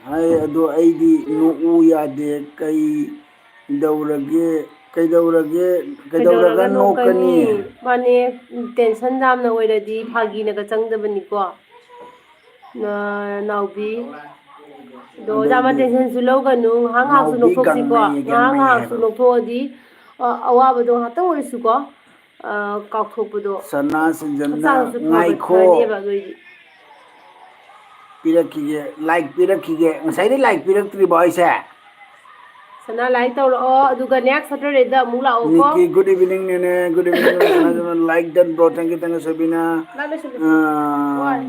ꯍꯥꯏ, ꯑꯗꯣ ꯑꯩꯗꯤ ꯅꯣꯛꯎ ꯌꯥꯗꯦ꯫ ꯀꯩꯗꯧꯔꯒꯦ? ꯀꯩꯗꯧꯔꯒꯦ? ꯀꯩꯗꯧꯔꯒ ꯀꯩꯗꯧꯔꯒ ꯅꯣꯛꯀꯅꯤ?" ꯅꯣꯛꯀꯅꯤ? ꯃꯥꯅꯦ, ꯇꯦꯟꯁꯟ ꯌꯥꯝꯅ ꯑꯣꯏꯔꯗꯤ ꯐꯥꯒꯤꯅꯒ ꯆꯪꯗꯕꯅꯤꯀꯣ꯫ ꯅ-, ꯅꯥꯎꯕꯤ꯫ ꯑꯗꯣ ꯑꯣꯖꯥ ꯑꯗꯩꯗꯤ ꯃꯇꯦꯟꯁꯟꯁꯨ ꯂꯧꯒꯅꯨ, ꯉꯥꯏꯍꯥꯛ ꯉꯥꯏꯍꯥꯛꯁꯨ ꯅꯥꯎꯕꯤ ꯅꯣꯛꯊꯣꯛꯁꯤꯀꯣ꯫ ꯒꯥꯡꯃꯩ ꯉꯥꯏꯍꯥꯛ ꯒꯥꯡꯃꯩ ꯉꯥꯏꯍꯥꯛꯁꯨ ꯍꯥꯏꯕ꯫ ꯅꯣꯛꯊꯣꯛꯑꯗꯤ, ꯑ, ꯑꯋꯥꯕꯗꯣ ꯉꯥꯛꯇꯪ ꯑꯣꯏꯔꯁꯨꯀꯣ, ꯑ, ꯀꯥꯎꯊꯣꯛꯄꯗꯣ ꯁꯅꯥ ꯁꯤꯟꯖꯝꯅ ꯍꯛꯆꯥꯡꯁꯨ ꯐꯕ ꯉꯥꯏꯈꯣ꯫ ꯐꯅꯦꯕ ꯑꯗꯨꯏꯗꯤ꯫ ꯄꯤꯔꯛꯈꯤꯒꯦ, ꯂꯥꯏꯛ ꯄꯤꯔꯛꯈꯤꯒꯦ꯫ ꯉꯁꯥꯏꯗꯩ ꯂꯥꯏꯛ ꯄꯤꯔꯛꯇ꯭ꯔꯤꯕꯣ ꯑꯩꯁꯦ? ꯁꯅꯥ ꯂꯥꯏꯛ ꯇꯧꯔꯛꯑꯣ, ꯑꯗꯨꯒ next Saturday ꯗ ꯑꯃꯨꯛ ꯂꯥꯛꯑꯣꯀꯣ꯫ ꯅꯤꯀꯤ, good evening ꯅꯦꯅꯦ, good evening ꯁꯅꯥ ꯁꯤꯟꯖꯝꯅ꯫ Like done bro, thank you, thank you ꯁꯣꯏꯕꯤꯅ꯫ ꯂꯥꯛ ꯂꯣꯏꯁꯤꯜꯂꯁꯤ꯫ ꯑꯥ, ꯍꯣꯏ꯫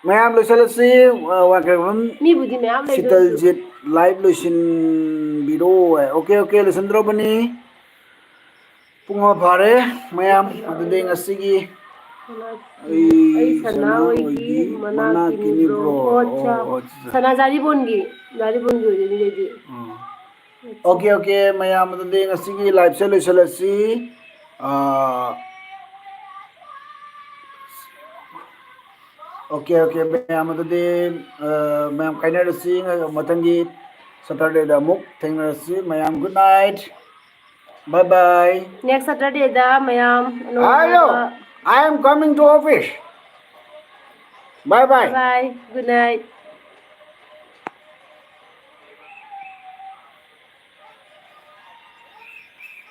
ꯃꯌꯥꯝ ꯂꯣꯏꯁꯤꯜꯂꯁꯤ, ꯑ, ꯋꯥꯀꯔꯐꯝ ꯃꯤꯕꯨꯗꯤ ꯃꯌꯥꯝ ꯂꯩꯗꯣꯏꯁꯨ꯫ ꯁꯤꯇꯜꯖꯤꯠ ꯂꯥꯏꯚ ꯂꯣꯏꯁꯤꯟꯕꯤꯔꯣ꯫ ꯑꯣꯀꯦ, ꯑꯣꯀꯦ, ꯂꯣꯏꯁꯤꯟꯗ꯭ꯔꯣꯕꯅꯤ꯫ ꯄꯨꯡ ꯑꯃ ꯐꯥꯔꯦ, ꯃꯌꯥꯝ꯫ ꯑꯗꯨꯗꯤ ꯉꯁꯤꯒꯤ ꯑꯩ ꯑꯩ ꯁꯅꯥ ꯁꯅꯥ ꯑꯣꯏꯒꯤ ꯑꯣꯏꯒꯤ ꯃꯅꯥ ꯃꯅꯥ ꯀꯤꯅꯤ ꯀꯤꯅꯤ ꯕ꯭ꯔꯣ꯫ ꯕ꯭ꯔꯣ꯫ ꯑꯣ, ꯑꯠꯆꯥ꯫ ꯑꯣ, ꯑꯠꯆꯥ꯫ ꯁꯅꯥ ꯖꯥꯔꯤꯕꯣꯟꯒꯤ, ꯖꯥꯔꯤꯕꯣꯟꯒꯤ ꯑꯣꯏꯗꯣꯏꯅꯤ ꯑꯗꯨꯗꯤ꯫ ꯎꯝ꯫ ꯑꯠꯆꯥ꯫ ꯑꯣꯀꯦ, ꯑꯣꯀꯦ, ꯃꯌꯥꯝ, ꯑꯗꯨꯗꯤ ꯉꯁꯤꯒꯤ ꯂꯥꯏꯚꯁꯦ ꯂꯣꯏꯁꯤꯜꯂꯁꯤ꯫ ꯑꯥ, Okay, okay, ꯃꯌꯥꯝ ꯑꯗꯨꯗꯤ, ꯑ, ꯃꯌꯥꯝ ꯀꯥꯏꯅꯔꯁꯤ꯫ ꯃꯊꯪꯒꯤ Saturdayꯗ ꯑꯃꯨꯛ ꯊꯦꯡꯅꯔꯁꯤ꯫ ꯃꯌꯥꯝ good night, bye bye. Next Saturdayꯗ ꯃꯌꯥꯝ ꯑꯅꯧꯕ Hello, I am coming to office. Bye bye. Bye bye, good night.